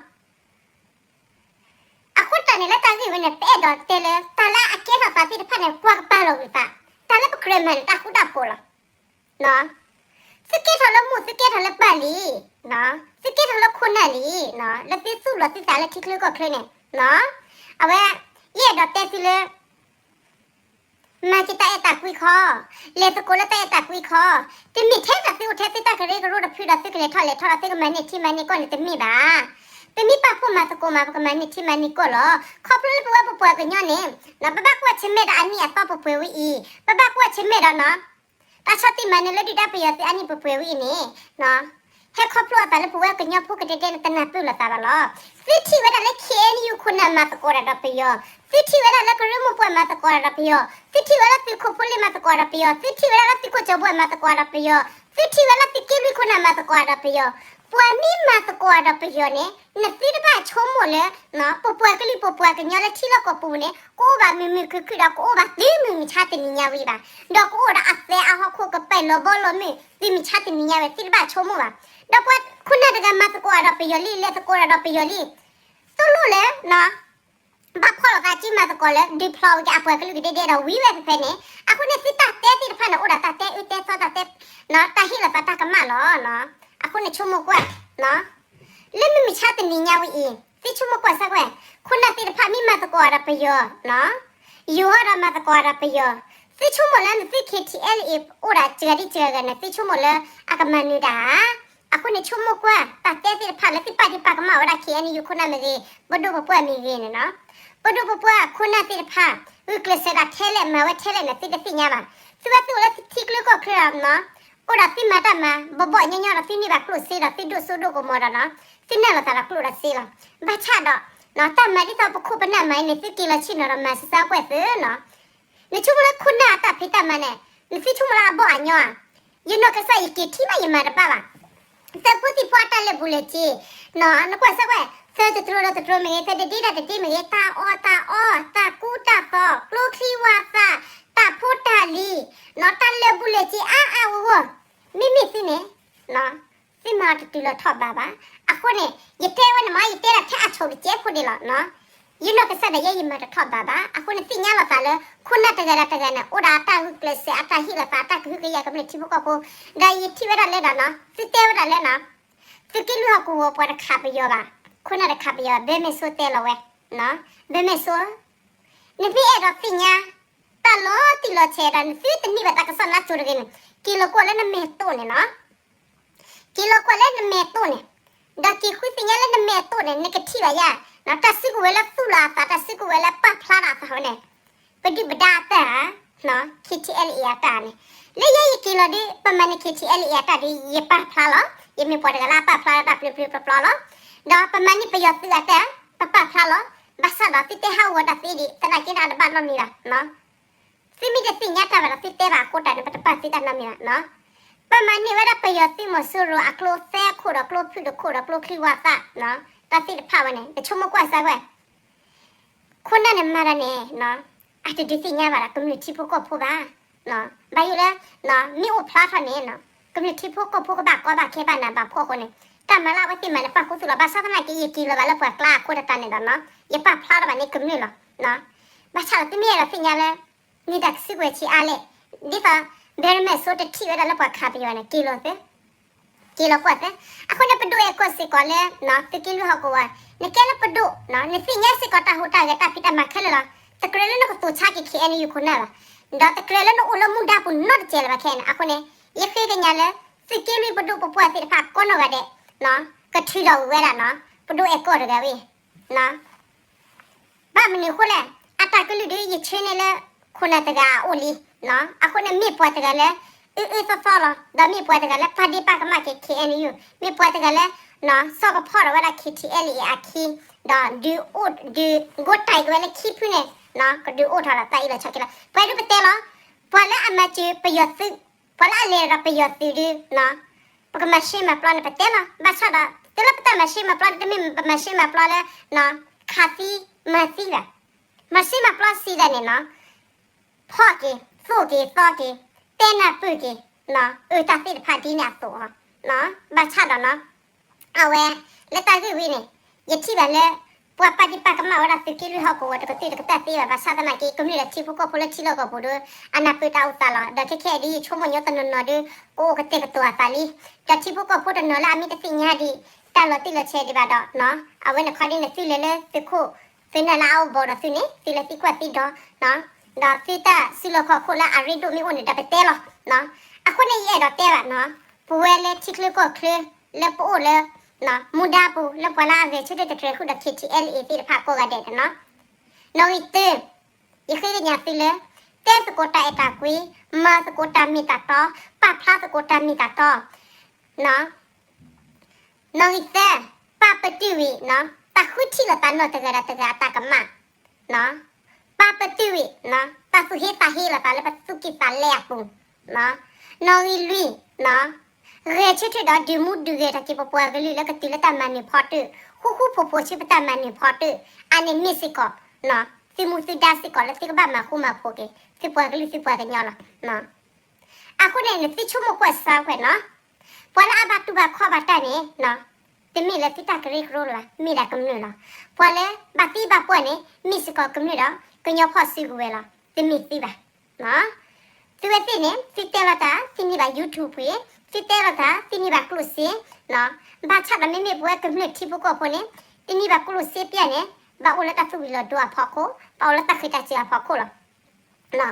အဃိတၢ်န့ၣ်လၢတၢ်ဂ့ၢ်ဝဲန့ၣ် ပအဲၣ်ဒိးတဲလၢ တၢ်လၢအကဲထီၣ်သးသ့ၣ်တဖၣ်န့ၣ် ပှၤကပာ်လီၤဂာ်သး, တၢ်လၢပကြၢးမၤန့ၣ် တၢ်ဃူတၢ်ဖိးလီၤ. သုကဲထီၣ်လၢမိၢ် သုကဲထီၣ်လၢပၢ်လံ, သုကဲထီၣ်လၢခိၣ်နၢ်လံ, လၢသုသူၣ်လီၤသုသးလၢထံချၢကီၢ်ချၢန့ၣ်, အဝဲ, ယအဲၣ်ဒိးတဲသုလၢ မၤက့ၤတၢ်အဲၣ်တၢ်ကွံခီ, လဲၤသကိးလၢတၢ်အဲၣ်တၢ်ကွံခီ, တမ့ၢ်ထဲဒၣ်သုအိၣ်ထဲသုတၢ်ကရၢကရိတဖုဒီး သုကလဲၤထီၣ်လဲၤထီဒီး သုကမၤန့ၢ်ထံမၤန့ၢ်ကီၢ်န့ၣ်တမ့ၢ်ဘၣ်. ပမ့ၢ်ပာ်ဖှိၣ်မၤသကိးမး ပကမၤန့ၢ်ထံမၤန့ၢ်ကီၢ်လီၤ. ခီဖျိလၢပဝဲပပှၤကညီန့ၣ်, ပဘၣ်ကွၢ်ဆၢၣ်မဲာ်ဒီးအနံၣ်အသီပပှဲၤဝဲအံၤ, ပဘၣ်ကွၢ်ဆၢၣ်မဲာ်ဒီးနီၤ တၢ်ဆီၣ်တံၢ်မၤနၢၤလၢဒုၣ်ဒါပယီၤသုးအနံၣ်ပပှဲၤဝဲအံၤန့ၣ်, ဟဲခီဖျိအသးလၢပဝဲကညီဖိကဒဲကဒဲန့ၣ် တနၢ်ပၢၢ်လိာ်သးဘၣ်လီၤ. သုထံၣ်ဝဲဒၣ်လၢ K N U ခိၣ်နၢ်မၤသကိးတၢ်ဒီးပယီၤ, သုထံၣ်ဝဲဒၣ်လၢကရၢမိၢ်ပှၢ်မၤသကိးတၢ်ဒီးပယီၤ, သုထံၣ်ဝဲလၢသုးခိၣ်ဖိလ့မၤသကိးတၢ်ဒီးပယီၤ, သုထံၣ်ဝဲဒၣ်လၢသုးခိၣ်ကၠီၤဘှဲးမၤသကိးတၢ်ဒီးပယီၤ, သုထံၣ်ဝဲလၢသုးက့လွံၢ်ခိၣ်နၢ်မၤသကိးတၢ်ဒီးပယီၤ, ပှၤမ့ၢ်မၤသကိးတၢ်ဒီးပယီၤန့ၣ် နသုတဘၣ်ဆိကမိၣ်လၢ ပပှၤကလုာ်ပပှၤကညီလၢထံလီၢ်ကီၢ်ပူၤန့ၣ် ကအိၣ်ဘၣ်မုာ်မုာ်ခုၣ်ခုၣ်ဒီး ကအိၣ်ဘၣ်တုၤမုၢ်မဆါတနံၤညါဝဲဘၣ်. ဒီးကအိၣ်ဒီးအသဲအဟီၣ်ခိၣ်ကပဲၢ်လီၤဘီလီၤမုၢ် တုၤမုၢ်မဆါတနံၤညါဝဲ သုတဘၣ်ဆိကမိၣ်ဘၣ်. ဒီးပှၤခိၣ်နၢ်တဂၤမၤသကိးတၢ်ဒီးပယီၤလံ လဲၤသကိးတၢ်ဒီးပယီၤလံ သိၣ်လိလၢ ဘၣ်ဖီၣ်လိာ်သးစုမၤသကိးလၢ ဒုးဖျီဝဲက့ၤအပှၤကလုာ်ကဒဲကဒဲဒီးဝံၤဝဲဖဲဖဲန့ၣ်, အဃိန့ၣ် သုတၢ်တဲသ့ၣ်တဖၣ်န့ၣ် အိၣ်ဒီးတၢ်တဲအၢတဲသီတၢ်တဲ တၢ်ဟ့ၣ်လိာ်သးတၢ်ကမၣ်လီၤ. အဃိန့ၣ်ဆိကမိၣ်ကွၢ် လၢမုၢ်မဆါတနံၤညါဝဲအံၤ သုဆိကမိၣ်ကွၢ်စၢ်ကွၢ်, ခိၣ်နၢ်သ့ၣ်တဖၣ်မ့ၢ်မၤသကိးဒီးပယီၤ ယိၤဟီၣ်ဒီးမၤသကိးဒီးပယီၤ, သုဆိကမိၣ်လၢနသု K T L A အိၣ်ဒီးစှၤဒံးစှၤဂၤန့ၣ် သုဆိကမိၣ်လၢအကမၤနၢၤတၢ်ဧါ. အဃိန့ၣ်ဆိကမိၣ်ကွၢ် တၢ်တဲသ့ၣ်တဖၣ်လၢသုပာ်ဒ့ၣ်ပာ်ကမၣ်ဝဲဒၣ် K N U ခိၣ်နၢ်မ့ၢ်ဂ့ၤ, ပဒိၣ်ပပှၢ်မ့ၢ်ဂ့ၤန့ၣ်နီၤ, ပဒိၣ်ပပှၢ်ခိၣ်နၢ်သ့ၣ်တဖၣ် ဂုာ်ကျဲးစၢးဒၣ်ထဲလဲၣ် မၤဝဲထဲလဲၣ်န့ၣ် သုတသ့ၣ်ညါဘၣ်. သုဝဲသုအိၣ်လၢထံချၢကီၢ်ချၢဒီး အိၣ်ဒီးသုမၤတၢ်မၤ ဘီဘီၣ်ညီညီဒီး သုန့ၢ်ဘၣ်ကျိၣ်စ့ဒီး သုဒိၣ်စိဒိၣ်ကမီၤဒီးနီၤ, သုနၢ်လိာ်သးဒီးကျိၣ်ဒီးစ့လီၤ. ဘၣ်ဆၣ်ဒီး တၢ်မၤဒ်သိးပခိၣ်ပနၢ်မၤအံၤန့ၣ် သုက့ၤလီၤဆ့ၣ်နီၤဒီးမၤစၢ်စၢ်ကွဲးသုနီၤ. နဆိကမိၣ်လၢခိၣ်နၢ်အတၢ်ဖံးတၢ်မၤန့ၣ် နသုဆိကမိၣ်လၢအဘီၣ်အညီဧါ. ယနီၢ်ကစၢ်ယက့ၤထံၣ်မးယမၤတဘၣ်ဘၣ်. သၢဖိသံၣ်ဖိအတၢ်လၢာ်ဘူၣ်လၢာ်စ့, နကွၢ်စၢ်ကွဲး, သၢတတြိဒီးတတြိမ့ၢ်ဂ့ၤ, သၢတဒ့ဒီးတဒ့မ့ၢ်ဂ့ၤ, တၢ်အီၣ်တၢ်အီ, တၢ်ကူတၢ်သိး, ကျိချံဝါသၣ်, တၢ်ဖိတၢ်လံၤ, တၢ်လၢာ်ဘူၣ်လၢာ်စ့အါအါဂီၢ်ဂီၢ်, မ့မ့ၢ်သုန့ၣ်, သု သုမၤအီၤတတုၤလီၤထီၣ်ဘးဘၣ်. အဃိန့ၣ် ယတဲဝဲန့ၣ်မ့ၢ် ယတဲဒၣ်ထဲအဆိကတၢၢ်ဖိဒံးလီၤနီၤ. ယနီၢ်ကစၢ်ဒၣ်ယဲ ယမၤတထီၣ်ဘးဘၣ်. အဃိန့ၣ် သ့ၣ်ညါလိာ်သးလၢ ခိၣ်နၢ်တဂၤဒီးတဂၤန့ၣ် အိၣ်ဒီးအတၢ်ဂုာ်ကျဲးစၢး အတၢ်ဟ့ၣ်လိာ်သး အတၢ်ကဟုကယာ်ကမျၢၢ်ထံဖိကီၢ်ဖိ, ဒီးယထံၣ်ဝဲဒၣ်လၢဒီးနီၤ သုတဲဝဲဒၣ်လၢနီၤ သုးက့လွံၢ်ဟီၣ်ကဝီၤပှၤတခးပယီၤဘၣ်, ခိၣ်နၢ်တခးပယီၤ ဘၢမ့ၢ်စိတဲလီၤဝဲ, ဘၢမ့ၢ်စိ နမ့ၢ်အဲၣ်ဒိးသ့ၣ်ညါ တၢ်လီၤတံၢ်လီၤဆဲးဒီး နသုတန့ၢ်ဘၣ်တၢ်ကစီၣ်နါစိၤတဂ့ၤန့ၣ် က့ၤလီၤကွၢ်လၢနမဲာ်တိၢ်န့ၣ်နီၤ. က့ၤလီၤကွၢ်လၢနမဲာ်တိၢ်န့ၣ်, ဒီးက့ၤဃုသ့ၣ်ညါလၢနမဲာ်တိၢ်န့ၣ် နကထံၣ်ဘၣ်ယါ, တၢ်စုကဝဲၤလၢသူၣ်လီၤအသး တၢ်စုကဝဲၤလၢပာ်ဖျါထီၣ်အသးဝဲန့ၣ်, ပဒုၣ်ပဒါအတၢ်ဧါ, KTLA အတၢ်န့ၣ်, လၢယဲယက့ၤလီၤဒီး ပမၤန့ၢ် KTLA အတၢ်ဒီး ယပာ်ဖျါလီၤ, ယမ့ၢ်ပှၤတဂၤလၢအပာ်ဖျါလၢတၢ်ပျုၤပျုၤပျီပျီလီၤ, ဒီးပမၤန့ၢ်ပယီၤသုးအတၢ် ပပာ်ဖျါလီၤ, ဘၣ်ဆၣ်ဒီးသုတဲဟးဂီၤတၢ်သ့ဒံး သနာ်က့ဒၣ်တဘၣ်နီတမံၤဘၣ် သုမ့ၢ်တသ့ၣ်ညါတၢ်ဘၣ်ဒီး သုတဲဘၣ်အဃိတၢ်န့ၣ် ပတပာ်သုတၢ်နီတမံၤဘၣ်နီၤ. ပမၤန့ၢ်ဝဲဒၣ်ပယီၤသုးမီၤစိရိၤအကျိသဲခိၣ်ဒီးကျိဖုၣ်တခိၣ်ဒီးကျိချံဝါသၣ်, တၢ်သ့ၣ်တဖၣ်ဝဲန့ၣ် နဆိကမိၣ်ကွၢ်စၢ်ဝဲ, ခိၣ်နၢ်န့ၣ်မၤတၢ်န့ၣ် အတဒုးသ့ၣ်ညါဘၣ်ဒီးကမျၢၢ်ထံဖိကီၢ်ဖိဘၣ်. ဘၣ်ယိၣ်လၢ မ့ၢ်အိၣ်ဖျါထီၣ်န့ၣ် ကမျၢၢ်ထံဖိကီၢ်ဖိကဘၣ်ကီဘၣ်ခဲဘၣ်နးဘၣ်ဖှီၣ်အဃိန့ၣ် တၢ်မၤလၢအဝဲသ့ၣ်မၤန့ၣ် ပာ်ခူသူၣ်လီၤ. ဘၣ်ဆၣ်သနာ်က့ ယက့ၤလီၤဘၣ်လၢပှၤကျါအခိၣ်တၢ်န့ၣ်ဒီးနီၤ ယပာ်ဖျါထီၣ်ဘၣ်န့ၢ်ကမျၢၢ်လီၤ. ဘၣ်ဆၣ်ဒီးသုမ့ၢ်အဲၣ်ဒိးသ့ၣ်ညါလၢ န့ၢ်တၢ်စုကဝဲၤဆံးအါလဲၣ်, ဒ်သိး ဘဲရမဲာ်ဆိတထံၣ်ဝဲဒၣ်လၢပှၤခးပယီၤန့ၣ် က့ၤလီၤသု က့ၤလီၤကွၢ်သု. အဃိန့ၣ် ပဒိၣ်အဲၣ်ကီၢ်စ့ၢ်ကီးလၢ သုးက့လွံၢ်ဟီၣ်ကဝီၤ, နကဲလၢပဒိၣ် နသ့ၣ်ညါစ့ၢ်ကီးတၢ်ဟူးတၢ်ဂဲၤတၢ်ဖံးတၢ်မၤခဲလၢာ်လီၤ. တကြၢးလၢနကတိၤဆါက့ၤ KNU ခိၣ်နၢ်ဘၣ်, ဒီးတကြၢးလၢနအိၣ်လၢမူဒါပူၤနီတစဲးလၢၤဘၣ်ခဲအံၤန့ၣ်. အဃိန့ၣ် ယဃ့ကညးလၢ သုးက့လွံၢ်ပဒိၣ်ပပှၢ်သ့ၣ်တဖၣ်ကိးနီၢ်ဂၤဒဲး ကထုးထီၣ်ဝဲဒၣ် ပဒိၣ်အဲၣ်ကီၢ်တဂၤဝဲ ဘၣ်မနုၤအဃိလဲၣ်, အတၢ်ကလုၢ်ဒီးယဆၢန့ၢ်လၢ ခိၣ်နၢ်တဂၤအအိၣ်လံ. အဃိန့ၣ်မ့ၢ်ပှၤတဂၤလၢ အၢအၢသီသီလီၤ, ဒီးမ့ၢ်ပှၤတဂၤလၢပာ်ဒ့ၣ်ပာ်ကမၣ်က့ၤ KNU, မ့ၢ်ပှၤတဂၤလၢ စီၤကဖီၣ်ထီၣ်ဝဲဒၣ် KTLA အခံ, ဒီးဒုးအိၣ်ဒုး ကိးတံာ်က့ၤဝဲလၢခံဖုန့ၣ် ကဒုးအိၣ်ထီၣ်ဒီးတၢ်အ့ၣ်လိာ်ဆိးက့လိာ်. ပှၤဒုးပတဲလီၤ, ပှၤလၢအမၤစၢၤပယီၤသုး, ပှၤလၢအလဲၤဒီးပယီၤသုးဒုး ပကမၤရှဲမၤပျီန့ၣ် ပတဲလီၤ. ဘၣ်ဆၣ်ဒီး တုၤလၢပတၢ်မၤရှဲမၤပျီန့ၣ် တမ့ၢ်ပမၤရှဲမၤပျီလၢ ခးသံမၤသံဘၣ်. မၤရှဲမၤပျီစံးဒၣ်န့ၣ်နီၤ, ဖီၣ်က့ၤ, သိၣ်က့ၤသီက့ၤ, တဲနၢ်ပၢၢ်က့ၤ, အၢ တၢ်သ့ၣ်တဖၣ်ဒ်န့ၣ်အသိးလီၤ. ဘၣ်ဆၣ်ဒီးနီၤ အဝဲ လၢတၢ်ဂ့ၢ်ဝဲန့ၣ် ယထံၣ်ဘၣ်လၢ ပှၤပာ်ဒ့ၣ်ပာ်ကမၣ်ဝဲဒၣ်သုးက့လွံၢ်ဟီၣ်ကဝီၤတကသ့ၣ်တကတၢၢ်သ့ဘၣ်. ဘၣ်ဆၣ်သနာ်က့ ကမျၢၢ်ဒီးထံဖိကီၢ်ဖိလၢထံလီၢ်ကီၢ်ပူၤဒီး အနၢ်ပၢၢ်တၢ်အိၣ်သးလီၤ. ဒီးခဲခဲအံၤဒ်ယဆိကမိၣ်ညီတနီၤနီၤဒီး ကအိၣ်ကတဲာ်ကတီၤအသးလံ. ဒီးထံဖိကီၢ်ဖိတနီၤလၢအမ့ၢ်တသ့ၣ်ညါဒံး တၢ်လီၤတံၢ်လီၤဆဲးဒံးဘၣ်ဒီး အဝဲန့ၣ်ခီဒ်န့ၣ်သုလဲၤလၢသုးခိၣ် သုနၢ်လၢအအိၣ်ဘီဒီးသုန့ၣ် သုလဲၤသံကွၢ်သံဒိး ဒီးသုတၢ်စုလီၢ်ခီၣ်ခိၣ်လၢအရ့ဒိၣ်မ့ၢ်အိၣ်န့ၣ်ဒီးပတဲလီၤ. အဃိန့ၣ်ယအဲၣ်ဒိးတဲဘၣ်နီၤ, ပဝဲလၢထံချၢကီၢ်ချၢ လၢပအိၣ်လၢ မူဒါပူၤ လၢပှၤလၢအဂဲၤဆၢထၢၣ်တတြဲၤဃုာ်ဒီး KTLA သ့ၣ်တဖၣ်ကိးဂၤဒဲးန့ၣ်နီၤ, နီၣ်ဂံၢ်တၢ ယဃ့ကညးသုလၢ တဲသကိးတၢ်အဲၣ်တၢ်ကွံ, မၤသကိးတၢ်မ့ၢ်တၢ်တီ, ပာ်ဖျါသကိးတၢ်မ့ၢ်တၢ်တီ နီၣ်ဂံၢ်သၢ, ပာ်ပတုာ်ဝံၤ တၢ်ဃုထံၣ်လိာ်သးနီၢ်တဂၤဒီးတဂၤအတၢ်ကမၣ်, ပာ်ပတုာ်ဝံၤ တၢ်သူၣ်ဟ့သးဟ့လိာ်သးလၢပသူၣ်ကံၢ်သးလဲအပူၤ, နီၣ်ဂံၢ်လွံၢ်, ဂဲၤဆၢထၢၣ်ဒီးဒုးမူဒုးဂဲၤထီၣ်က့ၤပပှၤကလုာ်လၢကတုၤလၢတၢ်မၤနၢၤဖီတၢၣ်, ဃူဃူဖိးဖိးဆူပတၢ်မၤနၢၤဖီတၢၣ်, အန့ၣ်မ့ၢ်စ့ၢ်ကီး သုမူသုဒါစ့ၢ်ကီးလၢသုကဘၣ်မၤဃူမၤဖိးက့ၤ သုပှၤကလုာ်သုပှၤကညီလီၤ. အဃိန့ၣ် နသုဆိကမိၣ်ကွၢ်စၢ်ဝဲနီၤ, ပှၤလၢအဘၣ်တူၢ်ဘၣ်ခီၣ်ဘၣ်တၢ်န့ၣ် တမ့ၢ်လၢသုတၢ်ကရၢကရိလၢၤဘၣ်, မ့ၢ်ဒၣ်ကမျၢၢ်လီၤ. ပှၤလၢဘၣ်သံဘၣ်ပှၢ်န့ၣ် မ့ၢ်စ့ၢ်ကီးကမျၢၢ်ဒီး ကညီဖီၣ်စုကဝဲၤလီၤ, တမ့ၢ်သုဘၣ်. သုဝဲသ့ၣ်န့ၣ် သုတဲလိာ်သး သုန့ၢ်ဘၣ် YouTube ပူၤ, သုတဲလိာ်သး သုန့ၢ်ဘၣ်ကျိၣ်စ့, ဘၣ်ဆၣ်ဒီးမ့မ့ၢ်ပဝဲကမျၢၢ်ထံဖိကီၢ်ဖိန့ၣ် တန့ၢ်ဘၣ်ကျိၣ်စ့ပျၢ်န့ၣ် ဘၣ်အိၣ်လၢတၢ်သူၣ်ဝံၤလီၤဒိအဖီခိၣ်, ဘၣ်အိၣ်လၢတၢ်ဃ့တၢ်စၢၤအဖီခိၣ်လီၤ.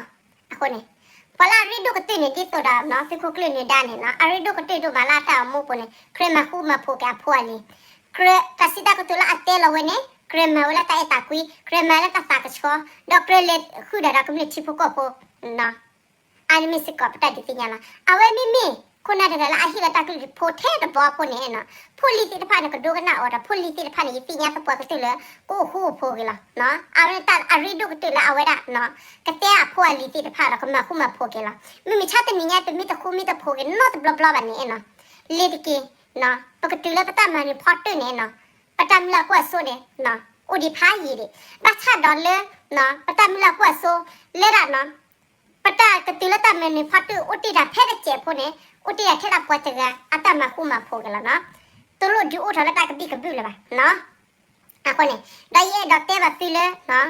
အဃိန့ၣ် ပှၤလၢအရ့ဒိၣ်ကတၢၢ်န့ၣ် ဒ်သိးဒီး သုးခိၣ်ကျၢၢ်နၢၤဒါန့ၣ် အရ့ဒိၣ်ကတၢၢ်ဒိၣ်မးလၢအတၢ်အိၣ်မူပူၤန့ၣ် ကြၢးမၤဃူမၤဖိးက့ၤအဖိအလံၤ, ကြၢးတၢ်စံးတၢ်ကတိၤလၢအတဲလီၤဝဲန့ၣ် ကြၢးမၤဝဲလၢတၢ်အဲၣ်တၢ်ကွံ, ကြၢးမၤလၢတၢ်သးကဆှီ, ဒီးကြၢးလဲၤဃုာ်ဒီးဒီးကမျၢၢ်ထံဖိကီၢ်ဖိ အါန့ၣ်မ့ၢ်စ့ၢ်ကီးပတၢ်ဒုးသ့ၣ်ညါလီၤ. အဝဲမ့မ့ၢ် ခိၣ်နၢ်တဂၤလၢအဟ့ၣ်လီၤတၢ်ကလုၢ်ဖိထဲတဘီအဃိန့ၣ် ဖိလံၤသ့ၣ်တဖၣ်န့ၣ် ကဒိကနၣ်အီၤဒီး ဖိလံၤသ့ၣ်တဖၣ်န့ၣ် ယသ့ၣ်ညါသပှၢ်ကတၢၢ်လၢ ကအိၣ်ဃူအိၣ်ဖိးက့ၤလီၤ. အဝဲန့ၣ်တၢ်အရ့ဒိၣ်ကတၢၢ်လၢအဝဲဒၣ် ကတဲအဖိအလံၤသ့ၣ်တဖၣ်ဒီး ကမၤဃူမၤဖိးက့ၤလီၤ. မုၢ်မဆါတနံၤညါ ပမ့ၢ်တဃူမ့ၢ်တဖိးက့ၤနီတဘျီဘျီဘၣ်န့ၣ် လ့ၤတက့ၢ်, ပကတုၤလၢပတၢ်မၤနၢၤဖီတၢၣ်န့ၣ် ပတၢ်မုၢ်လၢ်ကွၢ်စိန့ၣ် အိၣ်ဒံးဖးယံာ်ဒံး, ဘၣ်ဆၣ်ဒီးလၢ ပတၢ်မုၢ်လၢ်ကွၢ်စိ လၢဒၣ် ပတၢ်ကတုၤလၢတၢ်မၤနၢၤဖီတၢၣ်အိၣ်တ့ၢ်တၢ်ဖဲတစဲးဖိန့ၣ် အိၣ်တ့ၢ်ထဲဒၣ်ပှၤတဂၤအတၢ်မၤဃူမၤဖိးက့ၤလီၤနီၤ. တလိၣ်ဒုးအိၣ်ထီၣ်လၢတၢ်ကဘံၣ်ကဘုၣ်လၢၤဘၣ်နီၤ. အဃိန့ၣ် ဒီးယအဲၣ်ဒိးတဲဘၣ်သုလၢ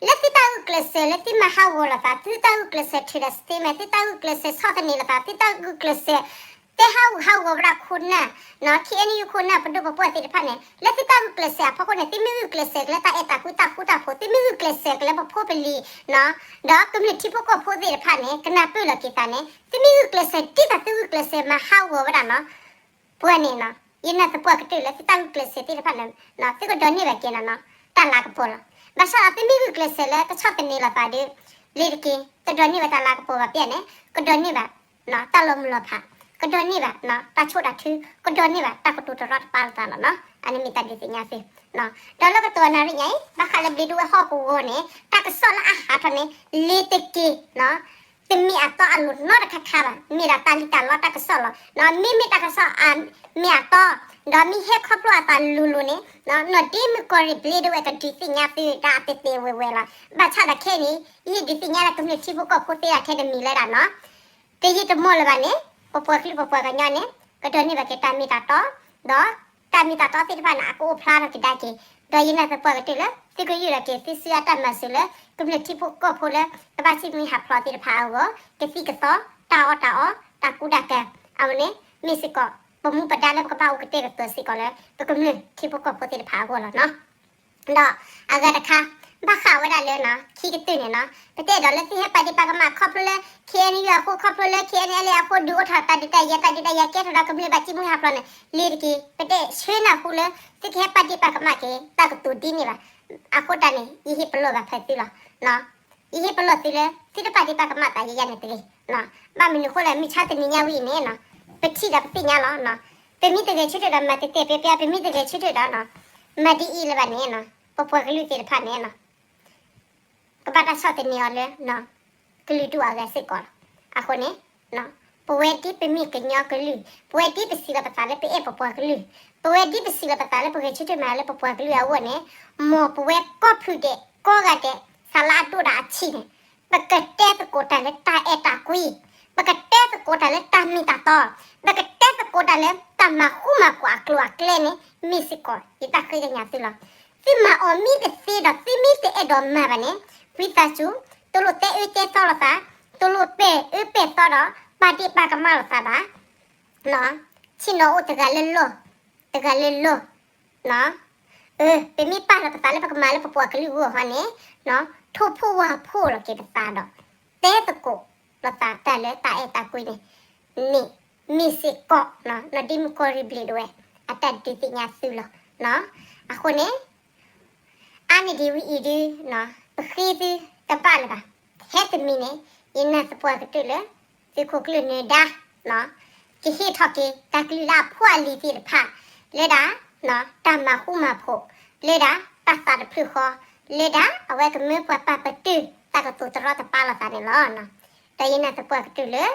လၢသုတၢ်ဂုာ်ကျဲးစၢးလၢသုမၤဟးဂီၤလိာ်သး, သုတၢ်ဂုာ်ကျဲးစၢးထုးဒီး statement, သုတၢ်ဂုာ်ကျဲးစၢးဆီၣ်သနံးလိာ်သး, သုတၢ်ဂုာ်ကျဲးစၢး တဲဟးဂူာ်ဟးဂီၤဝဲဒၣ်ခိၣ်နၢ်, ခ့ၣ်အဲၣ်ယူၣ်ခိၣ်နၢ် ပဒိၣ်ပပှၢ်သ့ၣ်တဖၣ်န့ၣ်, လၢသုတၢ်ဂုာ်ကျဲးစၢးအဖီခိၣ်န့ၣ် သုမ့ၢ်ဂုာ်ကျဲးစၢးက့ၤလၢတၢ်အဲၣ်တၢ်ကွံတၢ်ဃူတၢ်ဖိး, သုမ့ၢ်ဂုာ်ကျဲးစၢးက့ၤလၢပဖိပလံၤ ဒီးကမျၢၢ်ထံဖိကီၢ်ဖိသ့ၣ်တဖၣ်န့ၣ် ကနၢ်ပၢၢ်လီၤက့ၤသးန့ၣ်, သုမ့ၢ်ဂုာ်ကျဲးစၢးဒ်သိးသုဂုာ်ကျဲးစၢးမၤဟးဂီၤဝဲဒၣ်နီၤ ပှၤန့ၣ်နီၤ, ယနာ်သပှၢ်ကတၢၢ်လၢသုတၢ်ဂုာ်ကျဲးစၢးသ့ၣ်တဖၣ်န့ၣ် သုကဒိးန့ၢ်ဘၣ်က့ၤနီၤနီၤ, တၢ်လၤကပီၤလီၤ. ဘၣ်ဆၣ်ဒီးသုမ့ၢ်ဂုာ်ကျဲးစၢးလၢကဆီၣ်သနံးလိာ်သးဒီး လ့ၤတက့ၤ, တဒိးန့ၢ်ဘၣ်တၢ်လၤကပီၤဘၣ်ဖဲန့ၣ်, ကဒိးန့ၢ်ဘၣ် တၢ်လီၤမုၢ်လီၤဖး, ကဒိးန့ၢ်ဘၣ် တၢ်ဆိၣ်တၢ်ထု, ကဒိးန့ၢ်ဘၣ် တၢ်ကတိၤတရီတပါလိာ်သးလီၤနီၤ. အန့ၣ်မ့ၢ်တၢ်ဒုးသ့ၣ်ညါသု ဒီးလၢကတီၢ်နၣ်ရံၣ်ညါအံၤ ဘၣ်ဃးလၢဘျ့ဒဝဲၢ်ဟီၣ်ကဝီၤန့ၣ် တၢ်ကစီၣ်လၢအဟးထီၣ်န့ၣ် လ့ၤတက့ၤ တမ့ၢ်အတီအလိၤနီတခါခါဘၣ်, မ့ၢ်ဒၣ်တၢ်လံၣ်တၢ်လီတၢ်ကစီၣ်လီၤ. မ့မ့ၢ်တၢ်ကစီၣ်အမ့ၢ်အတီ, ဒီးမ့ၢ်ဟဲခီဖျိအသးလိၤလိၤန့ၣ် နီၢ်ဒ့မုၣ်ကီၢ်ရ့ၣ်ဘျ့ဒဝဲၢ်ကဒုးသ့ၣ်ညါသုတၢ်အတဲတဲဝဲဝဲလီၤ. ဘၣ်ဆၣ်ဒီးခဲအံၤန့ၣ် ယဟ့ၣ်ဒုးသ့ၣ်ညါလၢကမျၢၢ်ထံဖိကီၢ်ဖိသ့ဒၣ်ထဲတမံၤလၢဒၣ်နီၤ တယံာ်တမီၢ်လၢၤဘၣ်န့ၣ် ပပှၤကလုာ်ပပှၤကညီန့ၣ် ကဒိးန့ၢ်ဘၣ်က့ၤတၢ်မ့ၢ်တၢ်တီ, ဒီးတၢ်မ့ၢ်တၢ်တီသ့ၣ်တဖၣ်န့ၣ် အကအိၣ်ဖျါထီၣ်ကဒါက့ၤ, ဒီးယနာ်သပှၢ်ကတၢၢ်လၢ သုကယုၢ်လီၤက့ၤသုစုအတၢ်မၤစၢၤလၢ ကမျၢၢ်ထံဖိကီၢ်ဖိလၢ ကဘၣ်စံၣ်မှံဟးဖျိးသ့ၣ်တဖၣ်အဂီၢ်, ကသံၣ်ကသီ, တၢ်အီၣ်တၢ်အီ, တၢ်ကူတၢ်ကၤ, အဝဲန့ၣ် မ့ၢ်စ့ၢ်ကီး ပမူပဒါလၢပကဘၣ်အိၣ်ကတဲာ်ကတီၤစ့ၢ်ကီးလၢ ပကမျၢၢ်ထံဖိကီၢ်ဖိသ့ၣ်တဖၣ်အဂီၢ်လီၤနီၤ. ဒီးအဂၤတခါ ဘၣ်ဃးဝဲဒၣ်လၢ ခံကတၢၢ်န့ၣ်နီၤ, ပတဲဒီးလၢသုဟဲပာ်ဒ့ၣ်ပာ်ကမၣ်ခီဖျိလၢ ခ့ၣ်အဲၣ်ယူၣ်အဃိ, ခီဖျိလၢ ခ့ၣ်အဲၣ်ယူၣ်အဃိ ဒုးအိၣ်ထီၣ်တၢ်ဒုးတၢ်ယၤ တၢ်ဒုးတၢ်ယၤကဲထီၣ်ဒီးကမျၢၢ်ဘၣ်စံၣ်မှံဟးဖျိးန့ၣ် လ့ၤတက့ၤ, ပတဲဆှၢနၢ်ဟူလၢ သုကဟဲပာ်ဒ့ၣ်ပာ်ကမၣ်က့ၤ တၢ်ကတိၤဒ်န့ၣ်ဘၣ်. အဃိတၢ်န့ၣ် ယဟ့ၣ်ပလီၢ်ဘၣ်ဖဲသုလီၤ. ယဟ့ၣ်ပလီၢ်သုလၢ သုတပာ်ဒ့ၣ်ပာ်ကမၣ်သးယဲယဲန့ၣ်တဂ့ၤ. ဘၣ်မနုၤအဃိလဲၣ် မုၢ်ဆါတနံၤညါဝံၤအံၤန့ၣ် ပထံၣ်ဒီးပသ့ၣ်ညါလီၤ. ပမ့ၢ်တဂဲၤဆၢထၢၣ်ဒီးမၤတဲာ်တဲာ်ပျဲပျဲ, ပမ့ၢ်တဂဲၤဆၢထၢၣ်ဒီး မၤဒ်အံၤလၢၤဘၣ်န့ၣ် ပပှၤကလုာ်သ့ၣ်တဖၣ်န့ၣ် ကဘၣ်တၢ်ဆီၣ်သနံးအီၤလၢ ကလုာ်ဒူၣ်အဂၤစ့ၢ်ကီးလီၤ. အဃိန့ၣ် ပဝဲဒ်ပမ့ၢ်ကညီကလုာ်, ပဝဲဒ်ပစံးလီၤပသးလၢပအဲၣ်ပပှၤကလုာ်, ပဝဲဒ်ပစံးလီၤပသးလၢပဂဲၤဆၢထၢၣ်မၤလၢပပှၤကလုာ်အဂီၢ်န့ၣ်, မ်ပဝဲကီၢ်ဖုဒဲး ကိးဂၤဒဲး စးလၢအဒိၣ်ဒီးအဆံးန့ၣ် ပကတဲသကိးတၢ်လၢတၢ်အဲၣ်တၢ်ကွံ, ပကတဲသကိးတၢ်လၢတၢ်မ့ၢ်တၢ်တီ, ပကတဲသကိးတၢ်လၢတၢ်မၤဃူမၤဖိးအကျိၤအကျဲန့ၣ် မ့ၢ်စ့ၢ်ကီး ယတၢ်ဃ့ကညးသုလီၤ. သုမၤအီၤမ့ၢ်တသ့ဒီး သုမ့ၢ်တအဲၣ်ဒိးမၤဘၣ်န့ၣ် ဝံသးစူၤ တလိၣ်တဲအၢတဲသီလိာ်သး, တလိၣ်ပဲာ်အၢပဲာ်သီဒီး ပာ်ဒ့ၣ်ပာ်ကမၣ်လိာ်သးဘၣ်. ဆ့ၣ်နီၤအိၣ်တဂၤလၢလီၢ်, တဂၤလၢလီၢ်, အၢ ပမ့ၢ်ပာ်လီၤပသးလၢပကမၤလၢပပှၤကလုာ်အဂီၢ်ဟီန့ၣ်, ထိၣ်ဖှိၣ်ဝါဖှိၣ်လီၤက့ၤပသးဒီး တဲသကိးလိာ်သးတၢ်လၢတၢ်အဲၣ်တၢ်ကွံန့ၣ် မ့ၢ်စ့ၢ်ကီး နီၢ်ဒ့မုၣ်ကီၢ်ရ့ၣ်ဘျ့းဒဝဲၢ် အတၢ်ဒုးသ့ၣ်ညါသုလီၤ. အဃိန့ၣ် အါန့ၢ်ဒံးဝံၤအံၤဒု ပဃ့သုတဘၣ်လၢၤဘၣ်. ထဲတမံၤန့ၣ် ယနာ်သပှၢ်ကတၢၢ်လၢ သုးခိၣ်ကျၢၢ်နၢၤဒါ ကဟ့ၣ်ထီၣ်က့ၤ တၢ်ကလုၢ်လၢအဖိအလံၤသ့ၣ်တဖၣ် လၢဒၣ် တၢ်မၤဃူမၤဖိး လၢဒၣ် တၢ်သးတဖျၢၣ်ဃီ လၢဒၣ် အဝဲကမၢပှၤပာ်ပတုာ် တၢ်ကတိၤတရီတပါလိာ်သးန့ၣ်လီၤ. ဒီးယနာ်သပှၢ်ကတၢၢ်လၢ